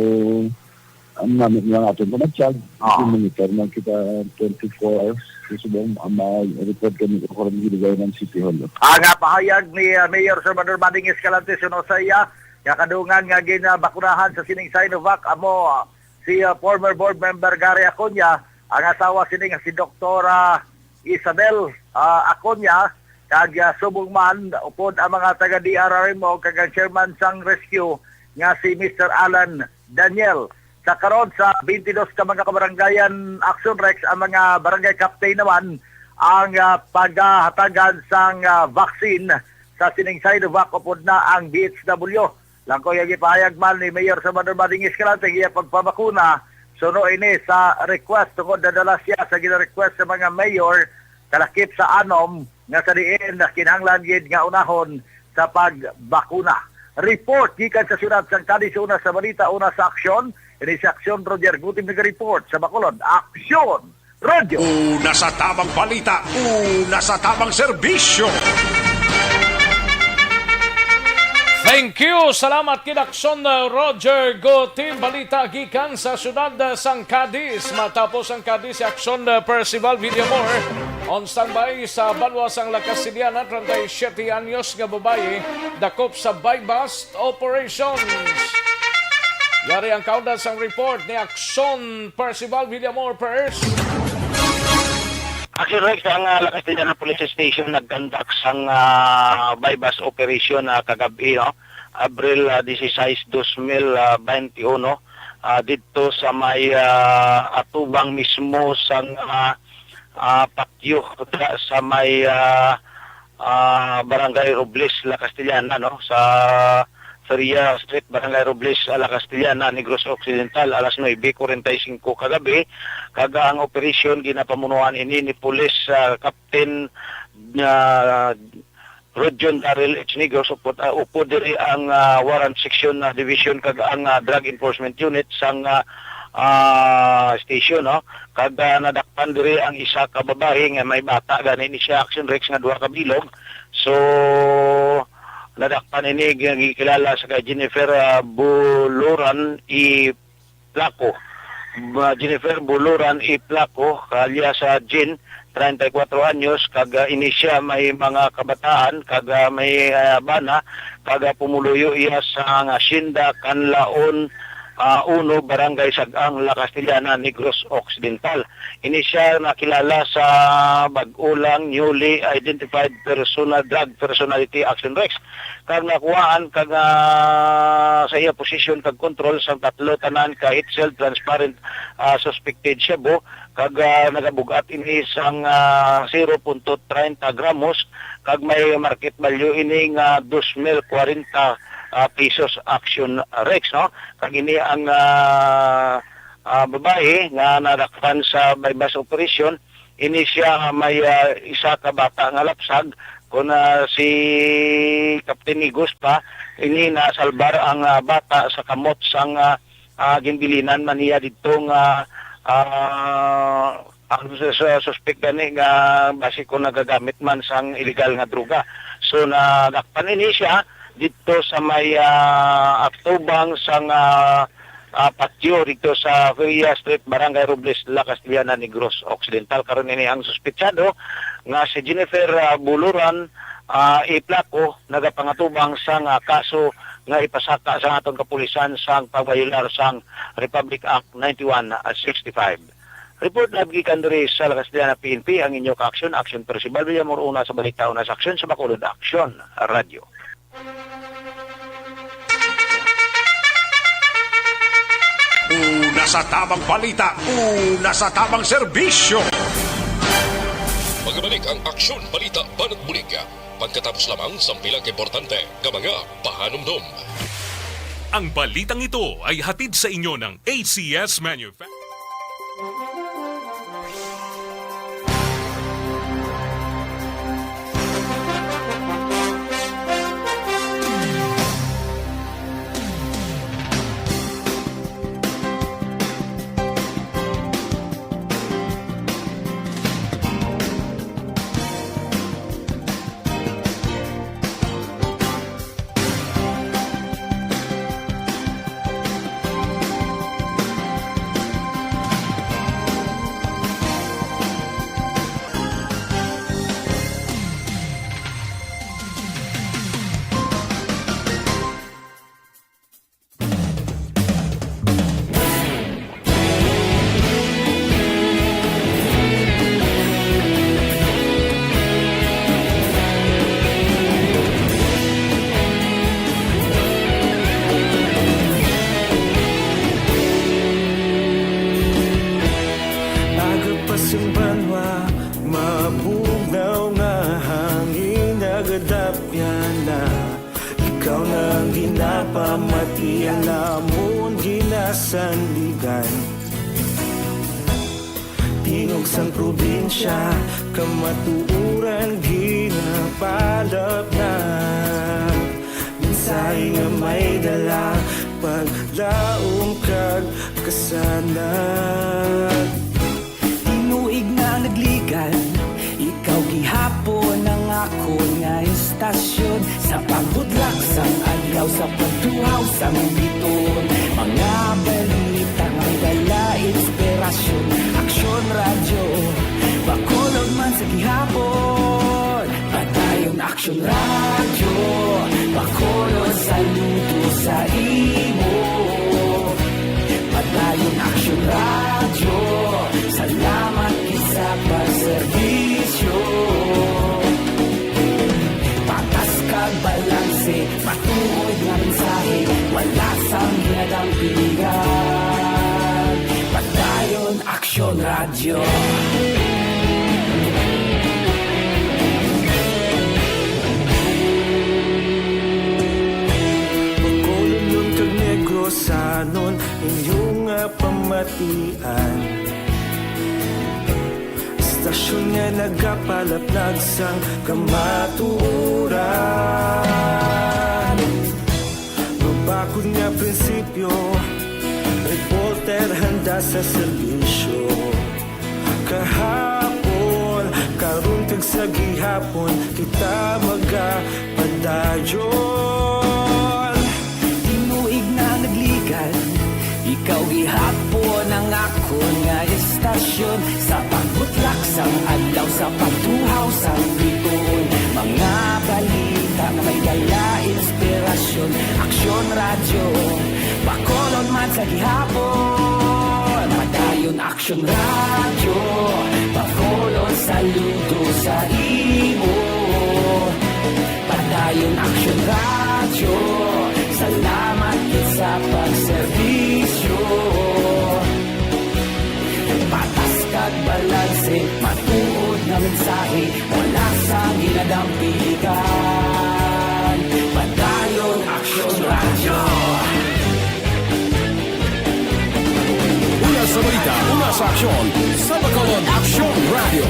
ang namin lang aton pamatyag, Ah. monitor man kita twenty-four hours. Sa subong, ang mga report kami ko karon gilugay ng City Hall. Ang, ah, pahayag ni, ah, Mayor Salvador Bading Escalante suno sa iya, nga kadungan nga ginabakunahan sa sining Sinovac amo, ah, si, ah, former board member Gary Acuña, ang asawa sini nga si Doktora Isabel, ah, Acuña, kag, ah, subong man upod ang mga taga D R R M O kag ang chairman sang rescue nga si Mister Alan Daniel. Sa karon, sa twenty-two ka mga kabarangayan, Action Rex, ang mga barangay captain naman ang, ah, paghatagan sang, ah, vaccine sa sining Sinovac upod na ang D H W. Langkoy ang ipahayag man ni Mayor Salvador Bading Escalante ang iya pagpabakuna, suno ini sa request tungod nadala siya sa gina-request sa mga mayor kalakip sa anom nga sa diin na kinahanglan gid nga unahon sa pagbakuna. Report gikan sa siyudad sang Cadiz, una sa balita, una sa aksyon. Ini sa aksyon, Roger Gutim naga-report sa Bacolod. Aksyon! Radyo. Una sa tamang balita, una sa tamang serbisyo. Thank you. Salamat kay Aksyon, uh, Roger Gutim. Balita gikan sa siyudad, uh, sang Cadiz. Matapos ang Cadiz, si Aksyon, uh, Percival Villamor on standby sa banwa sang La Castellana, treinta y siete anyos nga babayi, dakop sa buy-bust operations. Yari ang kaundan sang report ni Aksyon Percival Villamor Perez. Actually, Rex, ang, ah, La Castellana Police Station nag-conduct sang, ah, buy-bust operation, ah, kagab-i, no? Abril, ah, disisais, dos mil, ah, baynte uno, ah, didto sa may, ah, atubang mismo sang, ah, ah, patio, sa may, ah, ah, Barangay Robles, La Castellana, no? Sa Feria Street, Barangay Robles, La Castellana, Negros Occidental, alas nuebe cuarenta y cinco kagabi. Kag ang operasyon ginapamunuan ini ni Police, ah, Captain, ah, Rojon Daryl H. Negros, upod, ah, upod diri ang, ah, Warrant Section, ah, Division kag ang, ah, Drug Enforcement Unit sang, ah, ah, station, no? Kag, ah, nadakpan diri ang isa ka babayi nga may bata, gani ni siya, Action Rex, nga duha ka bilog. So, nadakpan ini, gi-, gikilala sa kay Jennifer, ah, Buluran E. Placo. Ma-, Jennifer Buluran E. Placo, alias, ah, Jean, treinta y cuatro anyos, kag, ah, ini siya may mga kabataan, kag, ah, may, ah, bana, kag, ah, pumuluyo iya sa nga Hacienda Canlaon, ah, uno, Barangay Sag-ang, La Castellana, Negros Occidental. Ini sia nakilala sa bag-o lang, newly identified personal drug personality, Action Rex, kag nakuhaan kag, ah, sa iya posisyon kag kontrol sang tatlo tanan ka HeatScent transparent, ah, suspected shabu, kag, ah, nagabug-at ini sang, ah, zero punto treinta gramos, kag may market value ini nga dos mil kwarenta, ah, pesos, Action Rex, no? Kag ini ang, ah, ah, babayi nga nadakpan sa buy-bust operation. Ini sia may, ah, isa ka bata nga lapsag, kon, ah, si Captain Igos pa, ini nasalbar ang, ah, bata sa kamot sang, ah, ah, ginbilinan man niya didto nga, ah, ang sus-, suspek gani nga basi kon nagagamit man sang illegal nga droga. So, nadakpan ini sia didto sa may, ah, atubang sang, ah, ah, patio didto sa Feria Street, Barangay Robles, La Castellana, Negros Occidental. Karon ini ang suspetsado nga si Jennifer, ah, Buluran, ah, Iplaco, nagapangatubang sang, ah, kaso nga ipasaka sa aton kapulisan sang pagbayolar sang Republic Act ninety-one sixty-five. Report live gikan diri sa La Castellana P N P, ang inyo ka-aksyon, Aksyon Percival Villamor, una sa balita, una sa aksyon, sa Bacolod Aksyon Radyo. Una sa tamang balita, una sa tamang serbisyo. Magbalik ang Aksyon Balita Banat Bulig. Pagkatapos lamang sang pila ka importante nga mga pahanumdom. Ang balitang ito ay hatid sa inyo ng A C S Manufacturing. Aga pa sing banwa, mabugnaw nga hangin nagadapyan na. Ikaw na ang ginapamati, ang amon ginasandigan. Tingog sang probinsya, kamatuoran ginapalap na. Mensahe nga may dala, paglaom kag kasanag. Tinuig na ang nagligan, ikaw gihapon ang akon nga istasyon. Sa pagbutlak sang adlaw, sa pagtuhaw sang biton, mga balita nga may dala inspirasyon. Aksyon Radyo, Bacolod man sa gihapon. Padayon Aksyon Radyo, Bacolod, saludo sa imo. Padayon Aksyon Radyo, salamat gid sa pagserbisyo. Patas kag balanse, matuod nga mensahe, wala sang ginadampingan. Padayon Aksyon Radyo. Bacolodnon kag Negrosanon, inyo nga pamatian. Istasyon nga nagapalaplag sang kamatuoran. Mabakod nga prinsipyo, reporter handa sa serbisyo. Kahapon, karon kag sa gihapon, kita magapadayon. Tinuig na nagligan, ikaw gihapon ang akon nga istasyon. Sa pagbutlak sang adlaw, sa pagtuhaw sang bituon, mga balita nga may dala inspirasyon. Aksyon Radyo, Bacolod man sa gihapon, padayon Aksyon Radyo. Bacolod, saludo sa imo. Padayon Aksyon Radyo, salamat gid sa pagserbisyo. Patas kag balanse, matuod nga mensahe, wala sang ginadampigan. Padayon Aksyon Radyo. Una sa balita, una sa aksyon, sa Bacolod Aksyon Radyo.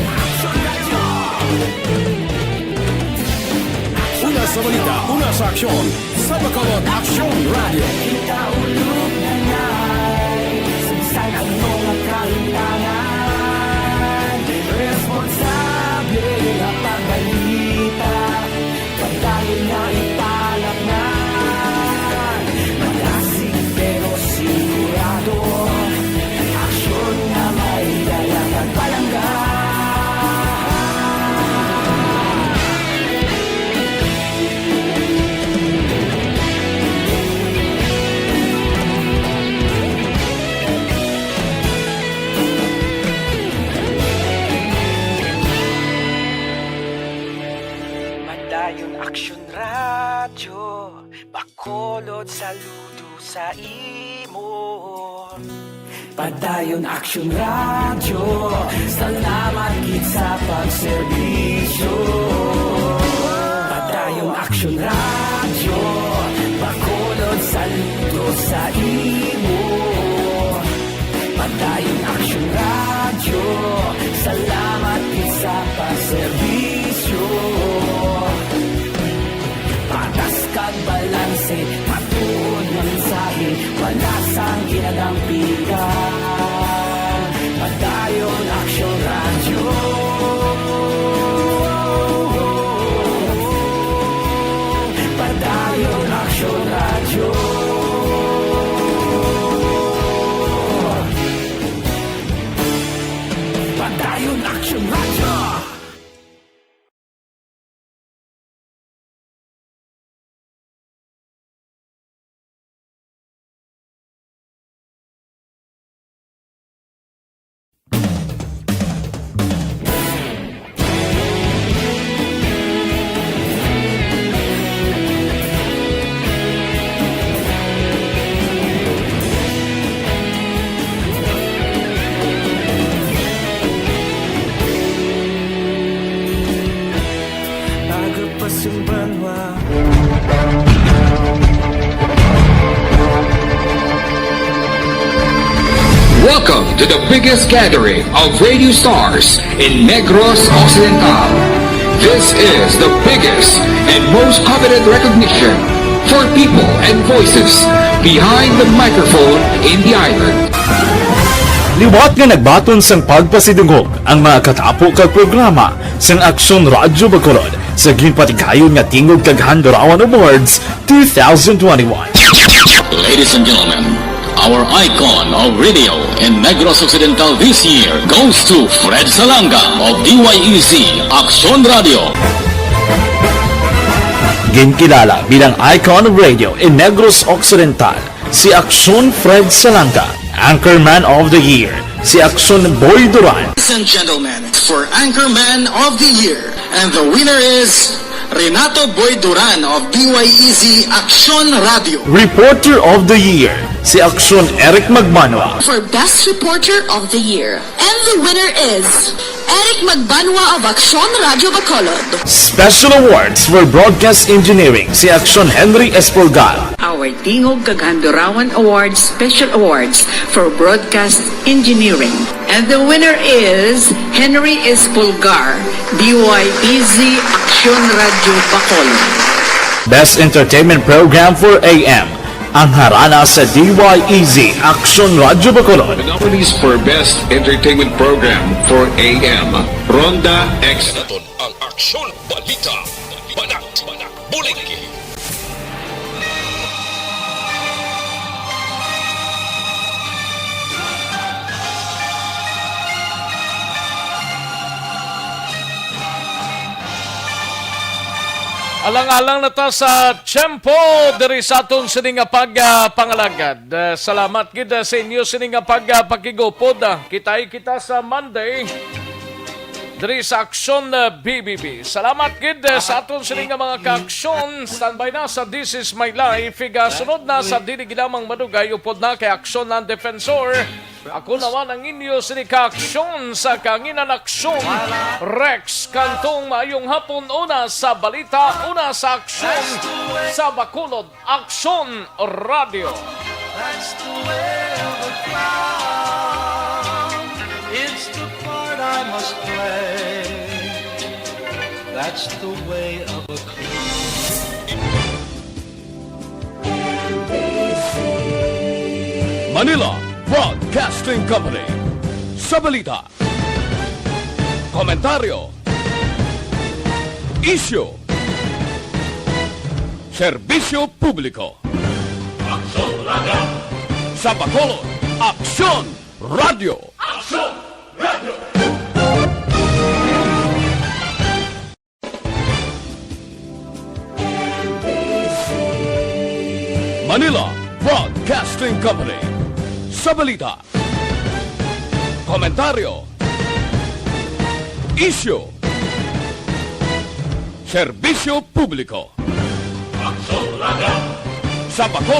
Una sa balita, una sa aksyon, sa Bacolod Aksyon Radyo. Kita ulog na ngay, sa bisan ano nga kahilangan, responsable nga pagbalita, pagdali nga ipalaknan. Malasig pero sigurado, aksyon nga may dala kag palangga. Padayon Aksyon Radyo, Bacolod, saludo sa imo. Padayon Aksyon Radyo, salamat gid sa pagserbisyo. Padayon Aksyon Radyo, Bacolod, saludo sa imo. Padayon Aksyon Radyo, salamat gid sa pagserbisyo. Patas kag balanse, matuod nga mensahe, wala sang ginadampigan. Padayon Aksyon Radyo. Padayon Aksyon Radyo. Padayon Aksyon Radyo. Aga pa sing banwa. Welcome to the biggest gathering of radio stars in Negros Occidental. This is the biggest and most coveted recognition for people and voices behind the microphone in the island. Liwat nga nagbaton sang pagpasidungog ang mga katapo kag programa sang Aksyon Radyo Bacolod sa ginpatigayon nga Tingog kag Handurawan Awards two thousand twenty-one. Ladies and gentlemen, our icon of radio in Negros Occidental this year goes to Fred Salanga of D Y E Z Aksyon Radyo. Ginkilala bilang icon of radio in Negros Occidental si Aksyon Fred Salanga, Anchorman of the Year si Aksyon Boy Duran. Ladies and gentlemen, for Anchorman of the Year, and the winner is Renato Boy Duran of D Y E Z Aksyon Radyo. Reporter of the Year si Aksyon Eric Magbanwa. For Best Reporter of the Year, and the winner is Eric Magbanwa of Aksyon Radyo Bacolod. Special Awards for Broadcast Engineering si Aksyon Henry Espolgar. Our Tingog kag Handurawan Awards Special Awards for Broadcast Engineering. And the winner is Henry Espolgar, D Y E Z Aksyon Radyo Bacolod. Best Entertainment Program for A M, ang harana sa D Y E Z Aksyon Radyo Bacolod. The nominees for Best Entertainment Program for A M, Ronda X. Naton ang Aksyon Balita, Banat, Bulig. Alang-alang na ta sa tiyempo diri sa aton sini nga pagpangalagad. Ah, salamat gid, ah, sa inyo sini nga pagpakigupod. Ah, kitay kita sa Monday diri sa Aksyon, ah, B B B. Salamat gid, ah, sa aton sini nga mga kaaksyon. Standby na sa This Is My Life. Igasunod na sa dili ginamang madugay upod na kay Aksyon ang Defensor. Ako naman ang inyo sini kaaksyon sa kanginan aksyon, Rex Cantong. Maayong hapon, una sa balita, una sa aksyon, sa Bacolod Aksyon Radio. That's the way of a clown. It's the part I must play. That's the way of a clown. Manila Broadcasting Company. Sa balita, komentaryo, isyu, serbisyo publiko. Aksyon Radio. Sa Bacolod, Aksyon Radio. Aksyon Radio. Manila Broadcasting Company. Sa balita, komentaryo, isyu, serbisyo publiko. Aksyon Radio. Sa Bacolod,